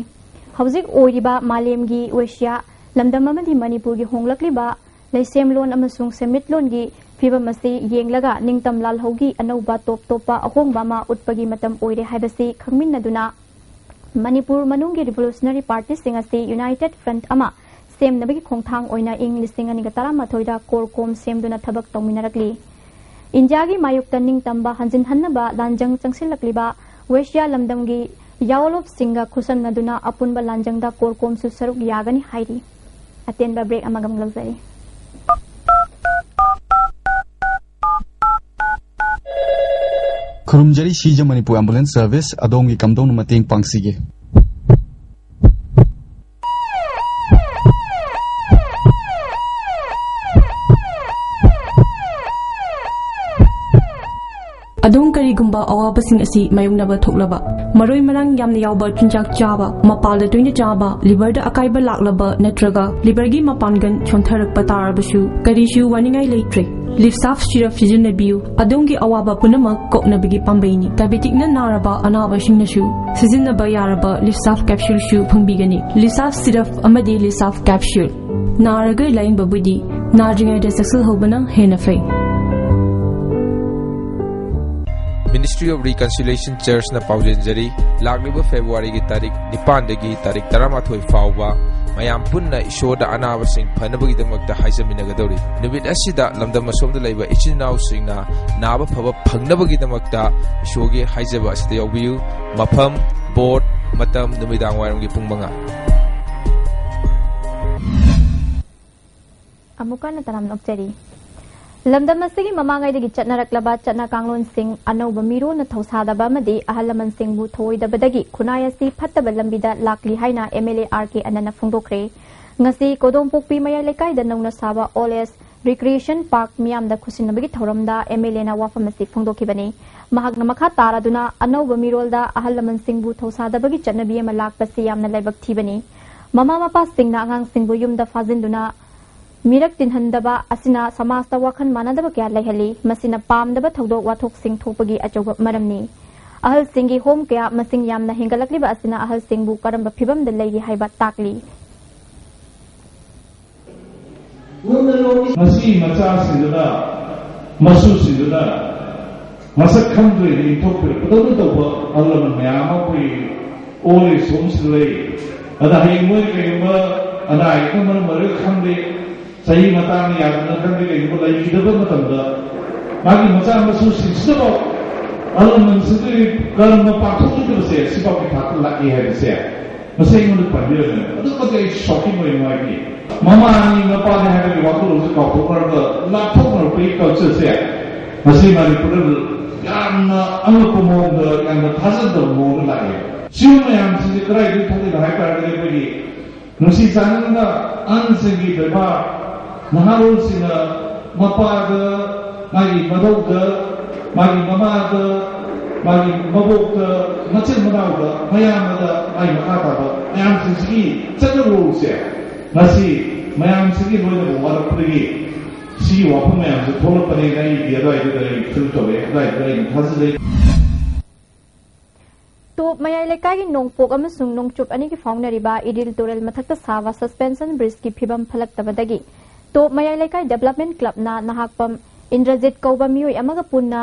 ꯍꯧꯖꯤꯛ ꯑꯣꯏꯔꯤꯕ ꯃꯥꯂꯦꯝꯒꯤ ꯋꯦꯁꯤꯌꯥ ꯂꯝꯗꯝ ꯑꯃꯗꯤ ꯃꯅꯤꯄꯨꯔꯒꯤ ꯍꯣꯡꯂꯛꯂꯤꯕ ꯂꯩꯁꯦꯝꯂꯣꯟ ꯑꯃꯁꯨꯡ ꯁꯦꯟꯃꯤꯠꯂꯣꯟꯒꯤ ꯐꯤꯚꯝ ꯑꯁꯤ ꯌꯦꯡꯂꯒ ꯅꯤꯡꯇꯝ ꯂꯥꯜꯍꯧꯒꯤ ꯑꯅꯧꯕ ꯇꯣꯞ ꯇꯣꯞꯄ ꯑꯍꯣꯡꯕ ꯑꯃ ꯎꯠꯄꯒꯤ ꯃꯇꯝ ꯑꯣꯏꯔꯦ ꯍꯥꯏꯕꯁꯤ ꯈꯪꯃꯤꯟꯅꯗꯨꯅ ꯃꯅꯤꯄꯨꯔ ꯃꯅꯨꯡꯒꯤ revolutionary party ꯁꯤꯡ ꯑꯁꯤ united front ꯑꯃ ꯁꯦꯝꯅꯕꯒꯤ ꯈꯣꯡꯊꯥꯡ ꯑꯣꯏꯅ ꯏꯪ ꯂꯤꯁꯤꯡ ꯑꯅꯤꯒ ꯇꯔꯥꯃꯥꯊꯣꯏꯗ CORCOM ꯁꯦꯝꯗꯨꯅ ꯊꯕꯛ ꯇꯧꯃꯤꯟꯅꯔꯛꯂꯤ꯫ ꯏꯟꯗꯤꯌꯥꯒꯤ ꯃꯥꯌꯣꯛꯇ ꯅꯤꯡꯇꯝꯕ ꯍꯟꯖꯤꯟꯍꯟꯅꯕ ꯂꯥꯟꯖꯪ ꯆꯪꯁꯤꯜꯂꯛꯂꯤꯕ ꯋꯦꯁꯤꯌꯥ ꯂꯝꯗꯝꯒꯤ ꯌꯥꯑꯣꯂꯣꯞꯁꯤꯡꯒ ꯈꯨꯠꯁꯝꯅꯗꯨꯅ ꯑꯄꯨꯟꯕ ꯂꯥꯟꯖꯪꯗ CORCOM ꯁꯨ ꯁꯔꯨꯛ ꯌꯥꯒꯅꯤ ꯍꯥꯏꯔꯤ꯫ ꯑꯇꯦꯟꯕ break ꯑꯃꯒ ꯑꯃꯨꯛ ꯂꯧꯖꯔꯤ꯫ ꯈꯨꯔꯨꯝꯖꯔꯤ ꯁꯤꯖ ꯃꯅꯤꯄꯨꯔ ambulance service, ꯑꯗꯣꯝꯒꯤ ꯀꯝꯗꯧꯅ ꯃꯇꯦꯡ ꯄꯥꯡꯁꯤꯒꯦ? ꯑꯗꯣꯝ ꯀꯔꯤꯒꯨꯝꯕ ꯑꯋꯥꯕꯁꯤꯡ ꯑꯁꯤ ꯃꯥꯌꯣꯛꯅꯕ ꯊꯣꯛꯂꯕ, ꯃꯔꯣꯏ ꯃꯔꯥꯡ ꯌꯥꯝꯅ ꯌꯥꯎꯕ ꯆꯤꯟꯖꯥꯛ ꯆꯥꯕ, ꯃꯄꯥꯜꯗ ꯇꯣꯏꯅ ꯆꯥꯕ, ꯂꯤꯚꯔꯗ ꯑꯀꯥꯏꯕ ꯂꯥꯛꯂꯕ ꯅꯠꯇ꯭ꯔꯒ ꯂꯤꯚꯔꯒꯤ ꯃꯄꯥꯡꯒꯜ ꯁꯣꯟꯊꯔꯛꯄ ꯇꯥꯔꯕꯁꯨ ꯀꯔꯤꯁꯨ ꯋꯥꯅꯤꯡꯉꯥꯏ ꯂꯩꯇ꯭ꯔꯦ꯫ ꯂꯤꯞꯁꯥꯐ ꯁꯤꯔꯞ ꯁꯤꯖꯤꯟꯅꯕꯤꯌꯨ, ꯑꯗꯣꯝꯒꯤ ꯑꯋꯥꯕ ꯄꯨꯝꯅꯃꯛ ꯀꯣꯛꯅꯕꯒꯤ ꯄꯥꯝꯕꯩꯅꯤ꯫ ꯗꯥꯏꯕꯦꯇꯤꯛꯅ ꯅꯥꯔꯕ ꯑꯅꯥꯕꯁꯤꯡꯅꯁꯨ ꯁꯤꯖꯤꯟꯅꯕ ꯌꯥꯔꯕ ꯂꯤꯞꯁꯥꯐ ꯀꯦꯞꯁꯨꯜꯁꯨ ꯐꯪꯕꯤꯒꯅꯤ꯫ ꯂꯤꯞꯁꯥꯐ ꯁꯤꯔꯞ ꯑꯃꯗꯤ ꯂꯤꯞꯁꯥꯐ ꯀꯦꯞꯁꯨꯜ꯫ ꯅꯥꯔꯒ ꯂꯥꯌꯦꯡꯕꯕꯨꯗꯤ ꯅꯥꯗ꯭ꯔꯤꯉꯩꯗ ꯆꯦꯛꯁꯤꯜꯍꯧꯕꯅ ꯍꯦꯟꯅ ꯐꯩ꯫ Ministry of Reconciliation Churchꯅ ꯄꯥꯎꯖꯦꯟꯖꯔꯤ꯫ ꯂꯥꯛꯂꯤꯕ ꯐꯦꯕ꯭ꯔꯨꯋꯥꯔꯤꯒꯤ ꯇꯥꯔꯤꯛ ꯅꯤꯄꯥꯟꯗꯒꯤ ꯇꯥꯔꯤꯛ ꯇꯔꯥꯃꯥꯊꯣꯏ ꯐꯥꯎꯕ ꯃꯌꯥꯝ ꯄꯨꯟꯅ ꯏꯁꯣꯔꯗ ꯑꯅꯥꯕꯁꯤꯡ ꯐꯅꯕꯒꯤꯗꯃꯛꯇ ꯍꯥꯏꯖꯃꯤꯟꯅꯒꯗꯧꯔꯤ꯫ ꯅꯨꯃꯤꯠ ꯑꯁꯤꯗ ꯂꯝꯗꯝ ꯑꯁꯣꯝꯗ ꯂꯩꯕ ꯏꯆꯤꯟ ꯏꯅꯥꯎꯁꯤꯡꯅ ꯅꯥꯕ ꯐꯕ ꯐꯪꯅꯕꯒꯤꯗꯃꯛꯇ ꯏꯁꯣꯔꯒꯤ ꯍꯥꯏꯖꯕ ꯑꯁꯤꯗ ꯌꯥꯎꯕꯤꯌꯨ꯫ ꯃꯐꯝ, ꯕꯣꯔꯗ, ꯃꯇꯝ ꯅꯨꯃꯤꯗꯥꯡ ꯋꯥꯏꯔꯝꯒꯤ ꯄꯨꯡ ꯃꯉꯥ꯫ ꯑꯃꯨꯛꯀ ꯍꯟꯅ ꯇꯔꯥꯝꯅ ꯑꯣꯛꯆꯔꯤ꯫ ꯂꯝꯗꯝ ꯑꯁꯤꯒꯤ ꯃꯃꯥꯡꯉꯩꯗꯒꯤ ꯆꯠꯅꯔꯛꯂꯕ ꯆꯠꯅ ꯀꯥꯡꯂꯣꯟꯁꯤꯡ ꯑꯅꯧꯕ ꯃꯤꯔꯣꯜꯅ ꯊꯧꯁꯥꯗꯕ ꯑꯃꯗꯤ ꯑꯍꯜ ꯂꯃꯟꯁꯤꯡꯕꯨ ꯊꯧꯑꯣꯏꯗꯕꯗꯒꯤ ꯈꯨꯟꯅꯥꯏ ꯑꯁꯤ ꯐꯠꯇꯕ ꯂꯝꯕꯤꯗ ꯂꯥꯛꯂꯤ ꯍꯥꯏꯅ MLA R K ꯑꯅꯟꯅ ꯐꯣꯡꯗꯣꯛꯈ꯭ꯔꯦ꯫ ꯉꯁꯤ ꯀꯣꯗꯣꯝꯄꯣꯛꯄꯤ ꯃꯌꯥꯏ ꯂꯩꯀꯥꯏꯗ ꯅꯧꯅ ꯁꯥꯕ Old Age Recreation Park ꯃꯤꯌꯥꯝꯗ ꯈꯨꯠꯁꯤꯟꯅꯕꯒꯤ ꯊꯧꯔꯝꯗ MLAꯅ ꯋꯥꯐꯝ ꯑꯁꯤ ꯐꯣꯡꯗꯣꯛꯈꯤꯕꯅꯤ꯫ ꯃꯍꯥꯛꯅ ꯃꯈꯥ ꯇꯥꯔꯗꯨꯅ ꯑꯅꯧꯕ ꯃꯤꯔꯣꯜꯗ ꯑꯍꯜ ꯂꯃꯟꯁꯤꯡꯕꯨ ꯊꯧꯁꯥꯗꯕꯒꯤ ꯆꯠꯅꯕꯤ ꯑꯃ ꯂꯥꯛꯄꯁꯤ ꯌꯥꯝꯅ ꯂꯥꯏꯕꯛ ꯊꯤꯕꯅꯤ꯫ ꯃꯃꯥ ꯃꯄꯥꯁꯤꯡꯅ ꯑꯉꯥꯡꯁꯤꯡꯕꯨ ꯌꯨꯝꯗ ꯐꯥꯖꯤꯟꯗꯨꯅ ꯃꯤꯔꯛ ꯇꯤꯟꯍꯟꯗꯕ ꯑꯁꯤꯅ ꯁꯃꯥꯖꯇ ꯋꯥꯈꯜ ꯃꯥꯟꯅꯗꯕ ꯀꯌꯥ ꯂꯩꯍꯜꯂꯤ꯫ ꯃꯁꯤꯅ ꯄꯥꯝꯗꯕ ꯊꯧꯗꯣꯛ ꯋꯥꯊꯣꯛꯁꯤꯡ ꯊꯣꯛꯄꯒꯤ ꯑꯆꯧꯕ ꯃꯔꯝꯅꯤ꯫ ꯑꯍꯜꯁꯤꯡꯒꯤ ꯍꯣꯝ ꯀꯌꯥ ꯃꯁꯤꯡ ꯌꯥꯝꯅ ꯍꯦꯟꯒꯠꯂꯛꯂꯤꯕ ꯑꯁꯤꯅ ꯑꯍꯜꯁꯤꯡꯕꯨ ꯀꯔꯝꯕ ꯐꯤꯕꯝꯗ ꯂꯩꯔꯤ ꯍꯥꯏꯕ ꯇꯥꯛꯂꯤ꯫ ꯃꯁꯤ ꯃꯆꯥꯁꯤꯡꯗꯨꯅ, ꯃꯁꯨꯁꯤꯡꯗꯨꯅ ꯃꯁꯛ ꯈꯪꯗ꯭ꯔꯦꯅ ꯏꯟꯊꯣꯛꯄꯤꯔꯛꯄꯗꯧꯅ ꯇꯧꯕ ꯑꯍꯜ ꯂꯃꯟ ꯃꯌꯥꯝ ꯑꯃ ꯑꯩꯈꯣꯏ old age homeꯁꯤꯗ ꯂꯩ꯫ ꯑꯗ ꯍꯌꯦꯡ ꯃꯣꯏꯅ ꯀꯩꯒꯨꯝꯕ ꯑꯅꯥ ꯑꯌꯦꯛꯅ ꯃꯔꯝ ꯑꯣꯏꯔꯒ ꯈꯪꯗꯦ, ꯆꯍꯤ ꯃꯇꯥꯡꯅ ꯌꯥꯗꯅ ꯈꯪꯗꯦ, ꯀꯩꯒꯨꯝꯕ ꯂꯩꯈꯤꯗꯕ ꯃꯇꯝꯗ ꯃꯥꯒꯤ ꯃꯆꯥ ꯃꯁꯨꯁꯤꯡꯁꯤꯗꯐꯥꯎ ꯑꯍꯜ ꯂꯃꯟꯁꯤꯡꯗꯨꯒꯤ ꯀꯔꯝꯅ ꯄꯥꯡꯊꯣꯛꯈꯤꯗꯕꯁꯦ ꯁꯤꯐꯥꯎꯒꯤ ꯊꯥꯛꯇ ꯂꯥꯛꯏ ꯍꯥꯏꯕꯁꯦ ꯃꯁꯤ ꯑꯩꯉꯣꯟꯗ ꯄꯟꯕꯤꯔꯝꯃꯦ꯫ ꯑꯗꯨꯛ ꯃꯇꯤꯛ ꯑꯩ shocking ꯑꯣꯏ, ꯅꯨꯡꯉꯥꯏꯇꯦ꯫ ꯃꯃꯥꯅꯤ ꯃꯄꯥꯅꯤ ꯍꯥꯏꯕꯒꯤ ꯋꯥꯈꯜꯂꯣꯟꯁꯦ ꯀꯥꯎꯊꯣꯛꯅꯔꯒ ꯂꯥꯞꯊꯣꯛꯅꯔꯛꯄꯒꯤ cultureꯁꯦ ꯃꯁꯤ ꯃꯅꯤꯄꯨꯔꯗ ꯌꯥꯝꯅ ꯑꯉꯛꯄ ꯃꯑꯣꯡꯗ, ꯌꯥꯝꯅ ꯊꯥꯖꯗꯕ ꯃꯑꯣꯡꯗ ꯂꯥꯛꯑꯦ꯫ ꯁꯤꯒꯨꯝꯕ ꯃꯌꯥꯝꯁꯤꯡꯁꯦ ꯀꯗꯥꯏꯗꯒꯤ ꯊꯣꯛꯂꯤꯅꯣ ꯍꯥꯏ ꯇꯥꯔꯒꯗꯤ ꯑꯩꯈꯣꯏꯒꯤ ꯅꯨꯡꯁꯤ ꯆꯥꯟꯅꯅ ꯑꯍꯟꯁꯤꯡꯒꯤ ꯕꯦꯕꯥꯔ, ꯅꯍꯥꯔꯣꯜꯁꯤꯡꯅ ꯃꯄꯥꯗ, ꯃꯥꯒꯤ ꯃꯙꯧꯗ, ꯃꯥꯒꯤ ꯃꯃꯥꯗ, ꯃꯥꯒꯤ ꯃꯕꯣꯛꯇ, ꯃꯆꯤꯟ ꯃꯅꯥꯎꯗ, ꯃꯌꯥꯝꯗ, ꯃꯥꯒꯤ ꯃꯈꯥ ꯇꯥꯕ ꯃꯌꯥꯝꯁꯤꯡꯁꯤꯒꯤ ꯆꯠꯅꯔꯨꯁꯦ ꯉꯁꯤ ꯃꯌꯥꯝꯁꯤꯒꯤ ꯂꯣꯏꯅꯕ ꯋꯥꯔꯛꯄꯗꯒꯤ ꯁꯤꯒꯤ ꯋꯥꯐꯝ ꯃꯌꯥꯝꯁꯦ ꯊꯣꯛꯂꯛꯄꯅꯦꯅ ꯑꯩꯗꯤ ꯑꯗꯨꯋꯥꯏꯗꯨꯗ ꯑꯩ ꯐꯤꯜ ꯇꯧꯔꯛꯑꯦ, ꯑꯗꯨꯋꯥꯏꯗꯨꯗ ꯑꯩ ꯊꯥꯖꯖꯩ꯫ ꯇꯣꯞ ꯃꯌꯥꯏ ꯂꯩꯀꯥꯏꯒꯤ ꯅꯣꯡꯄꯣꯛ ꯑꯃꯁꯨꯡ ꯅꯣꯡꯆꯨꯞ ꯑꯅꯤꯒꯤ ꯐꯥꯎꯅꯔꯤꯕ ꯏꯔꯤꯜ ꯇꯨꯔꯦꯜ ꯃꯊꯛꯇ ꯁꯥꯕ ꯁꯁꯄꯦꯟꯁꯟ ꯕ꯭ꯔꯤꯖꯀꯤ ꯐꯤꯕꯝ ꯐꯠꯂꯛꯇꯕꯗꯒꯤ ꯇꯣꯞ ꯃꯌꯥꯏ ꯂꯩꯀꯥꯏ ꯗꯦꯕꯂꯞꯃꯦꯟ ꯀ꯭ꯂꯕꯅ ꯅꯍꯥꯛꯄꯝ ꯏꯟꯗ꯭ꯔꯖꯤꯠ ꯀꯧꯕ ꯃꯤꯑꯣꯏ ꯑꯃꯒ ꯄꯨꯟꯅ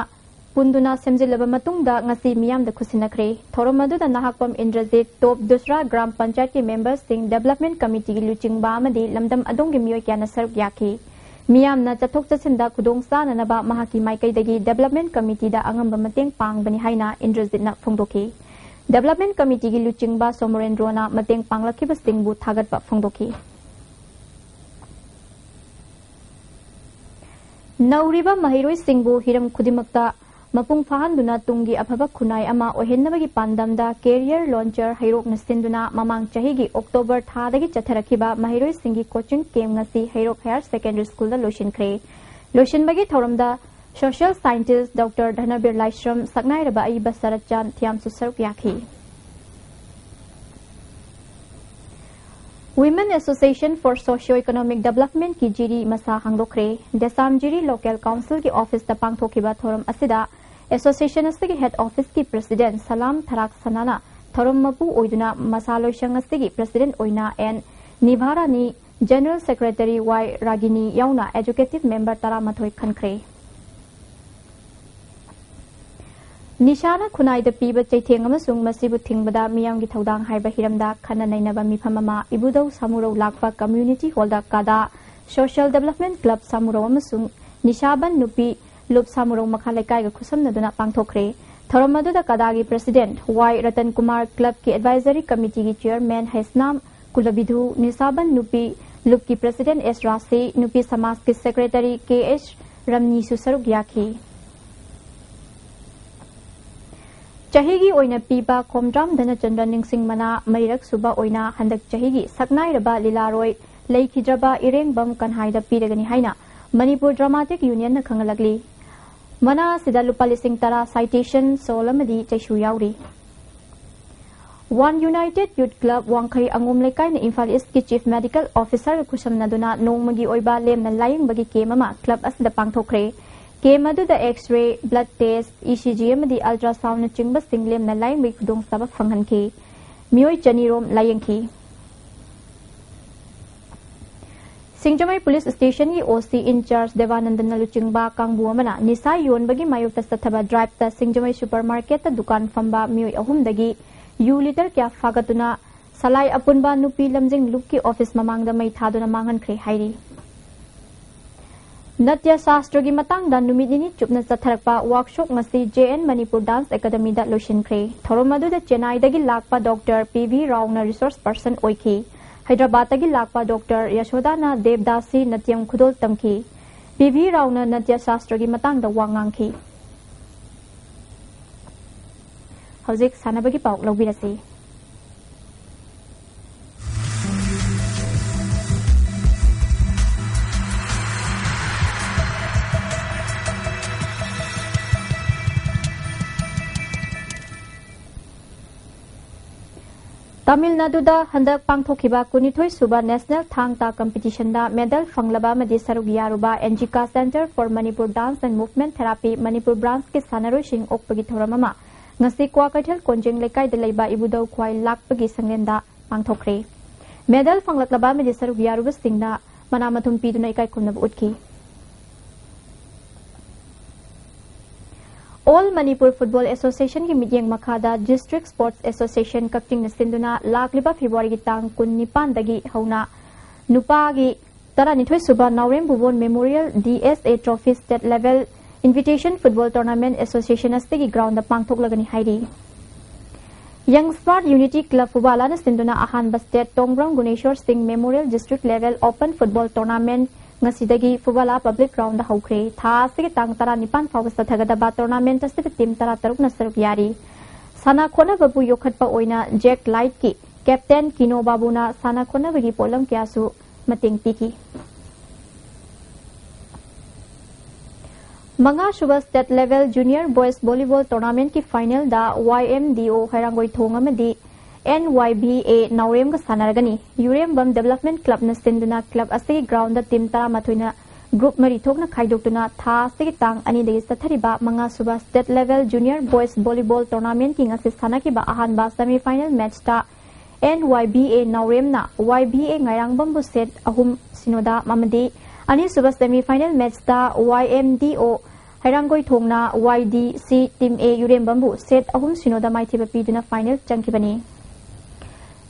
ꯄꯨꯟꯗꯨꯅ ꯁꯦꯝꯖꯤꯜꯂꯕ ꯃꯇꯨꯡꯗ ꯉꯁꯤ ꯃꯤꯌꯥꯝꯗ ꯈꯨꯠꯁꯤꯟꯅꯈ꯭ꯔꯦ꯫ ꯊꯧꯔꯝ ꯑꯗꯨꯗ ꯅꯍꯥꯛꯄꯝ ꯏꯟꯗ꯭ꯔꯖꯤꯠ, ꯇꯣꯞ ꯗꯨꯁ꯭ꯔꯥ ꯒ꯭ꯔꯥꯝ ꯄꯟꯆꯥꯌꯠꯀꯤ ꯃꯦꯝꯕꯔꯁꯤꯡ, ꯗꯦꯕꯂꯞꯃꯦꯟ ꯀꯃꯤꯇꯤꯒꯤ ꯂꯨꯆꯤꯡꯕ ꯑꯃꯗꯤ ꯂꯝꯗꯝ ꯑꯗꯣꯝꯒꯤ ꯃꯤꯑꯣꯏ ꯀꯌꯥꯅ ꯁꯔꯨꯛ ꯌꯥꯈꯤ꯫ ꯃꯤꯌꯥꯝꯅ ꯆꯠꯊꯣꯛ ꯆꯠꯁꯤꯟꯗ ꯈꯨꯗꯣꯡ ꯆꯥꯅꯅꯕ ꯃꯍꯥꯛꯀꯤ ꯃꯥꯏꯀꯩꯗꯒꯤ ꯗꯦꯕꯂꯞꯃꯦꯟ ꯀꯃꯤꯇꯤꯗ ꯑꯉꯝꯕ ꯃꯇꯦꯡ ꯄꯥꯡꯕꯅꯤ ꯍꯥꯏꯅ ꯏꯟꯗ꯭ꯔꯖꯤꯠꯅ ꯐꯣꯡꯗꯣꯛꯈꯤ꯫ ꯗꯦꯕꯂꯞꯃꯦꯟ ꯀꯃꯤꯇꯤꯒꯤ ꯂꯨꯆꯤꯡꯕ ꯁꯣꯃꯣꯔꯦꯟꯗ꯭ꯔꯣꯅ ꯃꯇꯦꯡ ꯄꯥꯡꯂꯛꯈꯤꯕꯁꯤꯡꯕꯨ ꯊꯥꯒꯠꯄ ꯐꯣꯡꯗꯣꯛꯈꯤ꯫ ꯅꯧꯔꯤꯕ ꯃꯍꯩꯔꯣꯏꯁꯤꯡꯕꯨ ꯍꯤꯔꯝ ꯈꯨꯗꯤꯡꯃꯛꯇ ꯃꯄꯨꯡ ꯐꯥꯍꯟꯗꯨꯅ ꯇꯨꯡꯒꯤ ꯑꯐꯕ ꯈꯨꯟꯅꯥꯏ ꯑꯃ ꯑꯣꯏꯍꯟꯅꯕꯒꯤ ꯄꯥꯟꯗꯝꯗ ꯀꯦꯔꯤꯌꯔ ꯂꯣꯟꯆꯔ ꯍꯩꯔꯣꯛꯅ ꯁꯤꯟꯗꯨꯅ ꯃꯃꯥꯡ ꯆꯍꯤꯒꯤ ꯑꯣꯛꯇꯣꯕꯔ ꯊꯥꯗꯒꯤ ꯆꯠꯊꯔꯛꯈꯤꯕ ꯃꯍꯩꯔꯣꯏꯁꯤꯡꯒꯤ ꯀꯣꯆꯤꯡ ꯀꯦꯝ ꯉꯁꯤ ꯍꯩꯔꯣꯛ ꯍꯥꯌꯔ ꯁꯦꯀꯦꯟꯗꯔꯤ ꯁ꯭ꯀꯨꯜꯗ ꯂꯣꯏꯁꯤꯟꯈ꯭ꯔꯦ꯫ ꯂꯣꯏꯁꯤꯟꯕꯒꯤ ꯊꯧꯔꯝꯗ ꯁꯣꯁꯤꯌꯦꯜ ꯁꯥꯏꯟꯇꯤꯁ꯭ꯠ ꯗꯣꯛꯇꯔ ꯙꯅꯕꯤꯔ ꯂꯥꯏꯁ꯭ꯔꯝ, ꯁꯛꯅꯥꯏꯔꯕ ꯑꯏꯕ ꯁꯔꯠ ꯆꯥꯟ ꯊꯤꯌꯥꯝꯁꯨ ꯁꯔꯨꯛ ꯌꯥꯈꯤ꯫ Women Association for Socio Economic Development ꯀꯤ ꯖꯤꯔꯤ ꯃꯁꯥ ꯍꯥꯡꯗꯣꯛꯈ꯭ꯔꯦ꯫ ꯗꯦꯁꯥꯝ ꯖꯤꯔꯤ ꯂꯣꯀꯦꯜ ꯀꯥꯎꯟꯁꯤꯜꯒꯤ ꯑꯣꯐꯤꯁꯇ ꯄꯥꯡꯊꯣꯛꯈꯤꯕ ꯊꯧꯔꯝ ꯑꯁꯤꯗ ꯑꯦꯁꯣꯁꯤꯌꯦꯁꯟ ꯑꯁꯤꯒꯤ ꯍꯦꯗ ꯑꯣꯐꯤꯁꯀꯤ ꯄ꯭ꯔꯦꯁꯤꯗꯦꯟꯠ ꯁꯂꯥꯝ ꯊꯔꯥꯛ ꯁꯅꯥꯅ ꯊꯧꯔꯝ ꯃꯄꯨ ꯑꯣꯏꯗꯨꯅ ꯃꯁꯥ ꯂꯣꯏꯁꯪ ꯑꯁꯤꯒꯤ ꯄ꯭ꯔꯦꯁꯤꯗꯦꯟꯠ ꯑꯣꯏꯅ ꯑꯦꯟ ꯅꯤꯚꯥꯔꯥꯅꯤ, ꯖꯦꯅꯔꯦꯜ ꯁꯦꯀ꯭ꯔꯦꯇꯔꯤ ꯋꯥꯏ ꯔꯥꯒꯤꯅꯤ ꯌꯥꯎꯅ ꯑꯦꯖꯨꯀꯦꯇꯤꯚ ꯃꯦꯝꯕꯔ ꯇꯔꯥꯃꯥꯊꯣꯏ ꯈꯟꯈ꯭ꯔꯦ꯫ ꯅꯤꯁꯥꯅ ꯈꯨꯟꯅꯥꯏꯗ ꯄꯤꯕ ꯆꯩꯊꯦꯡ ꯑꯃꯁꯨꯡ ꯃꯁꯤꯕꯨ ꯊꯤꯡꯕꯗ ꯃꯤꯌꯥꯝꯒꯤ ꯊꯧꯗꯥꯡ ꯍꯥꯏꯕ ꯍꯤꯔꯝꯗ ꯈꯟꯅ ꯅꯩꯅꯕ ꯃꯤꯐꯝ ꯑꯃ ꯏꯕꯨꯙꯧ ꯁꯥꯃꯨꯔꯧ ꯂꯥꯛꯄ ꯀꯝꯃ꯭ꯌꯨꯅꯤꯇꯤ ꯍꯣꯜꯗ ꯀꯥꯗꯥ ꯁꯣꯁꯤꯌꯦꯜ ꯗꯦꯕꯂꯞꯃꯦꯟꯠ ꯀ꯭ꯂꯕ ꯁꯥꯃꯨꯔꯧ ꯑꯃꯁꯨꯡ ꯅꯤꯁꯥꯕꯟ ꯅꯨꯄꯤ ꯂꯨꯞ ꯁꯥꯃꯨꯔꯧ ꯃꯈꯥ ꯂꯩꯀꯥꯏꯒ ꯈꯨꯠꯁꯝꯅꯗꯨꯅ ꯄꯥꯡꯊꯣꯛꯈ꯭ꯔꯦ꯫ ꯊꯧꯔꯝ ꯑꯗꯨꯗ ꯀꯥꯗꯥꯒꯤ ꯄ꯭ꯔꯦꯁꯤꯗꯦꯟꯠ ꯋꯥꯏ ꯔꯇꯟ ꯀꯨꯃꯥꯔ, ꯀ꯭ꯂꯕꯀꯤ ꯑꯦꯗꯚꯥꯏꯖꯔꯤ ꯀꯃꯤꯇꯤꯒꯤ ꯆꯤꯌꯔꯃꯦꯟ ꯍꯩꯁꯅꯥꯝ ꯀꯨꯂꯕꯤꯙꯨ, ꯅꯤꯁꯥꯕꯟ ꯅꯨꯄꯤ ꯂꯨꯞꯀꯤ ꯄ꯭ꯔꯦꯁꯤꯗꯦꯟꯠ ꯑꯦꯁ ꯔꯥꯁꯤ, ꯅꯨꯄꯤ ꯁꯃꯥꯖꯀꯤ ꯁꯦꯀ꯭ꯔꯦꯇꯔꯤ ꯀꯦ ꯑꯦꯁ ꯔꯝꯅꯤꯁꯨ ꯁꯔꯨꯛ ꯌꯥꯈꯤ꯫ ꯆꯍꯤꯒꯤ ꯑꯣꯏꯅ ꯄꯤꯕ ꯈꯣꯝꯗ꯭ꯔꯥꯝ ꯙꯅꯆꯟꯗ꯭ꯔ ꯅꯤꯡꯁꯤꯡ ꯃꯅꯥ ꯃꯔꯤꯔꯛ ꯁꯨꯕ ꯑꯣꯏꯅ ꯍꯟꯗꯛ ꯆꯍꯤꯒꯤ ꯁꯛꯅꯥꯏꯔꯕ ꯂꯤꯂꯥꯔꯣꯏ ꯂꯩꯈꯤꯗ꯭ꯔꯕ ꯏꯔꯦꯡꯕꯝ ꯀꯟꯍꯥꯏꯗ ꯄꯤꯔꯒꯅꯤ ꯍꯥꯏꯅ ꯃꯅꯤꯄꯨꯔ ꯗ꯭ꯔꯃꯥꯇꯤꯛ ꯌꯨꯅꯤꯌꯟꯅ ꯈꯪꯍꯜꯂꯛꯂꯤ꯫ ꯃꯅꯥ ꯑꯁꯤꯗ ꯂꯨꯄꯥ ꯂꯤꯁꯤꯡ ꯇꯔꯥ citation, ꯁꯣꯜ ꯑꯃꯗꯤ ꯆꯩꯁꯨ ꯌꯥꯎꯔꯤ꯫ One United Youth Club ꯋꯥꯡꯈꯩ ꯑꯉꯣꯝ ꯂꯩꯀꯥꯏꯅ ꯏꯝꯐꯥꯜ ꯏꯁꯀꯤ ꯆꯤꯐ ꯃꯦꯗꯤꯀꯦꯜ ꯑꯣꯐꯤꯁꯔꯒ ꯈꯨꯠꯁꯝꯅꯗꯨꯅ ꯅꯣꯡꯃꯒꯤ ꯑꯣꯏꯕ ꯂꯦꯝꯅ ꯂꯥꯌꯦꯡꯕꯒꯤ ꯀꯦꯝ ꯑꯃ ꯀ꯭ꯂꯕ ꯑꯁꯤꯗ ꯄꯥꯡꯊꯣꯛꯈ꯭ꯔꯦ꯫ ꯀꯦꯝ ꯑꯗꯨꯗ X-ray, blood test, E C G ꯑꯃꯗꯤ ultrasoundꯅꯆꯤꯡꯕꯁꯤꯡ ꯂꯦꯝꯅ ꯂꯥꯌꯦꯡꯕꯒꯤ ꯈꯨꯗꯣꯡꯆꯥꯕ ꯐꯪꯍꯟꯈꯤ꯫ ꯃꯤꯑꯣꯏ ꯆꯅꯤ ꯔꯣꯝ ꯂꯥꯌꯦꯡꯈꯤ꯫ ꯁꯤꯡꯖꯃꯩ ꯄꯨꯂꯤꯁ ꯁ꯭ꯇꯦꯁꯟꯒꯤ O C in charge ꯗꯦꯕꯥꯅꯟꯗꯟꯅ ꯂꯨꯆꯤꯡꯕ ꯀꯥꯡꯕꯨ ꯑꯃꯅ ꯅꯤꯁꯥ ꯌꯣꯟꯕꯒꯤ ꯃꯥꯌꯣꯛꯇ ꯆꯠꯊꯕ ꯗ꯭ꯔꯥꯏꯕꯇ ꯁꯤꯡꯖꯃꯩ ꯁꯨꯄꯔ ꯃꯥꯔꯀꯦꯠꯇ ꯗꯨꯀꯥꯟ ꯐꯝꯕ ꯃꯤꯑꯣꯏ ꯑꯍꯨꯝꯗꯒꯤ ꯌꯨ ꯂꯤꯇꯔ ꯀꯌꯥ ꯐꯥꯒꯠꯇꯨꯅ ꯁꯂꯥꯏ ꯑꯄꯨꯟꯕ ꯅꯨꯄꯤ ꯂꯝꯖꯤꯡ ꯂꯨꯞꯀꯤ ꯑꯣꯐꯤꯁ ꯃꯃꯥꯡꯗ ꯃꯩ ꯊꯥꯗꯨꯅ ꯃꯥꯡꯍꯟꯈ꯭ꯔꯦ ꯍꯥꯏꯔꯤ꯫ ꯅꯠꯌ ꯁꯥꯁꯇ꯭ꯔꯒꯤ ꯃꯇꯥꯡꯗ ꯅꯨꯃꯤꯠ ꯅꯤꯅꯤ ꯆꯨꯞꯅ ꯆꯠꯊꯔꯛꯄ ꯋꯥꯔꯛꯁꯣꯞ ꯉꯁꯤ J N Manipur Dance Academyꯗ ꯂꯣꯏꯁꯤꯟꯈ꯭ꯔꯦ꯫ ꯊꯧꯔꯝ ꯑꯗꯨꯗ ꯆꯦꯟꯅꯥꯏꯗꯒꯤ ꯂꯥꯛꯄ ꯗꯣꯛꯇꯔ P V ꯔꯥꯎꯅ ꯔꯤꯁꯣꯔꯁ ꯄꯔꯁꯟ ꯑꯣꯏꯈꯤ꯫ ꯍꯩꯗ꯭ꯔꯕꯥꯗꯇꯒꯤ ꯂꯥꯛꯄ ꯗꯣꯛꯇꯔ ꯌꯥꯁꯣꯗꯥꯅ ꯗꯦꯕꯗꯥꯁꯤ ꯅꯇ꯭ꯌꯝ ꯈꯨꯗꯣꯜ ꯇꯝꯈꯤ꯫ P V ꯔꯥꯎꯅ ꯅꯠꯌ ꯁꯥꯁꯇ꯭ꯔꯒꯤ ꯃꯇꯥꯡꯗ ꯋꯥ ꯉꯥꯡꯈꯤ꯫ ꯍꯧꯖꯤꯛ ꯁꯥꯟꯅꯕꯒꯤ ꯄꯥꯎ ꯂꯧꯕꯤꯔꯁꯤ꯫ ꯇꯥꯃꯤꯜ ꯅꯥꯗꯨꯗ ꯍꯟꯗꯛ ꯄꯥꯡꯊꯣꯛꯈꯤꯕ ꯀꯨꯟꯅꯤꯊꯣꯏ ꯁꯨꯕ ꯅꯦꯁꯅꯦꯜ ꯊꯥꯡ ꯇꯥ ꯀꯝꯄꯤꯇꯤꯁꯟꯗ ꯃꯦꯗꯜ ꯐꯪꯂꯕ ꯑꯃꯗꯤ ꯁꯔꯨꯛ ꯌꯥꯔꯨꯕ ꯑꯦꯟꯖꯤꯀꯥ Center for Manipur Dance and Movement Therapy Manipur ꯕ꯭ꯔꯥꯟꯁꯀꯤ ꯁꯥꯟꯅꯔꯣꯏꯁꯤꯡ ꯑꯣꯛꯄꯒꯤ ꯊꯧꯔꯝ ꯑꯃ ꯉꯁꯤ ꯀ꯭ꯋꯥꯀꯩꯊꯦꯜ ꯀꯣꯟꯖꯦꯡ ꯂꯩꯀꯥꯏꯗ ꯂꯩꯕ ꯏꯕꯨꯙꯧ ꯈ꯭ꯋꯥꯏ ꯂꯥꯛꯄꯒꯤ ꯁꯪꯂꯦꯟꯗ ꯄꯥꯡꯊꯣꯛꯈ꯭ꯔꯦ꯫ ꯃꯦꯗꯜ ꯐꯪꯂꯛꯂꯕ ꯑꯃꯗꯤ ꯁꯔꯨꯛ ꯌꯥꯔꯨꯕꯁꯤꯡꯗ ꯃꯅꯥ ꯃꯊꯨꯝ ꯄꯤꯗꯨꯅ ꯏꯀꯥꯏ ꯈꯨꯝꯅꯕ ꯎꯠꯈꯤ꯫ All Manipur Football Associationꯒꯤ ꯃꯤꯠꯌꯦꯡ ꯃꯈꯥꯗ District Sports Association ꯀꯛꯆꯤꯡꯅ ꯁꯤꯟꯗꯨꯅ ꯂꯥꯛꯂꯤꯕ ꯐꯦꯕ꯭ꯔꯨꯋꯥꯔꯤꯒꯤ ꯇꯥꯡ ꯀꯨꯟꯅꯤꯄꯥꯟꯗꯒꯤ ꯍꯧꯅ ꯅꯨꯄꯥꯒꯤ ꯇꯔꯥꯅꯤꯊꯣꯏ ꯁꯨꯕ ꯅꯥꯎꯔꯦꯝ ꯕꯨꯕꯣꯟ Memorial D S A Trophy State Level Invitation Football Tournament Association ꯑꯁꯤꯒꯤ groundꯗ ꯄꯥꯡꯊꯣꯛꯂꯒꯅꯤ ꯍꯥꯏꯔꯤ꯫ Young Smart Unity Club ꯐꯨꯕꯥꯂꯥꯅ ꯁꯤꯟꯗꯨꯅ ꯑꯍꯥꯟꯕ State ꯇꯣꯡꯕ꯭ꯔꯝ ꯒꯨꯅꯦꯁꯣꯔ ꯁꯤꯡ Memorial District Level Open Football Tournament ꯉꯁꯤꯗꯒꯤ ꯐꯨꯕꯥꯂꯥ ꯄꯕ꯭ꯂꯤꯛ ꯒ꯭ꯔꯥꯎꯟꯗ ꯍꯧꯈ꯭ꯔꯦ꯫ ꯊꯥ ꯑꯁꯤꯒꯤ ꯇꯥꯡ ꯇꯔꯥꯅꯤꯄꯥꯟ ꯐꯥꯎꯕ ꯆꯠꯊꯒꯗꯕ ꯇꯣꯔꯅꯥꯃꯦꯟꯠ ꯑꯁꯤꯗ ꯇꯤꯝ ꯇꯔꯥꯇꯔꯨꯛꯅ ꯁꯔꯨꯛ ꯌꯥꯔꯤ꯫ ꯁꯥꯟꯅ ꯈꯣꯠꯅꯕꯕꯨ ꯌꯣꯛꯈꯠꯄ ꯑꯣꯏꯅ ꯖꯦꯛ ꯂꯥꯏꯠꯀꯤ ꯀꯦꯞꯇꯦꯟ ꯀꯤꯅꯣ ꯕꯥꯕꯨꯅ ꯁꯥꯟꯅ ꯈꯣꯠꯅꯕꯒꯤ ꯄꯣꯠꯂꯝ ꯀꯌꯥꯁꯨ ꯃꯇꯦꯡ ꯄꯤꯈꯤ꯫ ꯃꯉꯥꯁꯨꯕ State Level Junior Boys Volleyball Tournamentꯀꯤ finalꯗ Y M D O ꯍꯩꯔꯥꯡꯒꯣꯏꯊꯣꯡ ꯑꯃꯗꯤ N Y B A ꯅꯥꯎꯔꯦꯝꯒ ꯁꯥꯟꯅꯔꯒꯅꯤ꯫ ꯌꯨꯔꯦꯝꯕꯝ Development Clubꯅ ꯁꯤꯟꯗꯨꯅ club ꯑꯁꯤꯒꯤ groundꯗ team ꯇꯔꯥꯃꯥꯊꯣꯏꯅ group ꯃꯔꯤ ꯊꯣꯛꯅ ꯈꯥꯏꯗꯣꯛꯇꯨꯅ ꯊꯥ ꯑꯁꯤꯒꯤ ꯇꯥꯡ ꯑꯅꯤꯗꯒꯤ ꯆꯠꯊꯔꯤꯕ ꯃꯉꯥꯁꯨꯕ State Level Junior Boys Volleyball Tournamentꯀꯤ ꯉꯁꯤ ꯁꯥꯟꯅꯈꯤꯕ ꯑꯍꯥꯟꯕ semi final matchꯇ N Y B A ꯅꯥꯎꯔꯦꯝꯅ Y B A ꯉꯥꯏꯔꯥꯡꯕꯝꯕꯨ set ꯑꯍꯨꯝ ꯁꯤꯅꯣꯗ ꯑꯃꯗꯤ ꯑꯅꯤꯁꯨꯕ semi final matchꯇ Y M D O ꯍꯩꯔꯥꯡꯒꯣꯏꯊꯣꯡꯅ Y D C Team A ꯌꯨꯔꯦꯝꯕꯝꯕꯨ set ꯑꯍꯨꯝ ꯁꯤꯅꯣꯗ ꯃꯥꯏꯊꯤꯕ ꯄꯤꯗꯨꯅ final ꯆꯪꯈꯤꯕꯅꯤ꯫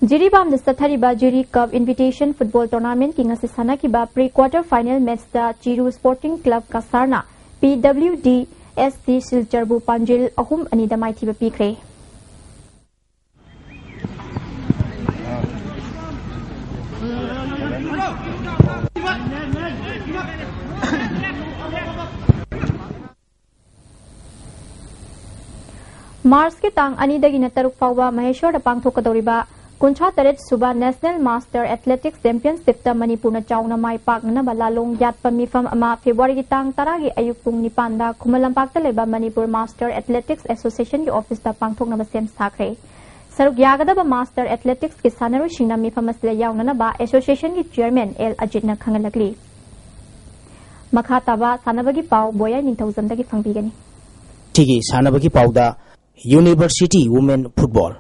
ꯖꯤꯔꯤꯕꯥꯝꯗ ꯆꯠꯊꯔꯤꯕ ꯖꯤꯔꯤ Cup Invitation Football Tournamentꯀꯤ ꯉꯁꯤ ꯁꯥꯟꯅꯈꯤꯕ pre quarter final matchꯇ ꯆꯤꯔꯨ Sporting Club ꯀꯁꯥꯔꯅ P W D S T ꯁꯤꯜꯆꯔꯕꯨ ꯄꯥꯟꯖꯤꯜ ꯑꯍꯨꯝ ꯑꯅꯤꯗ ꯃꯥꯏꯊꯤꯕ ꯄꯤꯈ꯭ꯔꯦ꯫ ꯃꯥꯔꯆꯀꯤ ꯇꯥꯡ ꯑꯅꯤꯗꯒꯤꯅ ꯇꯔꯨꯛ ꯐꯥꯎꯕ ꯃꯍꯦꯁꯣꯔꯗ ꯄꯥꯡꯊꯣꯛꯀꯗꯧꯔꯤꯕ ꯀꯨꯟꯊ꯭ꯔꯥ ꯇꯔꯦꯠ ꯁꯨꯕ National Master Athletics Championshipꯇ ꯃꯅꯤꯄꯨꯔꯅ ꯆꯥꯎꯅ ꯃꯥꯏ ꯄꯥꯛꯅꯅꯕ ꯂꯥꯂꯣꯡ ꯌꯥꯠꯄ ꯃꯤꯐꯝ ꯑꯃ Februaryꯒꯤ ꯇꯥꯡ ꯇꯔꯥꯒꯤ ꯑꯌꯨꯛ ꯄꯨꯡ ꯅꯤꯄꯥꯟꯗ ꯈꯨꯃꯟ ꯂꯝꯄꯥꯛꯇ ꯂꯩꯕ ꯃꯅꯤꯄꯨꯔ Master Athletics Associationꯒꯤ officeꯇ ꯄꯥꯡꯊꯣꯛꯅꯕ ꯁꯦꯝ ꯁꯥꯈ꯭ꯔꯦ꯫ ꯁꯔꯨꯛ ꯌꯥꯒꯗꯕ Master Athleticsꯀꯤ ꯁꯥꯟꯅꯔꯣꯏꯁꯤꯡꯅ ꯃꯤꯐꯝ ꯑꯁꯤꯗ ꯌꯥꯎꯅꯅꯕ Associationꯒꯤ Chairman L ꯑꯖꯤꯠꯅ ꯈꯪꯍꯜꯂꯛꯂꯤ꯫ ꯃꯈꯥ ꯇꯥꯕ ꯁꯥꯟꯅꯕꯒꯤ ꯄꯥꯎ ꯕꯣꯌꯥꯏ ꯅꯤꯡꯊꯧꯖꯝꯗꯒꯤ ꯐꯪꯕꯤꯒꯅꯤ꯫ ꯁꯤꯒꯤ ꯁꯥꯟꯅꯕꯒꯤ ꯄꯥꯎꯗ University Women Football꯫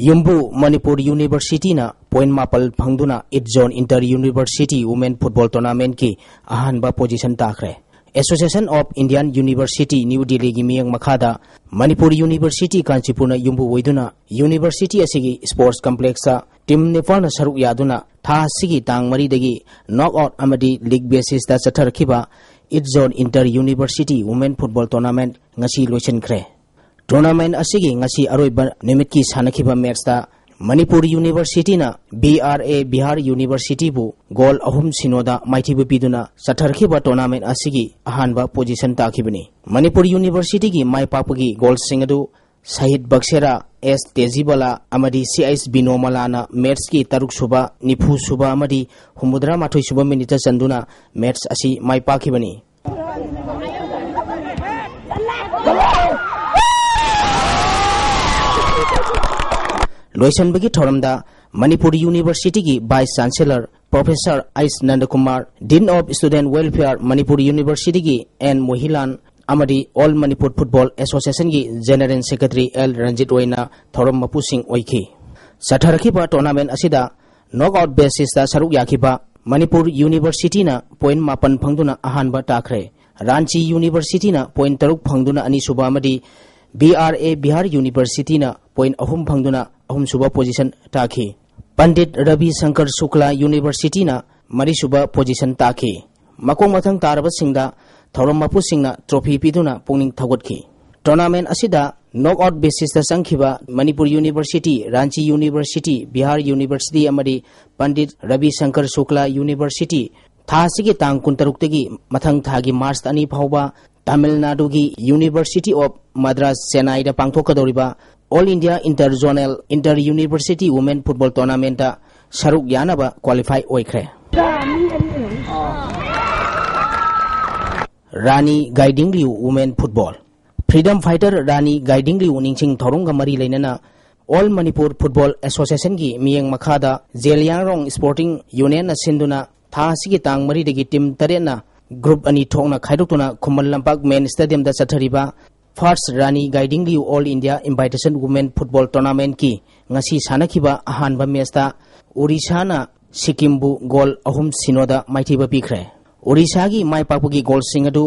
ꯌꯨꯝꯕꯨ ꯃꯅꯤꯄꯨꯔ Universityꯅ point ꯃꯥꯄꯜ ꯐꯪꯗꯨꯅ East Zone Inter University Women Football Tournamentꯀꯤ ꯑꯍꯥꯟꯕ position ꯇꯥꯈ꯭ꯔꯦ꯫ Association of Indian University New Delhiꯒꯤ ꯃꯤꯠꯌꯦꯡ ꯃꯈꯥꯗ ꯃꯅꯤꯄꯨꯔ University ꯀꯥꯟꯆꯤꯄꯨꯔꯅ ꯌꯨꯝꯕꯨ ꯑꯣꯏꯗꯨꯅ university ꯑꯁꯤꯒꯤ sports complexꯇ team ꯅꯤꯄꯥꯜꯅ ꯁꯔꯨꯛ ꯌꯥꯗꯨꯅ ꯊꯥ ꯑꯁꯤꯒꯤ ꯇꯥꯡ ꯃꯔꯤꯗꯒꯤ knockout ꯑꯃꯗꯤ league basisꯇ ꯆꯠꯊꯔꯛꯈꯤꯕ East Zone Inter University Women Football Tournament ꯉꯁꯤ ꯂꯣꯏꯁꯤꯟꯈ꯭ꯔꯦ꯫ Tournament ꯑꯁꯤꯒꯤ ꯉꯁꯤ ꯑꯔꯣꯏꯕ ꯅꯨꯃꯤꯠꯀꯤ ꯁꯥꯟꯅꯈꯤꯕ matchꯇ Manipur Universityꯅ B R A Bihar Universityꯕꯨ goal ꯑꯍꯨꯝ ꯁꯤꯅꯣꯗ ꯃꯥꯏꯊꯤꯕ ꯄꯤꯗꯨꯅ ꯆꯠꯊꯔꯛꯈꯤꯕ tournament ꯑꯁꯤꯒꯤ ꯑꯍꯥꯟꯕ position ꯇꯥꯈꯤꯕꯅꯤ꯫ ꯃꯅꯤꯄꯨꯔ Universityꯒꯤ ꯃꯥꯏ ꯄꯥꯛꯄꯒꯤ goalꯁꯤꯡ ꯑꯗꯨ ꯁꯍꯤꯗ ꯕꯛꯁꯦꯔꯥ, ꯑꯦꯁ ꯇꯦꯖꯤꯕꯂꯥ ꯑꯃꯗꯤ ꯁꯤ ꯑꯩꯆ ꯕꯤꯅꯣꯃꯂꯥꯅ matchꯀꯤ ꯇꯔꯨꯛ ꯁꯨꯕ, ꯅꯤꯐꯨ ꯁꯨꯕ ꯑꯃꯗꯤ ꯍꯨꯝꯐꯨꯇꯔꯥ ꯃꯥꯊꯣꯏ ꯁꯨꯕ minuteꯇ ꯆꯟꯗꯨꯅ match ꯑꯁꯤ ꯃꯥꯏ ꯄꯥꯛꯈꯤꯕꯅꯤ꯫ ꯂꯣꯏꯁꯤꯟꯕꯒꯤ ꯊꯧꯔꯝꯗ ꯃꯅꯤꯄꯨꯔ ꯌꯨꯅꯤꯚꯔꯁꯤꯇꯤꯒꯤ Vice Chancellor Professor H Nandakumar, Dean of Student Welfare Manipur ꯌꯨꯅꯤꯚꯔꯁꯤꯇꯤꯒꯤ ꯑꯦꯟ ꯃꯣꯍꯤꯂꯥꯟ ꯑꯃꯗꯤ All Manipur Football Associationꯒꯤ General Secretary ꯑꯦꯜ ꯔꯟꯖꯤꯠ ꯔꯣꯏꯅ ꯊꯧꯔꯝ ꯃꯄꯨꯁꯤꯡ ꯑꯣꯏꯈꯤ꯫ ꯆꯠꯊꯔꯛꯈꯤꯕ tournament ꯑꯁꯤꯗ knockout basisꯇ ꯁꯔꯨꯛ ꯌꯥꯈꯤꯕ ꯃꯅꯤꯄꯨꯔ ꯌꯨꯅꯤꯚꯔꯁꯤꯇꯤꯅ point ꯃꯥꯄꯟ ꯐꯪꯗꯨꯅ ꯑꯍꯥꯟꯕ ꯇꯥꯈ꯭ꯔꯦ꯫ ꯔꯥꯟꯆꯤ ꯌꯨꯅꯤꯚꯔꯁꯤꯇꯤꯅ point ꯇꯔꯨꯛ ꯐꯪꯗꯨꯅ ꯑꯅꯤꯁꯨꯕ ꯑꯃꯗꯤ ꯕꯤ ꯑꯥꯔ ꯑꯦ ꯕꯤꯍꯥꯔ ꯌꯨꯅꯤꯚꯔꯁꯤꯇꯤꯅ point ꯑꯍꯨꯝ ꯐꯪꯗꯨꯅ ꯑꯍꯨꯝꯁꯨꯕ position ꯇꯥꯈꯤ꯫ ꯄꯟꯗꯤꯠ ꯔꯕꯤ ꯁꯪꯀꯔ ꯁꯨꯀ꯭ꯂꯥ ꯌꯨꯅꯤꯚꯔꯁꯤꯇꯤꯅ ꯃꯔꯤꯁꯨꯕ position ꯇꯥꯈꯤ꯫ ꯃꯈꯣꯡ ꯃꯊꯪ ꯇꯥꯔꯕꯁꯤꯡꯗ ꯊꯧꯔꯝ ꯃꯄꯨꯁꯤꯡꯅ trophy ꯄꯤꯗꯨꯅ ꯄꯨꯛꯅꯤꯡ ꯊꯧꯒꯠꯈꯤ꯫ Tournament ꯑꯁꯤꯗ knockout basisꯇ ꯆꯪꯈꯤꯕ Manipur university, Ranchi university, Bihar university ꯑꯃꯗꯤ ꯄꯟꯗꯤꯠ ꯔꯕꯤ ꯁꯪꯀꯔ ꯁꯨꯀ꯭ꯂꯥ ꯌꯨꯅꯤꯚꯔꯁꯤꯇꯤ ꯊꯥ ꯑꯁꯤꯒꯤ ꯇꯥꯡ ꯀꯨꯟꯇꯔꯨꯛꯇꯒꯤ ꯃꯊꯪ ꯊꯥꯒꯤ ꯃꯥꯔꯆ ꯑꯅꯤ ꯐꯥꯎꯕ ꯇꯥꯃꯤꯜ ꯅꯥꯗꯨꯒꯤ University of Madras ꯆꯦꯟꯅꯥꯏꯗ ꯄꯥꯡꯊꯣꯛꯀꯗꯧꯔꯤꯕ All India Inter Zonal Inter University Women Football Tournamentꯇ ꯁꯔꯨꯛ ꯌꯥꯅꯕ qualify ꯑꯣꯏꯈ꯭ꯔꯦ꯫ ꯔꯥꯅꯤ ꯒꯥꯏꯗꯤꯡꯂꯤꯌꯨ Women Football꯫ Freedom fighter ꯔꯥꯅꯤ ꯒꯥꯏꯗꯤꯡꯂꯤꯌꯨ ꯅꯤꯡꯁꯤꯡ ꯊꯧꯔꯝꯒ ꯃꯔꯤ ꯂꯩꯅꯅ All Manipur Football Associationꯒꯤ ꯃꯤꯠꯌꯦꯡ ꯃꯈꯥꯗ ꯖꯦꯂꯤꯌꯥꯡꯔꯣꯡ Sporting Unionꯅ ꯁꯤꯟꯗꯨꯅ ꯊꯥ ꯑꯁꯤꯒꯤ ꯇꯥꯡ ꯃꯔꯤꯗꯒꯤ team ꯇꯔꯦꯠꯅ group ꯑꯅꯤ ꯊꯣꯛꯅ ꯈꯥꯏꯗꯣꯛꯇꯨꯅ ꯈꯨꯃꯟ ꯂꯝꯄꯥꯛ main stadiumꯗ ꯆꯠꯊꯔꯤꯕ First ꯔꯥꯅꯤ ꯒꯥꯏꯗꯤꯡꯂꯤꯌꯨ All India Invitation Women Football Tournamentꯀꯤ ꯉꯁꯤ ꯁꯥꯟꯅꯈꯤꯕ ꯑꯍꯥꯟꯕ matchꯇ ꯑꯣꯔꯤꯁꯥꯅ ꯁꯤꯛꯀꯤꯝꯕꯨ goal ꯑꯍꯨꯝ ꯁꯤꯅꯣꯗ ꯃꯥꯏꯊꯤꯕ ꯄꯤꯈ꯭ꯔꯦ꯫ ꯑꯣꯔꯤꯁꯥꯒꯤ ꯃꯥꯏ ꯄꯥꯛꯄꯒꯤ goalꯁꯤꯡ ꯑꯗꯨ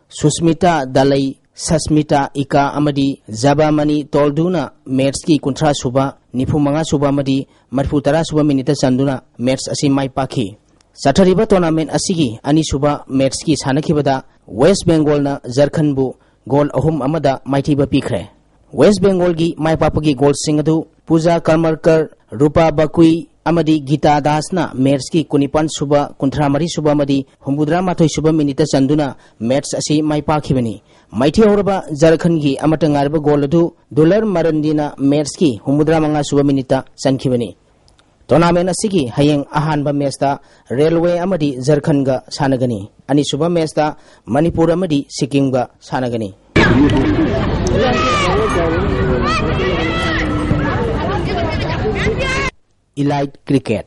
ꯁꯨꯁꯃꯤꯇꯥ ꯗꯂꯩ, ꯁꯁꯃꯤꯇꯥ ꯏꯀꯥ ꯑꯃꯗꯤ ꯖꯕꯥꯃꯅꯤ ꯇꯣꯜꯗꯨꯅ matchꯀꯤ ꯀꯨꯟꯊ꯭ꯔꯥ ꯁꯨꯕ, ꯅꯤꯐꯨ ꯃꯉꯥ ꯁꯨꯕ ꯑꯃꯗꯤ ꯃꯔꯤꯐꯨ ꯇꯔꯥ ꯁꯨꯕ minuteꯇ ꯆꯟꯗꯨꯅ match ꯑꯁꯤ ꯃꯥꯏ ꯄꯥꯛꯈꯤ꯫ ꯆꯠꯊꯔꯤꯕ tournament ꯑꯁꯤꯒꯤ ꯑꯅꯤꯁꯨꯕ matchꯀꯤ ꯁꯥꯟꯅꯈꯤꯕꯗ West Bengalꯅ ꯖꯔꯈꯟꯕꯨ goal ꯑꯍꯨꯝ ꯑꯃꯗ ꯃꯥꯏꯊꯤꯕ ꯄꯤꯈ꯭ꯔꯦ꯫ West Bengalꯒꯤ ꯃꯥꯏ ꯄꯥꯛꯄꯒꯤ goalꯁꯤꯡ ꯑꯗꯨ ꯄꯨꯖꯥ ꯀꯔꯃꯔꯀꯔ, ꯔꯨꯄꯥ ꯕꯀꯨꯏ ꯑꯃꯗꯤ ꯒꯤꯇꯥ ꯗꯥꯁꯅ matchꯀꯤ ꯀꯨꯟꯅꯤꯄꯥꯟ ꯁꯨꯕ, ꯀꯨꯟꯊ꯭ꯔꯥ ꯃꯔꯤ ꯁꯨꯕ ꯑꯃꯗꯤ ꯍꯨꯝꯐꯨꯇꯔꯥ ꯃꯥꯊꯣꯏ ꯁꯨꯕ minuteꯇ ꯆꯟꯗꯨꯅ match ꯑꯁꯤ ꯃꯥꯏ ꯄꯥꯛꯈꯤꯕꯅꯤ꯫ ꯃꯥꯏꯊꯤꯍꯧꯔꯕ ꯖꯔꯈꯟꯒꯤ ꯑꯃꯠꯇ ꯉꯥꯏꯔꯕ goal ꯑꯗꯨ ꯗꯨꯂꯔ ꯃꯔꯟꯗꯤꯅ matchꯀꯤ ꯍꯨꯝꯐꯨꯇꯔꯥ ꯃꯉꯥ ꯁꯨꯕ minuteꯇ ꯆꯟꯈꯤꯕꯅꯤ꯫ Tournament ꯑꯁꯤꯒꯤ ꯍꯌꯦꯡ ꯑꯍꯥꯟꯕ matchꯇ Railway ꯑꯃꯗꯤ ꯖꯔꯈꯟꯒ ꯁꯥꯟꯅꯒꯅꯤ꯫ ꯑꯅꯤꯁꯨꯕ matchꯇ ꯃꯅꯤꯄꯨꯔ ꯑꯃꯗꯤ ꯁꯤꯛꯀꯤꯝꯒ ꯁꯥꯟꯅꯒꯅꯤ꯫ Elite Cricket꯫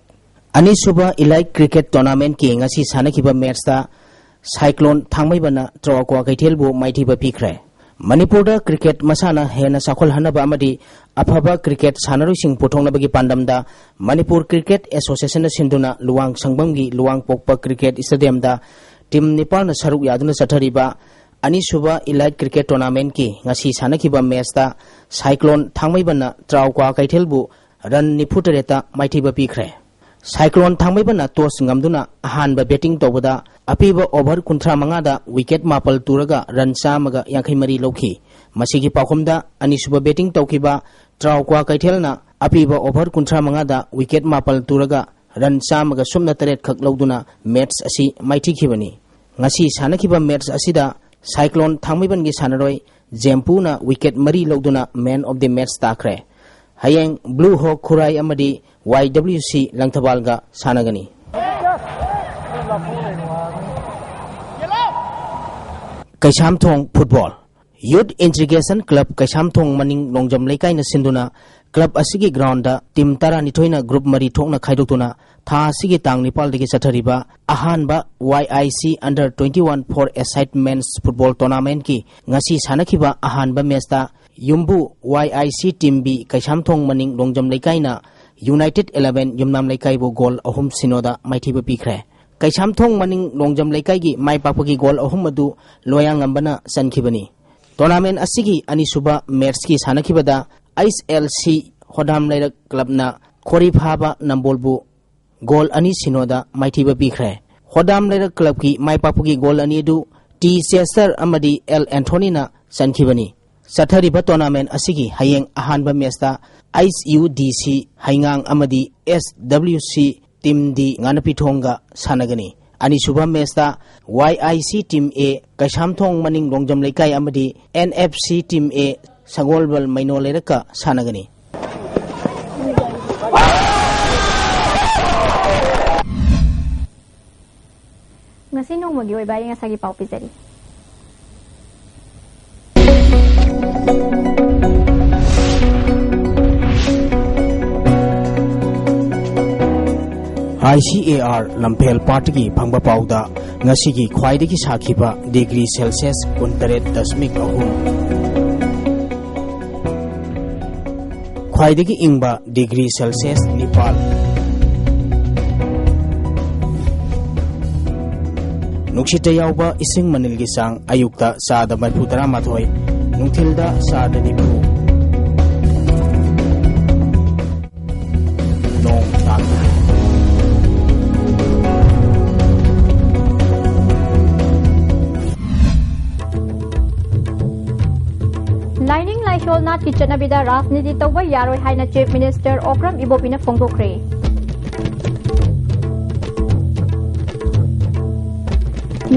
ꯑꯅꯤꯁꯨꯕ Elite Cricket Tournamentꯀꯤ ꯉꯁꯤ ꯁꯥꯟꯅꯈꯤꯕ matchꯇ Cyclone ꯊꯥꯡꯃꯩꯕꯟꯅ ꯇ꯭ꯔꯥꯎ ꯀ꯭ꯋꯥꯀꯩꯊꯦꯜꯕꯨ ꯃꯥꯏꯊꯤꯕ ꯄꯤꯈ꯭ꯔꯦ꯫ ꯃꯅꯤꯄꯨꯔꯗ cricket ꯃꯁꯥꯟꯅ ꯍꯦꯟꯅ ꯆꯥꯎꯈꯠꯍꯟꯅꯕ ꯑꯃꯗꯤ ꯑꯐꯕ cricket ꯁꯥꯟꯅꯔꯣꯏꯁꯤꯡ ꯄꯨꯊꯣꯛꯅꯕꯒꯤ ꯄꯥꯟꯗꯝꯗ ꯃꯅꯤꯄꯨꯔ Cricket Associationꯅ ꯁꯤꯟꯗꯨꯅ ꯂꯨꯋꯥꯡ ꯁꯪꯕꯝꯒꯤ ꯂꯨꯋꯥꯡꯄꯣꯛꯄ cricket stadiumꯗ team ꯅꯤꯄꯥꯜꯅ ꯁꯔꯨꯛ ꯌꯥꯗꯨꯅ ꯆꯠꯊꯔꯤꯕ ꯑꯅꯤꯁꯨꯕ Elite Cricket Tournamentꯀꯤ ꯉꯁꯤ ꯁꯥꯟꯅꯈꯤꯕ matchꯇ Cyclone ꯊꯥꯡꯃꯩꯕꯟꯅ ꯇ꯭ꯔꯥꯎ ꯀ꯭ꯋꯥꯀꯩꯊꯦꯜꯕꯨ run ꯅꯤꯐꯨ ꯇꯔꯦꯠꯇ ꯃꯥꯏꯊꯤꯕ ꯄꯤꯈ꯭ꯔꯦ꯫ Cyclone ꯊꯥꯡꯃꯩꯕꯟꯅ toss ꯉꯝꯗꯨꯅ ꯑꯍꯥꯟꯕ batting ꯇꯧꯕꯗ ꯑꯄꯤꯕ over ꯀꯨꯟꯊ꯭ꯔꯥ ꯃꯉꯥꯗ wicket ꯃꯥꯄꯜ ꯇꯨꯔꯒ run ꯆꯥꯝꯃꯒ ꯌꯥꯡꯈꯩ ꯃꯔꯤ ꯂꯧꯈꯤ꯫ ꯃꯁꯤꯒꯤ ꯄꯥꯎꯈꯨꯝꯗ ꯑꯅꯤꯁꯨꯕ batting ꯇꯧꯈꯤꯕ ꯇ꯭ꯔꯥꯎ ꯀ꯭ꯋꯥꯀꯩꯊꯦꯜꯅ ꯑꯄꯤꯕ over ꯀꯨꯟꯊ꯭ꯔꯥ ꯃꯉꯥꯗ wicket ꯃꯥꯄꯜ ꯇꯨꯔꯒ run ꯆꯥꯝꯃꯒ ꯁꯨꯞꯅ ꯇꯔꯦꯠ ꯈꯛ ꯂꯧꯗꯨꯅ match ꯑꯁꯤ ꯃꯥꯏꯊꯤꯈꯤꯕꯅꯤ꯫ ꯉꯁꯤ ꯁꯥꯟꯅꯈꯤꯕ match ꯑꯁꯤꯗ Cyclone ꯊꯥꯡꯃꯩꯕꯟꯒꯤ ꯁꯥꯟꯅꯔꯣꯏ ꯖꯦꯝꯄꯨꯅ wicket ꯃꯔꯤ ꯂꯧꯗꯨꯅ man of the match ꯇꯥꯈ꯭ꯔꯦ꯫ ꯍꯌꯦꯡ Blue Hawk ꯈꯨꯔꯥꯏ ꯑꯃꯗꯤ ꯋꯥꯏ ꯗꯕ꯭ꯂꯤꯎ ꯁꯤ ꯂꯪꯊꯕꯥꯜꯒ ꯁꯥꯟꯅꯒꯅꯤ꯫ Keishamthong football꯫ Youth Integration Club Keishamthong ꯃꯅꯤꯡ ꯂꯣꯡꯖꯝ ꯂꯩꯀꯥꯏꯅ ꯁꯤꯟꯗꯨꯅ club ꯑꯁꯤꯒꯤ groundꯗ team ꯇꯔꯥꯅꯤꯊꯣꯏꯅ group ꯃꯔꯤ ꯊꯣꯛꯅ ꯈꯥꯏꯗꯣꯛꯇꯨꯅ ꯊꯥ ꯑꯁꯤꯒꯤ ꯇꯥꯡ ꯅꯤꯄꯥꯜꯗꯒꯤ ꯆꯠꯊꯔꯤꯕ ꯑꯍꯥꯟꯕ ꯋꯥꯏ I C under twenty one four-a-side men's football tournamentꯀꯤ ꯉꯁꯤ ꯁꯥꯟꯅꯈꯤꯕ ꯑꯍꯥꯟꯕ matchꯇ ꯌꯨꯝꯕꯨ ꯋꯥꯏ I C team B Keishamthong ꯃꯅꯤꯡ ꯂꯣꯡꯖꯝ ꯂꯩꯀꯥꯏꯅ United Eleven ꯌꯨꯝꯅꯥꯝ ꯂꯩꯀꯥꯏꯕꯨ goal ꯑꯍꯨꯝ ꯁꯤꯅꯣꯗ ꯃꯥꯏꯊꯤꯕ ꯄꯤꯈ꯭ꯔꯦ꯫ ꯀꯩꯁꯥꯝꯊꯣꯡ ꯃꯅꯤꯡ ꯂꯣꯡꯖꯝ ꯂꯩꯀꯥꯏꯒꯤ ꯃꯥꯏ ꯄꯥꯛꯄꯒꯤ goal ꯑꯍꯨꯝ ꯑꯗꯨ ꯂꯣꯌꯥꯉꯝꯕꯅ ꯆꯟꯈꯤꯕꯅꯤ꯫ Tournament ꯑꯁꯤꯒꯤ ꯑꯅꯤꯁꯨꯕ matchꯀꯤ ꯁꯥꯟꯅꯈꯤꯕꯗ ꯑꯩꯆ ꯑꯦꯜ ꯁꯤ ꯍꯣꯗꯥꯝ ꯂꯩꯔꯛ clubꯅ ꯈꯣꯔꯤꯐꯥꯕ ꯅꯝꯕꯣꯜꯕꯨ goal ꯑꯅꯤ ꯁꯤꯅꯣꯗ ꯃꯥꯏꯊꯤꯕ ꯄꯤꯈ꯭ꯔꯦ꯫ ꯍꯣꯗꯥꯝ ꯂꯩꯔꯛ clubꯀꯤ ꯃꯥꯏ ꯄꯥꯛꯄꯒꯤ goal ꯑꯅꯤ ꯑꯗꯨ ꯇꯤ ꯆꯦꯁꯇꯔ ꯑꯃꯗꯤ ꯑꯦꯜ ꯑꯦꯟꯊꯣꯅꯤꯅ ꯆꯟꯈꯤꯕꯅꯤ꯫ ꯆꯠꯊꯔꯤꯕ tournament ꯑꯁꯤꯒꯤ ꯍꯌꯦꯡ ꯑꯍꯥꯟꯕ matchꯇ ꯑꯩꯆ ꯌꯨ ꯗꯤ ꯁꯤ ꯍꯩꯉꯥꯡ ꯑꯃꯗꯤ ꯑꯦꯁ ꯗꯕ꯭ꯂꯤꯎ ꯁꯤ team D ꯉꯥꯅꯄꯤꯊꯣꯡꯒ ꯁꯥꯟꯅꯒꯅꯤ꯫ ꯑꯅꯤꯁꯨꯕ matchꯇ ꯋꯥꯏ I C team A Keishamthong ꯃꯅꯤꯡ ꯂꯣꯡꯖꯝ ꯂꯩꯀꯥꯏ ꯑꯃꯗꯤ N F C team A ꯁꯒꯣꯜꯕꯜ ꯃꯩꯅꯣ ꯂꯩꯔꯛꯀ ꯁꯥꯟꯅꯒꯅꯤ꯫ ꯉꯁꯤ ꯅꯣꯡꯃꯒꯤ ꯑꯣꯏꯕ ꯑꯏꯪ ꯑꯁꯥꯒꯤ ꯄꯥꯎ ꯄꯤꯖꯔꯤ꯫ ꯑꯥꯏ ꯁꯤ ꯑꯦ ꯑꯥꯔ ꯂꯝꯐꯦꯜ ꯄꯥꯠꯇꯒꯤ ꯐꯪꯕ ꯄꯥꯎꯗ ꯉꯁꯤꯒꯤ ꯈ꯭ꯋꯥꯏꯗꯒꯤ ꯁꯥꯈꯤꯕ ꯗꯤꯒ꯭ꯔꯤ ꯁꯦꯜꯁꯤꯌꯁ ꯀꯨꯟꯇꯔꯦꯠ ꯗꯁꯃꯤꯛ ꯑꯍꯨꯝ, ꯈ꯭ꯋꯥꯏꯗꯒꯤ ꯏꯪꯕ ꯗꯤꯒ꯭ꯔꯤ ꯁꯦꯜꯁꯤꯌꯁ ꯅꯤꯄꯥꯜ, ꯅꯨꯡꯁꯤꯠꯇ ꯌꯥꯎꯕ ꯏꯁꯤꯡ ꯃꯅꯤꯜꯒꯤ ꯆꯥꯡ ꯑꯌꯨꯛꯇ ꯆꯥꯗ ꯃꯔꯤꯐꯨ ꯇꯔꯥꯃꯥꯊꯣꯏ, ꯅꯨꯡꯊꯤꯜꯗ ꯆꯥꯗ ꯅꯤꯐꯨ꯫ ꯅꯣꯡ ꯇꯥꯡꯅ꯫ ꯂꯥꯏꯅꯤꯡ ꯂꯥꯏꯁꯣꯜ ꯅꯥꯠꯀꯤ ꯆꯠꯅꯕꯤꯗ ꯔꯥꯖꯅꯤꯇꯤ ꯇꯧꯕ ꯌꯥꯔꯣꯏ ꯍꯥꯏꯅ Chief Minister Okram ꯏꯕꯣꯕꯤꯅ ꯐꯣꯡꯗꯣꯛꯈ꯭ꯔꯦ꯫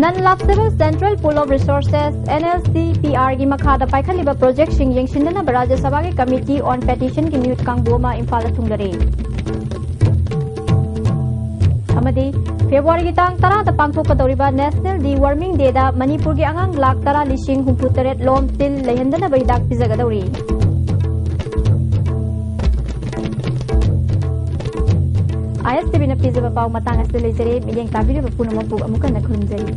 Non Lapsable Central Pool of Resources, N L C P R ꯒꯤ ꯃꯈꯥꯗ ꯄꯥꯏꯈꯠꯂꯤꯕ projectꯁꯤꯡ ꯌꯦꯡꯁꯤꯟꯅꯅꯕ ꯔꯥꯖ꯭ꯌ ꯁꯚꯥꯒꯤ Committee on Petitionꯒꯤ ꯃꯤꯍꯨꯠ ꯀꯥꯡꯕꯨ ꯑꯃ ꯏꯝꯐꯥꯜꯗ ꯊꯨꯡꯂꯔꯦ꯫ ꯑꯃꯗꯤ Februaryꯒꯤ ꯇꯥꯡ ꯇꯔꯥꯗ ꯄꯥꯡꯊꯣꯛꯀꯗꯧꯔꯤꯕ National Deworming Dayꯗ ꯃꯅꯤꯄꯨꯔꯒꯤ ꯑꯉꯥꯡ ꯂꯥꯈ ꯇꯔꯥ ꯂꯤꯁꯤꯡ ꯍꯨꯝꯐꯨ ꯇꯔꯦꯠ ꯂꯣꯝ ꯇꯤꯜ ꯂꯩꯍꯟꯗꯅꯕ ꯍꯤꯗꯥꯛ ꯄꯤꯖꯒꯗꯧꯔꯤ꯫ ISTVꯅ ꯄꯤꯖꯕ ꯄꯥꯎ ꯃꯇꯥꯡ ꯑꯁꯤꯗ ꯂꯩꯖꯔꯦ꯫ ꯃꯤꯠꯌꯦꯡ ꯇꯥꯕꯤꯔꯤꯕ ꯄꯨꯝꯅꯃꯛꯄꯨ ꯑꯃꯨꯛ ꯍꯟꯅ ꯈꯨꯔꯨꯝꯖꯔꯤ꯫